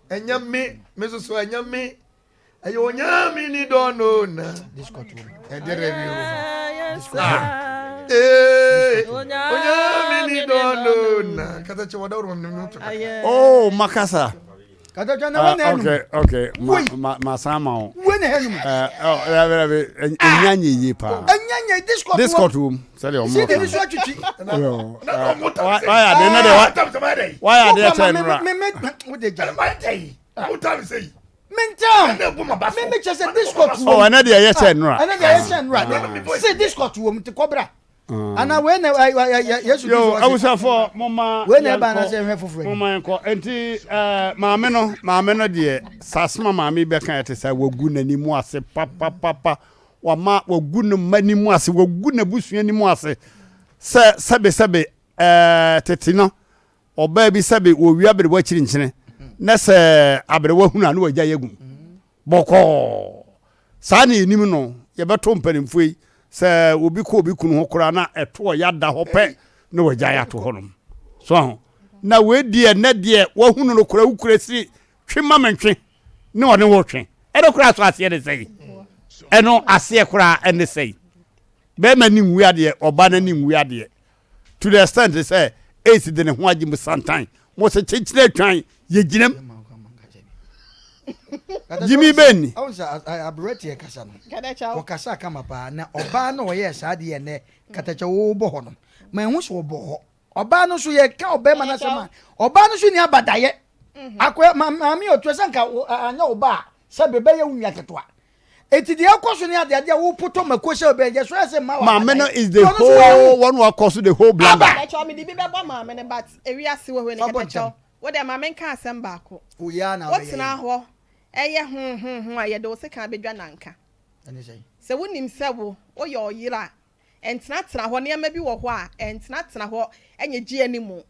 ɛnyɛ me, me soso ɛnyɛ me. Ɛyɛ onyame ni dɔ no na. Ɛdeɛ dɛ bi o. Ee onyame ni dɔ no na. Kata kyɛ wɔda wɔn nim to kakra. Oh makasa. Kata kyɛ na wɔn na ɛnum. Okay okay ma ma ma san ma o. Wo na ɛnum. Ɛɛ ɔ ɛbɛ ɛbɛ enya nye yie paa. Enya nye discord. Discord wom sɛdeɛ ɔmo. Si de ni so atwitwi. Wayɛ adeɛ na deɛ wayɛ adeɛ kyɛn nora. Me me wo de gya. Me ntam. Me me kyɛ sɛ discord wom. Oh, ɛnɛ deɛ ɛyɛ kyɛn nora. Ɛnɛ deɛ ɛyɛ kyɛn nora. Se discord wom te kɔbra. Ana wei na Yesu Yo, abusuafoɔ moma wei na ɛba anasɛ ɛhwɛ foforɔ. Moma yɛnkɔ. Nti maame no maame no deɛ sasema maame bɛka ɛte sɛ wagu n'anim ase papapapa wama wagu ne mma anim ase wagu n'abusua anim ase sɛ sɛbe sɛbe ɛɛ tete no Ɔbaa bi sɛbe wɔwia aberewa akyiri nkyene na sɛ aberewa hunu a na wagya yɛ gum bɔkɔɔ. Saa na yɛnim no, yɛbɛto mpanimfoɔ yi sɛ obi kɔ obi kunu ho koraa na ɛto ɔya da hɔ pɛ na wagya yɛ ato hɔnom. So aho. Na wei deɛ nɛ deɛ wahunu no koraa wokura siri twe ma mentwe ne ɔne wo twe. Ɛno koraa so aseɛ ne sɛn? Ɛno aseɛ koraa ɛne sɛn? Bɛrima ni nwu adeɛ, ɔbaa no ani nwu adeɛ. To the extent sɛ AIDS de ne ho agye mu santan. Mo sɛ kyekyere atwan yɛ gyinam. Gyimi bɛn ni? Ɔn sɛ aberanteɛ kasa no, ɔkasa kama paa na ɔbaa no ɔyɛɛ saa deɛ ɛnɛ katakyɛ wobɔ hɔ no, ma ɛho sɛ ɔbɔ hɔ. Ɔbaa no nso yɛka ɔbɛrima no asɛm a, ɔbaa no nso ni abadayɛ. Akɔyɛ maame ɔtua sɛ nka anyɛ wo ba a sɛ bɛbɛyɛ wo nua ketewa. Eti deɛ ɛkɔ so ne adeade a wopotɔ mako sɛ ɔbɛn yɛ so ɛsɛ mma wɔ Maame no is the whole one wakɔ so the whole blunder. Kɛtɛkyɛw mede bi bɛbɔ maame no but ewiase wɔ hɔ ni kɛtɛkyɛw wo deɛ ma menka asɛm baako wotena hɔ ɛyɛ ho ho ho a yɛde wo sekan bɛdwa nanka sɛ wonim sɛ wo woyɛ ɔyere a ɛntenatena hɔ nneɛma bi wɔ hɔ a ɛntenatena hɔ ɛnyɛ gye animu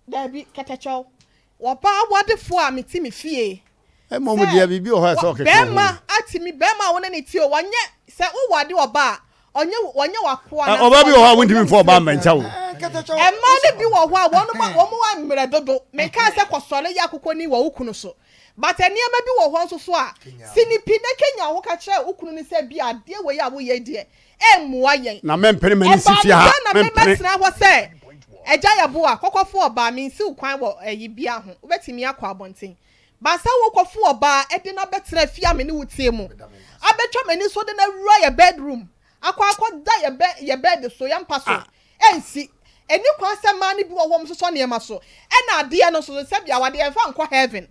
daabi kɛtɛkyɛw Ɔbaa wadefoɔ a mete me fie. Mmom deɛ biribi wɔ hɔ a ɛsɛ ɔkeka ho. Bɛrima atumi, bɛrima a wo ne no te o, ɔnyɛ, sɛ wo wade ɔbaa a, ɔnyɛ, ɔnyɛ w'akoa anaasɛ Ɔbaa bi wɔ hɔ a wontumi mfa ɔbaa mmɛnkyɛ wo. Mmaa no bi wɔ hɔ a wɔn wɔn mmerɛ dodo. Menkaa sɛ kɔsɔre yɛ akokɔni wɔ wo kunu so. But nneɛma bi wɔ hɔ nso so a, si no pi na kanyan wo ho ka kyerɛ wo kunu no sɛ bi a adeɛ wei a woyɛ yi deɛ, ɛmmoa yɛn. Na mempene m'ani si Ɛbaa fie no ha, sɛ na mempene. mebɛtena hɔ sɛ agya yɛ boa, kɔkɔfo ɔbaa, mensiw kwan wɔ ayi biara ho, wobɛtumi akɔ abɔnten. But sɛ wokɔfo ɔbaa de no abɛtena fie a me ne wo te mu, abɛtwa m'ani so de no awura yɛ bedroom, akɔ akɔda yɛ bɛ yɛ bed so, yɛn mpa so, ɛnsi. Ɛnni kwan sɛ mmaa no bi wɔ hɔ a wɔsosɔ nneɛma so. Ɛna adeɛ no nso so, sɛbi awadeɛ yɛmfa nkɔ heaven.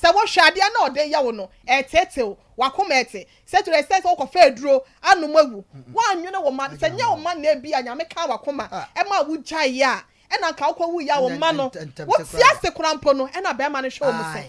Sɛ wohwɛ adeɛ no a ɔde reyɛ wo no, ɛreteetee wo, w'akoma rete. Sɛ to the extent sɛ wokɔfa aduro anom awu, woannwene wo mma no. Sɛ nyɛ wo mma na ebia Nyame kaa w'akoma maa wogyaeɛ a, ɛna anka wokɔwuiɛ a wo mma no, wote ase koraa mpo no, ɛna barima no hwɛ wɔn sɛn?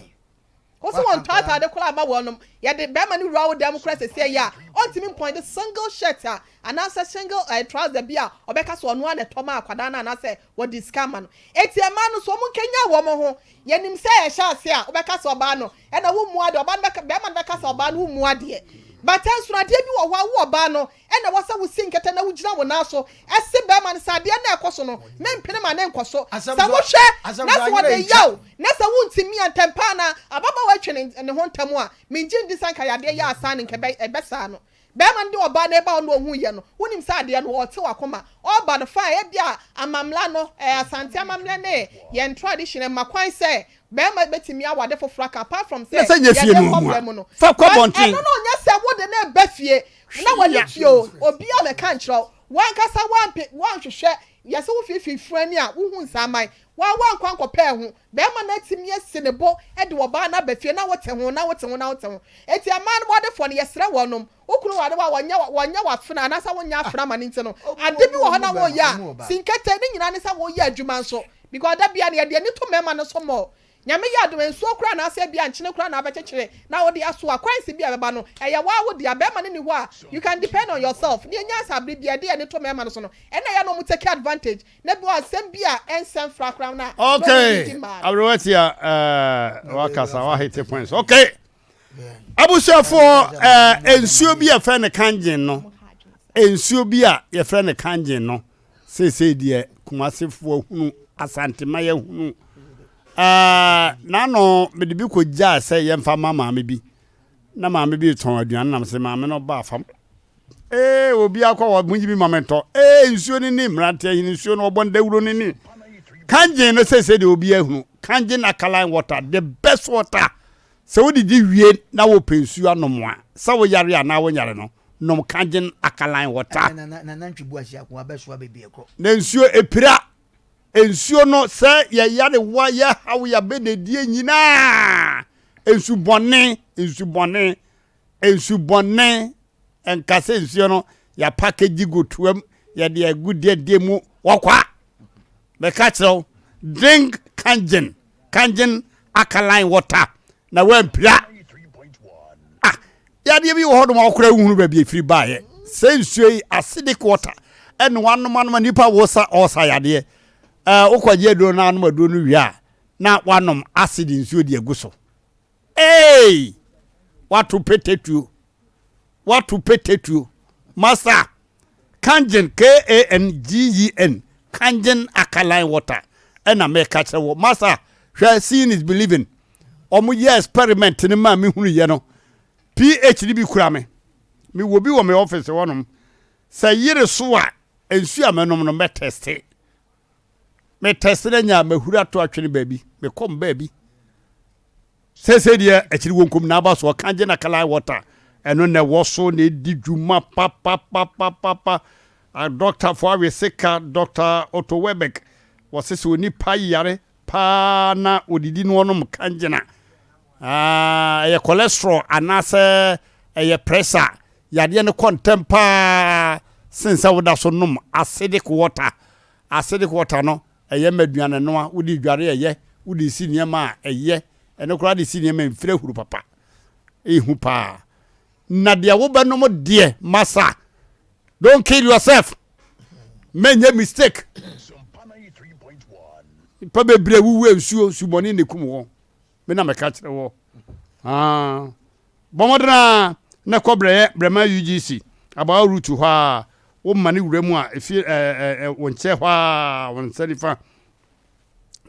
Wo se wɔntɔ ataade koraa mma wɔnom. Yɛde barima no wura wo dan mu koraa seesei yi a, ɔntumi mpɔinte single shirt a anaasɛ single eh, trouser bi a ɔbɛka sɛ ɔno ara na ɛtɔ maa akwadaa no anaasɛ wɔde sika ama no. Enti mmaa no nso, wɔnkanyan wɔn ho. Yɛnim sɛ ɛhyɛ ase a, wobɛka sɛ ɔbaa no, ɛna wommu adeɛ, ɔbaa no bɛka, barima no bɛka sɛ ɔbaa no wommu adeɛ. But nso adeɛ bi wɔ hɔ a, wo ɔbaa no, ɛna ɛwɔ sɛ wosi nkɛtɛ na wogyina wo nan so se barima no sɛ adeɛ no a ɛkɔ so no, mempene ma ne nkɔ so. Sɛ wohwɛ na sɛ ɔde yaw na sɛ wontumi a, ntɛmpa ara na ababaawa atwe ne ne ho ntɛm a, mengye ndi sɛ anka yadeɛ yɛ asaa no, nka ɛbɛsaa no. Bɛɛma no de ɔbaa no reba hɔ na ohuu yɛ no, wonim sɛ adeɛ no ɔɔte wakoma. Ɔɔba no fine, ebia amammerɛ no, ɛɛ Asante amammerɛ ne yɛn tradition ɛmma kwan sɛ bɛɛma bɛtumi awade foforɔ aka apart from Na sɛ sɛ nyɛ fie yɛde no kɔ mu brɛ a, mu no. fa kɔ But abɔnten. ɛno no nyɛ sɛ wode no reba fie na w'ani tua o, obiara mmɛka nkyerɛ wo. W'ankasa woampe, woanhwehwɛ, yɛse wo fiifii funu ani a, wohu nsaman. Woa woankɔ ankɔpɛɛ ho. Barima no atumi asi ne bo de ɔbaa no aba fie na wote ho na wote ho na wote ho. Enti mmaa no awadefoɔ no yɛsrɛ wɔnom, wo kunu ware wo a wɔnyɛ wɔnyɛ w'afena anaasɛ wonyɛ afena ma no nti no, ade bi wɔ hɔ na woyɛ a, si nkete, ne nyinaa ne sɛ woyɛ adwuma nso because da biara no yɛde ani to mmarima no so more. Nyame yɛ adom a nsuo koraa anaasɛ ebia nkyene koraa na abɛkyekyere na wode asoa, coins bi a ɛbɛba no ɛyɛ woa wo dea, barima no nni hɔ a you can depend on yourself. Ne yɛnya sɛ abere biara yɛde yɛn ani to mmarima no so no ɛna ɛyɛ a na wɔn take advantage. Na bi wɔ asɛm bi a ɛnsɛ mfra koraa na na Okay, ɔde di mmaa no. aberewa tia ɛɛ wakasa wahete points. Okay, abusuafoɔ ɛɛ nsuo bi a yɛfrɛ no kangen no, nsuo bi a yɛfrɛ no kangen no, seesei deɛ kumasefoɔ hunu, asantema yɛhunu. Ɛɛ n'ano mede bi kɔ gyaa sɛ yɛmfa ma maame bi. Na maame bi retɔn aduane na mese maame no ba fam. Ee obi akɔ wɔ munyi bi ma me ntɔ. Ee nsuo no ni mmeranteɛ hene nsuo no ɔbɔ ndawuro no ni. Kangen no sese deɛ obi ahunu. Kangen alkaline water the best water. Sɛ wodidi wie na wopɛ nsuo anom a, sɛ woyare anaa wonyare no, nom Kangen alkaline water. Ɛnɛ na nantwi bu ahyia ko abɛsoa baabi ɛkɔ. Na nsuo epira. Nsuo no sɛ yɛ yarewa, yɛ haw, yɛ abɛdedie nyinaa. Nsu bɔne, nsu bɔne, nsu bɔne. Nka sɛ nsuo no yɛapakegyi gu toam, yɛde agu deɛdeɛ mu, wɔkwa. Meka kyerɛ wo, drink Kangen, Kangen alkaline water na wampira. Ah, yadeɛ bi wɔ hɔ nom a wokora wohunu baabi ɛfiri baeɛ. Sɛ nsuo yi acidic water ɛne wanom anom a nipa wo sa ɔsa yadeɛ. Ɛɛ wokɔgye aduro no anom aduro no wie a na wanom acid nsuo de agu so. Eei! Wato petetuo. Wato petetuo. Masa, Kangen, K-A-N-G-E-N, Kangen alkaline water ɛna meka kyerɛ wo. Masa, hwɛ seeing is believing. Wɔn yɛ experiment no maa me hunu yɛ no. pH no bi kura me. Me wɔ bi wɔ me office hɔnom. Sɛ yere so a, nsuo a mɛnom no mɛ teste. Me teste no anya a mahuri ato atwene baabi. Me kɔm baabi. Seesei deɛ akyiri wonkom na aba so ɔka gye na kalai water ɛno na ɛwɔ so na ɛdi dwuma papapapapa. Adɔktafo awe sika Dɔkta Otto Webeck wɔse sɛ onipa yare paa na odidi no ɔnom kangyena ɛyɛ cholesterol anaasɛ ɛyɛ pressure yadeɛ no kɔ ntɛm paa sen sɛ woda so nom acidic water. Acidic water no Ɛyɛ ma aduane noa, wode dware ɛyɛ, wode si nneɛma a ɛyɛ, ɛno koraa de si nneɛma a mfiri ahuru papa. Ɛyɛ hu paa. Na deɛ wobɛnom deɛ, masa, don't kill yourself. Mɛnyɛ mistake. Nipa bebree wuwu nsuo, nsubɔne na ekum wɔn. Me na mɛka kyerɛ wɔ. Ah. Bɔ mmɔden ara na kɔ brɛyɛ brɛma UGC about route hɔ a wo ma ne wura mu a efi ɛɛ wo nkyɛn hɔ a wo nsa nifa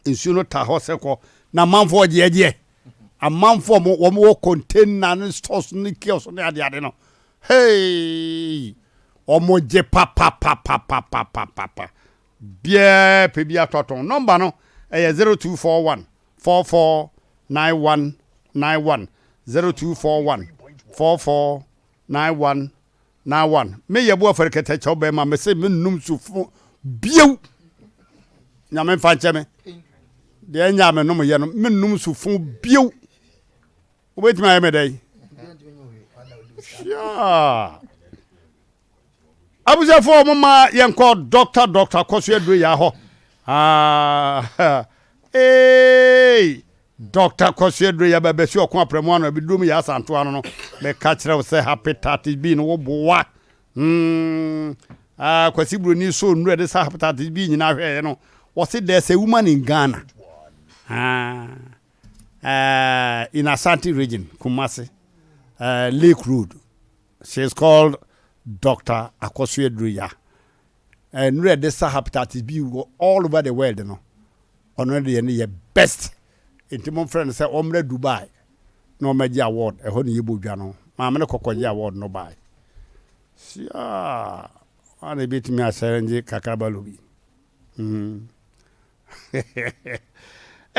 nsuo no ta hɔ sɛ kɔ na amanfoɔ gyeɛgyeɛ amanfoɔ mo wɔn wɔ container ne stores ne kiosk ne adeade no hey wɔn gye papapapapapapa biara pɛ bi atɔtɔn nɔmba no ɛyɛ 0241 44 91 91 0241 44 91 91 Me yɛ bo afɔre kɛtɛ kyɛw bɛrima me se me num su fo bio nyame mfa nkyɛ me deɛ nya me nom yɛ no me num su fo bio wobɛtumi ayɛ me dɛn sure Abusuafoɔ mo ma yɛnkɔ Doctor Doctor Kɔso Aduro Yaa hɔ. Ah, eei, Doctor Kɔso Aduro Yaa bɛbɛsi ɔko aprɛmo ano abiduro mu yɛ asanto ano no. Meka kyerɛ wo sɛ hepatitis B no wo boa. Hmm, ah, Kwasi Buroni so nnuro ɛde sa hepatitis B nyinaa hwɛeɛ no. Wɔse there's a woman in Ghana. Ah, uh, in Ashanti region, Kumasi, uh, Lake Road. She is called Doctor Akosua Duroya. Nnuro a yɛde sa hepatitis B wɔ all over the world no, ɔno deɛ no yɛ best. Nti momfrɛ no sɛ ɔmmra Dubai na ɔmmɛgye award. Ɛhɔ ne yɛbɔ dwa no. Maame no kɔkɔgye award no bae. Siaa, ɔna ebetumi ahyɛrɛngye kakrabalo bi. Mm.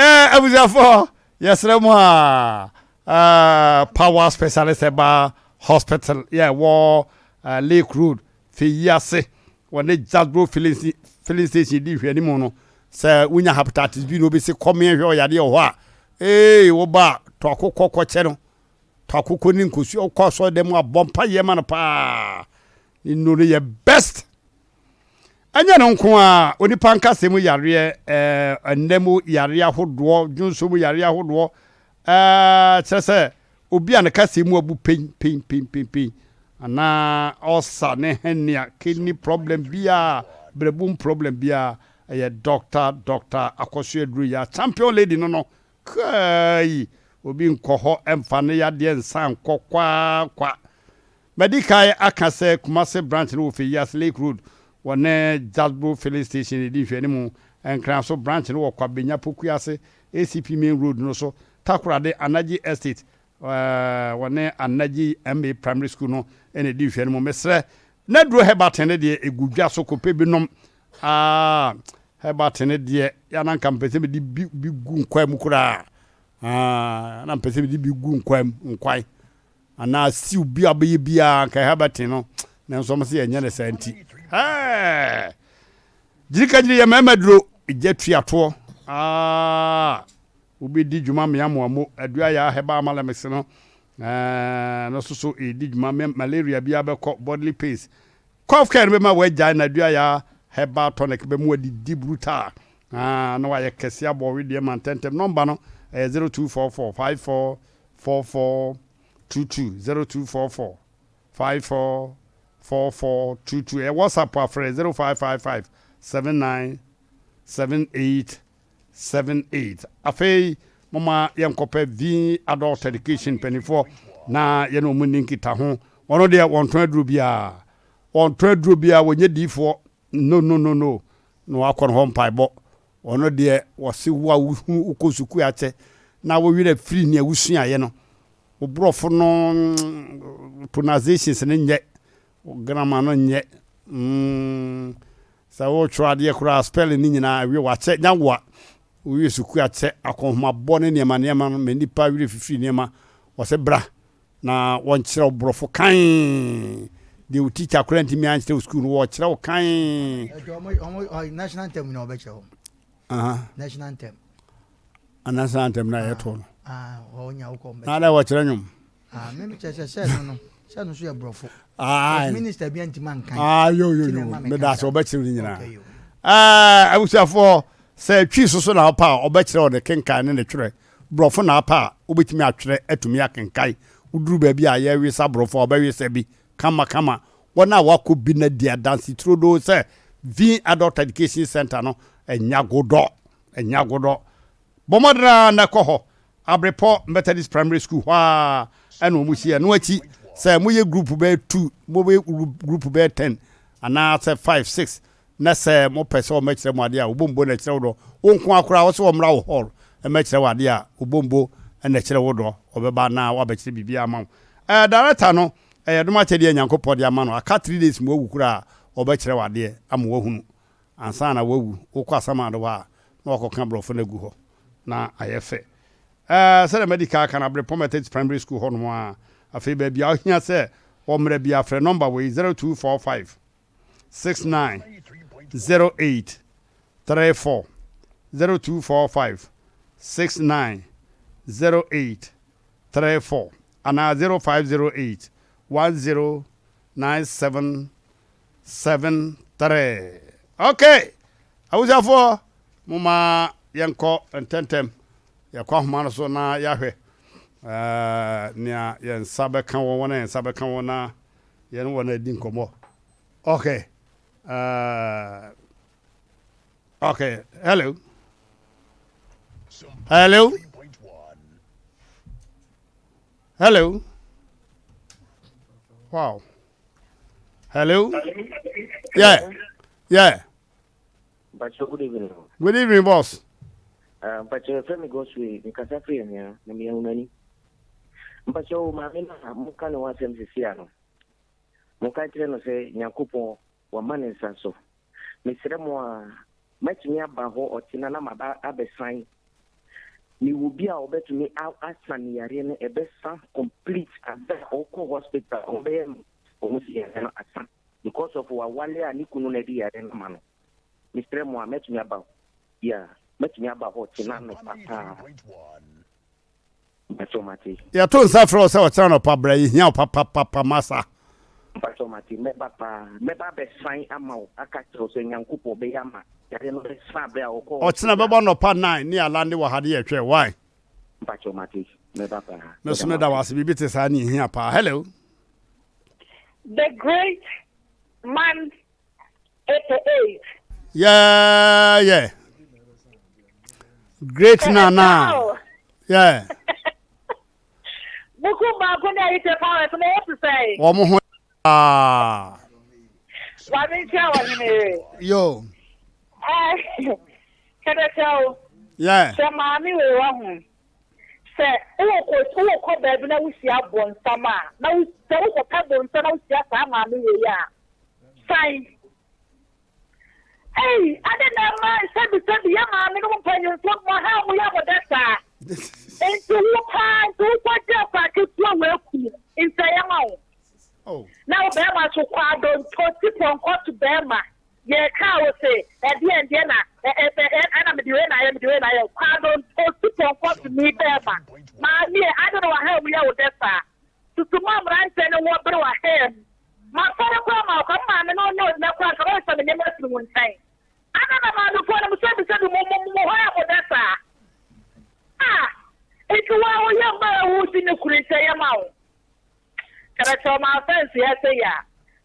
Eh, abusuafoɔ, yɛsrɛ mo a, eh, Power Specialist Herbal Hospital yɛ ɛwɔ eh, Lake Road, Feyi ase, wɔne Jasbro filling, filling station di nhwɛanimu no. Sɛ wonya hepatitis B na obi se kɔmeɛ hwɛ ɔyadeɛ wɔ hɔ a, ee, woba a, tɔ akokɔ kɔkyɛ no. Tɔ akokɔ ne nkosua, wokɔ asɔre dɛm a, bɔ mpa yɛ ma no paa. Ne nnuro no yɛ best. Ɛnyɛ no nko ara, onipa nkasɛɛ mu yareɛ, ɛɛ, nna mu yareɛ ahodoɔ, dwonsɔ mu yareɛ ahodoɔ, ɛɛ, kyerɛ sɛ obi a ne kasɛɛ mu abu pen, pen, pen, pen, pen, anaa ulcer ne hernia, kidney problem biara, brɛbum problem biara, ɛyɛ Doctor, Doctor Akɔso Aduru Yaa, champion lady no no, kai, obi nkɔ hɔ mfa ne yadeɛ nsan nkɔ kwa kwa. Madi kan aka sɛ Kumasi branch no wɔ Feyiase Lake Road, wɔne Jasbo Filling Station redi nhwɛanimu. Nkran so branch no wɔ Kwabenya Pokuase, ACP Main Road no so, Takoradi, Anaji Estate. Wɔne Anagye MA Primary School no na ɛdi nhwɛanimu. Mesrɛ, n'aduro herbal tea no deɛ ɛgu dwa so kɔpɛ bi nom. Ah, herbal tea no deɛ, yɛ na nka mpɛ sɛ mede bi bi gu nkwan mu koraa. Ah, na mpɛ sɛ mede bi gu nkwan mu, nkwan. Anaa stew bi a wobɛyɛ biara nka herbal tea no, nanso wɔn sɛ yɛnyɛ no saa nti. Hey! Gyirikagyiri yɛ mmarima duro, gya tuatoɔ. Ah! Wobɛdi dwuma mmeamoa mu. Aduayaa herbal malamix no no nso so ɛredi dwuma me malaria biara bɛkɔ, bodily pains. Cough care no bɛma woagyae na aduayaa herbal tonic bɛma woadidi brutal na woayɛ kɛse abɔ wedeɛ ma ntɛntɛm. Nɔmba no ɛyɛ 0244 54 44 22, 0244 54 44 22. Ɛyɛ WhatsApp a frɛ 0555 79 78 78. Afei momma yɛnkɔpɛ V Adult Education mpanimfoɔ na yɛne wɔn nni nkitaho. Wɔn deɛ wɔntɔn aduro biara. Wɔntɔn aduro biara, wɔnyɛ diifoɔ. No, no, no, no. Na wakɔ no hɔ mpaebɔ. Wɔn deɛ wɔse wo a wohunu wokɔ sukuu akyɛ na wo werɛ firi nea wosuaeɛ no. Wo borɔfo no pronunciations no nyɛ, wo grammar no nyɛ. Mm. Sɛ woretwerɛ adeɛ koraa a, spelling no nyinaa ɛwe wakyɛ nya wo a wowie sukuu akyɛ akɔnhomabɔ ne nneɛma nneɛma no ma nnipa werɛ fifiri nneɛma wɔsɛ bra na wɔnkyerɛ wo borɔfo kann deɛ wo teacher koraa ntumi ankyerɛ wo sukuu no wɔkyerɛ wo kann. National anthem na wɔbɛkyerɛ wo. National anthem. National anthem na yɛto no. Na dɛ wɔkyerɛ nnwom. Ah, me kyerɛ sɛ sɛ no no sɛ no so yɛ borɔfo. Ah, minister bi antimi ankan. Ah, yo yo yo. Me da sɛ ɔbɛkyerɛ ne nyinaa. Eh, abusuafoɔ sɛ twi so so na ɔpa a ɔbɛkyerɛ ɔde kenkan ne ne twerɛ. Borɔfo na apa a wobɛtumi atwerɛ atumi akenkan. Woduru baabi a yɛwesa borɔfo a ɔbɛwesa bi kama kama. Wɔn a wakɔ bi na di adanse turodoo sɛ V Adult Education Center no ɛnya godɔ. Ɛnya godɔ. Bɔ mmɔden ara na kɔ hɔ. Abrepɔ Methodist Primary School hɔ ara na wɔn hyia. Ɛno akyi, sɛ moyɛ group bɛyɛ two, mobɛyɛ group bɛyɛ ten, anaasɛ five, six, na sɛ mopɛ sɛ wɔmmɛkyerɛ mo adeɛ a, Obombo na ɛkyerɛ wo dɔ. Wo nko ara koraa, wo sɛ wɔmmra wo hall mmɛkyerɛ wo adeɛ a, Obombo na ɛkyerɛ wo dɔ. Ɔbɛba na wabɛkyerɛ biribiara ama wo. Ɛɛ, director no, ɛyɛ dom akyɛdeɛ a Nyankopɔn de ama no. Aka three days ma wawu koraa a, ɔbɛkyerɛ wo adeɛ ama woahunu. Ansa na wawu, wokɔ asamando hɔ a, na wakɔka borɔfo no agu hɔ na ayɛ fɛ. Ɛɛ, sɛdeɛ madi kan aka no, Abrepɔn Methodist Primary School hɔnom ara. Afei baabi a wohia sɛ wɔmmra biara, frɛ nɔmba wei, 0245 69 08 34, 0245 69 08 34, anaa 0508 10 97 73. Okay! Abusuafoɔ, momma yɛnkɔ ntɛntɛm. Yɛkɔ ahoma no so na yɛahwɛ eh, nea yɛn nsa bɛka wɔn, wɔn a yɛn nsa bɛka wɔn na yɛne wɔn adi nkɔmmɔ. Okay. Uh, okay. Hello. Hello. Hello. Wow. Hello. Yeah. Yeah. Mpacho, good evening. Good evening, boss. Uh, Mpacho, yɛfrɛ me Goswe, mekasa firi Anwea, na meyɛ Hunani. Mpacho, maame no a moka ne ho asɛm sisi ano. Monka nkyerɛ no sɛ Nyankopɔn wama ne nsa so. Mesrɛ mo a, mɛtumi aba hɔ ɔkyena na maba abɛsan. Mewɔ bi a ɔbɛtumi asa ne yareɛ no, ɛbɛsa complete abɛ a ɔkɔ hospital, ɔbɛyɛ no wɔn si yareɛ no asa. Because of wawale a ne kunu na ɛde yareɛ no ama no. Mesrɛ mo a, mɛtumi aba hɔ. Yeah, mɛtumi aba hɔ ɔkyena anɔpa paa. Mpakyɛw mate. Yɛto nsa frɛ wo sɛ ɔkyena anɔpa bra, yɛhia wo papapapa masa. Mpakyɛw mate, mɛba paa. Mɛba abɛsan ama wo aka kyerɛ wo sɛ Nyankopɔn bɛyɛ ama yareɛ no bɛsa berɛ a ɔkɔ Ɔkyena hospital. bɛbɔ anɔpa nine ne yɛalande wɔ ha ne yɛtwɛn, why? Mpakyɛw mate, mɛba paa. Me Meda nso mo meda wo ase. ase, biribi te saa ne yɛhia paa. Hello. The great man 88. Yeah, yeah. Great Nana. Yeah. Buku baako ne ayi sɛ powers mo wo sesɛe. Wɔn ho aa. Wame nkyia wɔ hene yere. Yo. Eh, kɛdɛkyɛw. Yeah. Sɛ maame wei wɔ ho. Sɛ wokɔ wokɔ baabi na wohyia bonsam a, na wo sɛ wokɔpɛ bonsam na wohyia saa maame wei a, san. Ei, adɛn na ɛma sɛbisɛbi yɛ maame no mpanyimfoɔ no mo ha mo yɛ mo dɛ saa? Nti wo paa nti wokɔgye akwadaa ketewa wei kunu nsɛeɛ ma wo. Na wo bɛrima nso kɔ adonto ti pɔnkɔ to bɛrima. Yɛkaa wo se ɛdeɛn deɛ na ɛna mede wei na ayɛ mede wei na ayɛ kɔ adonto ti pɔnkɔ to ni bɛrima. Maame e adɛn na waha mu yɛ wo dɛ saa? Tutu ma mmeranteɛ no wɔ bere waha mu. Masɔre koraa ma wo ka me maame no ne ɔgyina koraa nka bɛsesa me nneɛma afiri wo nkyɛn. Adɛn na maamefoɔ no mo sɛbisɛbi mo mo mo hɔ yɛ mo dɛ saa? Ah! Nti wo a woyɛ mma a wosi ne kunu nti ɛyɛ ma wo? Kyerɛkyerɛ ma fɛnse ha sei a.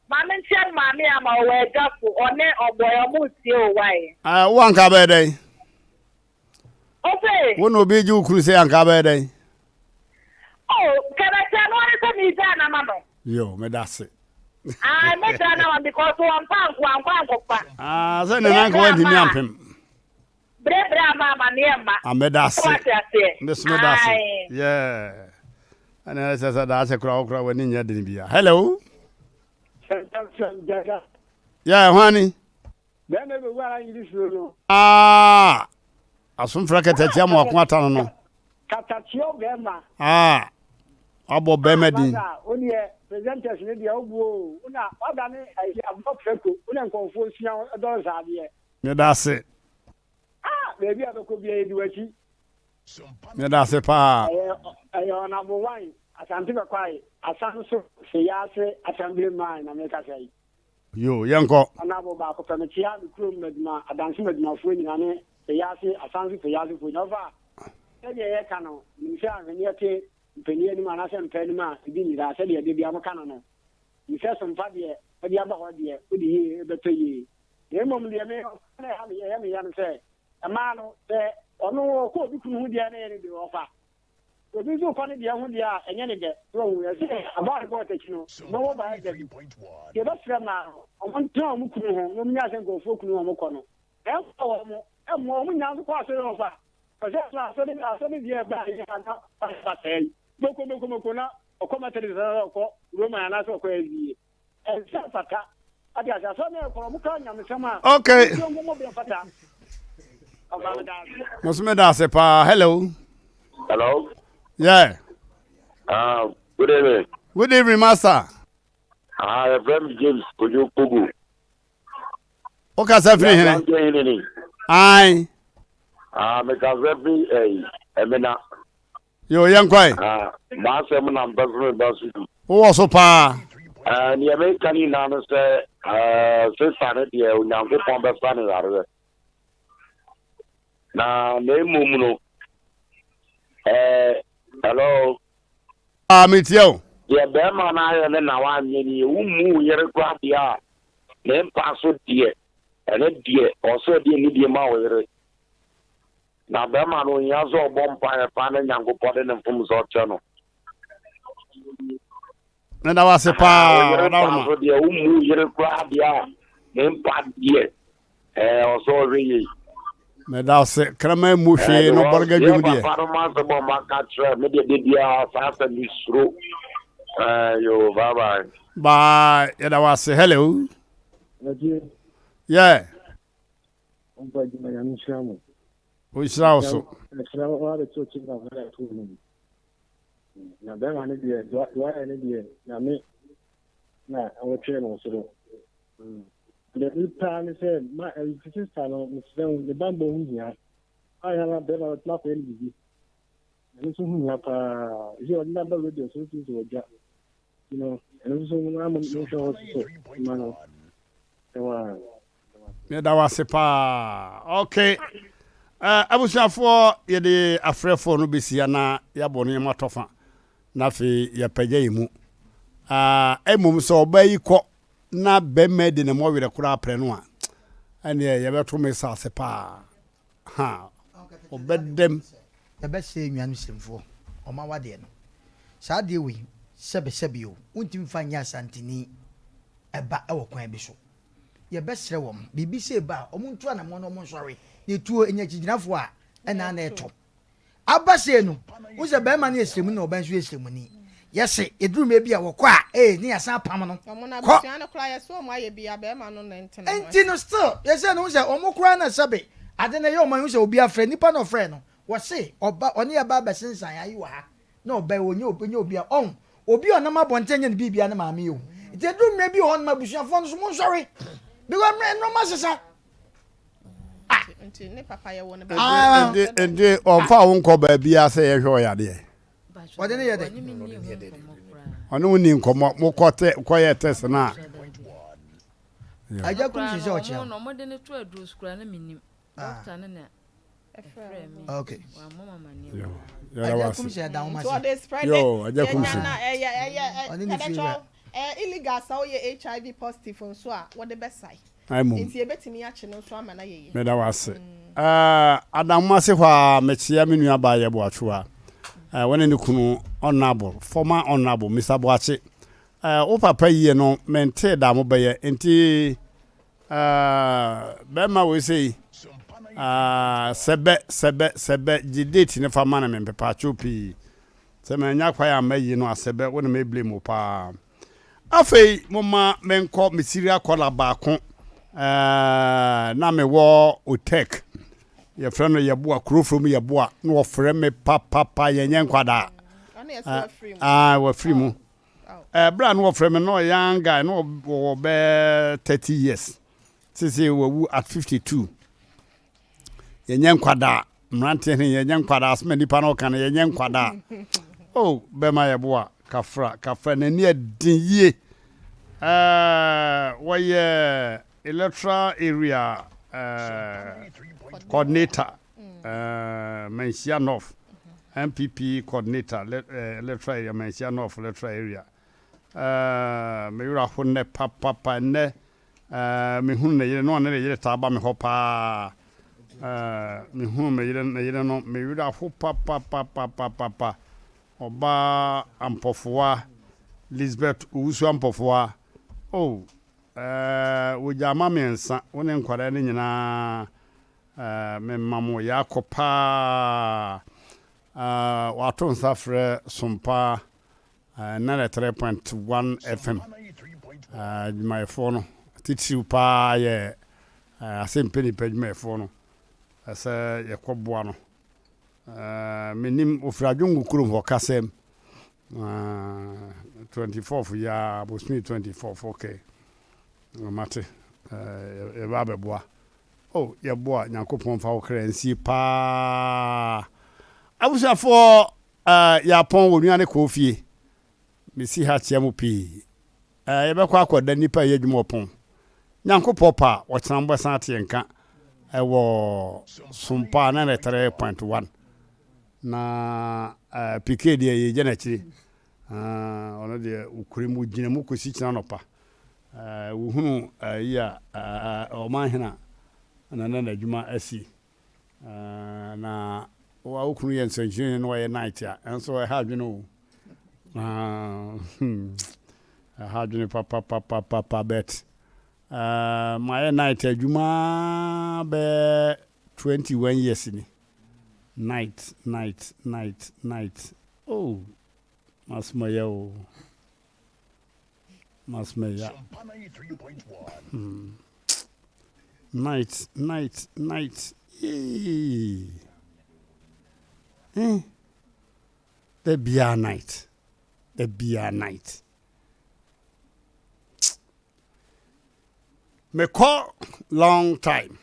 Maame nkyia me maame ama ɔwɔ agya so ɔne ɔbɔe ɔmo retie o wai. Ah, wo anka bɛyɛ dɛn? Ose. Wo na obi gye wo kunu sei anka bɛyɛ dɛn? Oh, kɛbɛkyɛ no ane sɛ megyaa no ama no. Yo, meda se. Ah, mɛgyaa no ama because wɔmpa anko ankɔ ankɔfa. Ah, sɛ ne nan ka wantumi ampem. Brɛ brɛ ama amaneɛ mma. Ah meda ase. So wate aseɛ? Me so meda ase. Ae. Yeah. Ɛna ɛsɛ sɛ daakye koraa wo koraa w'ani nyɛ den bia. Hello. Yeah, hwani. Bɛrima bɛwu ara nyere suro no. Ah! Asomfra katakyia mu ako ata no no. Katakyia bɛrima. Ah! Wabɔ bɛrima din. Ah, wo deɛ presenters ne deɛ wobuo o. Wo na wada ne ayi aboa prɛko. Wo na nkɔmfoɔ sua dɔre saa adeɛ. Meda ase. Ah, baabi a bɛkɔ biara yɛdi w'akyi. Meda ase paa. Ɛyɛ ɛyɛ Ɔnabo Wan, Asante Bɛkwae, Asanso, Seyase Assembly Man na mekasa yi. Yo, yɛnkɔ. Ɔnabo baako pɛ, mekyea me kurom madwuma, Adanse madwumafoɔ nyinaa ne Seyase, Asanso Seyasefoɔ nyinaa. Ɔfa, sɛdeɛ yɛka no, menim sɛ ahweneɛ te mpanin anim anaasɛ mpa anim a, ebi nyera, sɛdeɛ da biara moka no no. Menim sɛ sompa deɛ, wode aba hɔ deɛ, wode yie bɛtɔ yie. Na mmom deɛ me ɔfa na ɛha me ɛyɛ me ya no sɛ mmaa no sɛ ɔno ɔkɔ obi kunu ho deɛ na ɛyɛ ne deɛ ɔfa obi nso kɔ ne deɛ ho deɛ a ɛnyɛ ne dɛ so ɔhu ɛsɛ abaa ne bɔɔ takyi no bɔbɔ baa ɛdɛ bi deɛ ɛbɛsrɛ mmaa no ɔmo ntena ɔmo kunu ho na ɔmo nya sɛ nkurɔfoɔ kunu ɔmo kɔ no ɛmmoa wɔn ɛmmoa wɔn nyinaa nso kɔ asɔre ɔfa ɔsɛ ɛsɛ asɔre asɔre deɛ ɛbaa yɛ ana ɔfa sɛɛ yi moko moko moko na ɔkɔ Methodist anaasɛ ɔkɔ Roman anaasɛ ɔkɔ SDA Ɛnsɛ mfata. Ate ase asɔre na ɛkɔrɔ mo ka nyamesɛm a. Okay. Nsuo nkɔmɔ bɛ fata. Ɔfa me da ase. Mo so me da ase paa. Hello. Hello. Yeah. Good evening. Good evening, master. Ah, uh, friend James Kojo Kogo. O kasa firi hene. Aye. Ah, me kasa firi eh, Emena. Yo, yɛnkɔ ɛ. Ah, m'asɛm na mpɛ sɛ meba so bi. Wowɔ so paa. Eh, neɛ meka ne nyinaa no sɛ eh, sesa no deɛ Onyankopɔn bɛsa no yareɛ. Na na mmom no, eh, hello. Ah, metie o. Deɛ bɛrima no ayɛ ne na wanyɛ nie, wommu wo yere koraa deɛ a, ne mpa so deɛ, ɛno deɛ, ɔsɛ ɔde anidie ma wo yere. Na bɛrima no, ohia sɛ ɔbɔ mpaeɛ paa na Nyankopɔn de ne mfomsoɔ kyɛ no. Meda wo ase paa, Wo yere ɔda pa ma. so deɛ, wommu wo yere koraa deɛ a, ne mpa deɛ, ɛɛ, ɔsɛ ɔhwɛ yie. Meda wo ase, kraman mmu hwee no bɔrega dwom deɛ. Papa no ma asɛm a ɔma ka kyerɛ me deɛ, da biara saa asɛm no suro. Ɛɛ, yo, bye bye. Bye, yɛda wo ase. Hello. Yeah. Ɔmfa adwuma Nyame nhyira mo. Ɔnhyira wo so. Ɛhyira wo abɛto akyi na ɔhara ato wo mu. Na bɛrima no deɛ deɛ wayɛ no deɛ Nyame na ɔtwɛn no soro. Deɛ mi paa ne sɛ ma ɛyi sista no mesrɛ wo ne bammɔ ho hia. Ayɛ na bɛrima no tena akɔyɛ no biribi. Ɛno nso ho hia paa. Ɛsɛ ɔde no aba radio so nso sɛ ɔgya. No ɛno nso mo monhwɛ hɔ so ma no. Ɛwɔ Meda wo ase paa. Okay. Uh, abusuafoɔ yɛde afrɛfoɔ no bɛsia na yɛabɔ nneɛma tɔfa na afei yɛpagya yɛ mu. Uh, mmom sɛ ɔbaa yi kɔ na bɛrima di ne mmɔwerɛ koraa prɛ no a ɛneɛ yɛbɛto me saase paa. Ha, ɔbɛdɛm. Yɛbɛsɛe nnuanom Siremfoɔ, wɔn awadeɛ no. Saa adeɛ wei, sɛbesɛbe o, wontumi mfa nyɛ Asanteni ba wɔ kwan bi so. Yɛbɛsrɛ wɔn, biribi sei ba a, wɔntu anammɔn na wɔnsɔre. Na etuo, ɛnya akyigyinafoɔ a, ɛna na ɛtɔ. Aba sei no, wohu sɛ barima no yɛ sremuni na ɔbaa nso yɛ sremuni. Yɛse ɛduru mmerɛ bi a wɔkɔ a, ee ne yɛasan apam no. Wɔn no Kɔ. abusua no koraa yɛse wɔn ayɛ bi a barima no na ɛntena ho Nti no still yɛsɛ no wohu sɛ wɔn koraa na sɛbe ade no ɛyɛ wɔn ayi wohu sɛ obi afrɛ nipa na ɔfrɛ no wɔse ɔba ɔne ɛba abɛsensan ayi wɔ ha na ɔba yi ɔnyɛ obi ɔnyɛ obi a ɔho obi a ɔnam abɔnten nyɛ ne biribia ne maame yɛ o nti ɛduru mmerɛ bi wɔ hɔ nom abusuafoɔ no so monsɔre because mmerɛ nneɛma sesa. Ah. Nti ne papa yɛ wɔ ne ba. Ah. Nti nti ɔnfa wo nkɔ baabi a sɛ yɛhwɛ ɔyadeɛ. Ɔde ne yɛ dɛ. Ɔne wo ni nkɔmɔ mo kɔ tɛ kɔ yɛ test na. Agya kum sɛ ɔkyea. Ɔmo de ne to aduro so koraa na mi nim. Doctor ne na ɛfrɛ mi. Okay. Agya kum sɛ ɛda nwoma se. Ɔde spread Yo, agya kum sɛ. Ɛyɛ ɛyɛ Ɔne ne fie wura. Ɛyɛ illegal sɛ woyɛ HIV positive nso a wɔde bɛsae. Mmom. Nti yɛbɛtumi akye no nso ama no ayɛ yie. Meda wo ase. Eh, Adamoase hɔ ara mekyea me nua baa Yɛbo Atwoa. Eh, wɔne ne kunu Honourable, former Honourable Mister Boakye. Eh, wo papa yie no mentee da mo bɛyɛ nti eh, bɛrima wei sei eh, sɛbɛ sɛbɛ sɛbɛ gye date no fa ma no me mpepaakyɛw pii. Sɛ manya kwan amma yie no a sɛbɛ wo na me blame wo paa. Afei momma menkɔ me Syria kɔla baako ɛɛ na mewɔ Otek yɛfrɛ no Yɛboa kuro from Yɛboa na wɔfrɛ me papapa yɛnyɛ nkwadaa ɛɛ wafiri mu ɛɛ berɛ a na wɔfrɛ me na ɔyɛ young guy na ɔwɔ bɛɛ 30 years sese wawu at 52 Yɛnyɛ nkwadaa. Mmeranteɛ no yɛnyɛ nkwadaa. Asɛm a nipa no ɔka no yɛnyɛ nkwadaa. Oh, bɛma yɛboa kafra kafra n'ani ɛden yie. Ɛɛ wɔyɛ electoral area ɛɛ coordinator ɛɛ Manhyia North NPP coordinator electoral area Manhyia North electoral area. Ɛɛ me werɛ aho nnɛ papapa nnɛ. Eh, mehunu ne yere, na ɔne ne yere taa ba me hɔ paa. Eh, mehunu me yere, ne yere no, me werɛ aho papapapapapa. Ɔbaa Ampɔfowa, Lisbeth Owusu Ampɔfowa. Oh, eh, wɔgyaa mma mmiɛnsa, wo ne nkwadaa no nyinaa, eh, mema mo yaakɔ paa. Eh, wɔato nsa frɛ Sompa 93.1 FM adwumayɛfoɔ no, titiriw pa ara yɛ Asɛmpɛ Nnipa adwumayɛfoɔ no, sɛ yɛkɔboa no. Menim, ɔfiri Adwongo kurom hɔ, Kasɛm, 24th yi ara, bosome 24th, okay, mate, yɛba abɛboa. Oh, yɛboa, Nyankopɔn mfa wo kra nsie paa. Abusuafoɔ, Eh, yɛapɔn wɔ nua ne kɔɔ fie. Mesi ha kyea mo pii. Eh, yɛbɛkɔ akɔda nnipa a ɛyɛ adwuma wɔ pɔn. Nyankopɔn pɛ a, ɔkyena mobɛsan ate yɛn nka ɛwɔ Sompa 93.1. Na eh, PK deɛ yɛgya n'akyiri. Ah, ɔno deɛ ɔkura mu, ɔgyina mu kɔsi kyena nɔpa. Eh, wohunu eh, yi a, eh, ɔman hena na na n'adwuma asi. Na wo a wo kunu yɛ nsɛnkyerɛnni na ɔyɛ night a, ɛnso ɛha adwene o. Ɛha adwene papapapapa bet. Mayɛ night adwuma bɛyɛ 21 years ni. Night, night, night, night. Oh, masoma yɛ o. Masmeya. Hmm. Night, night, night. Yee. Eh. Da biara night. Da biara night. Mekɔ long time.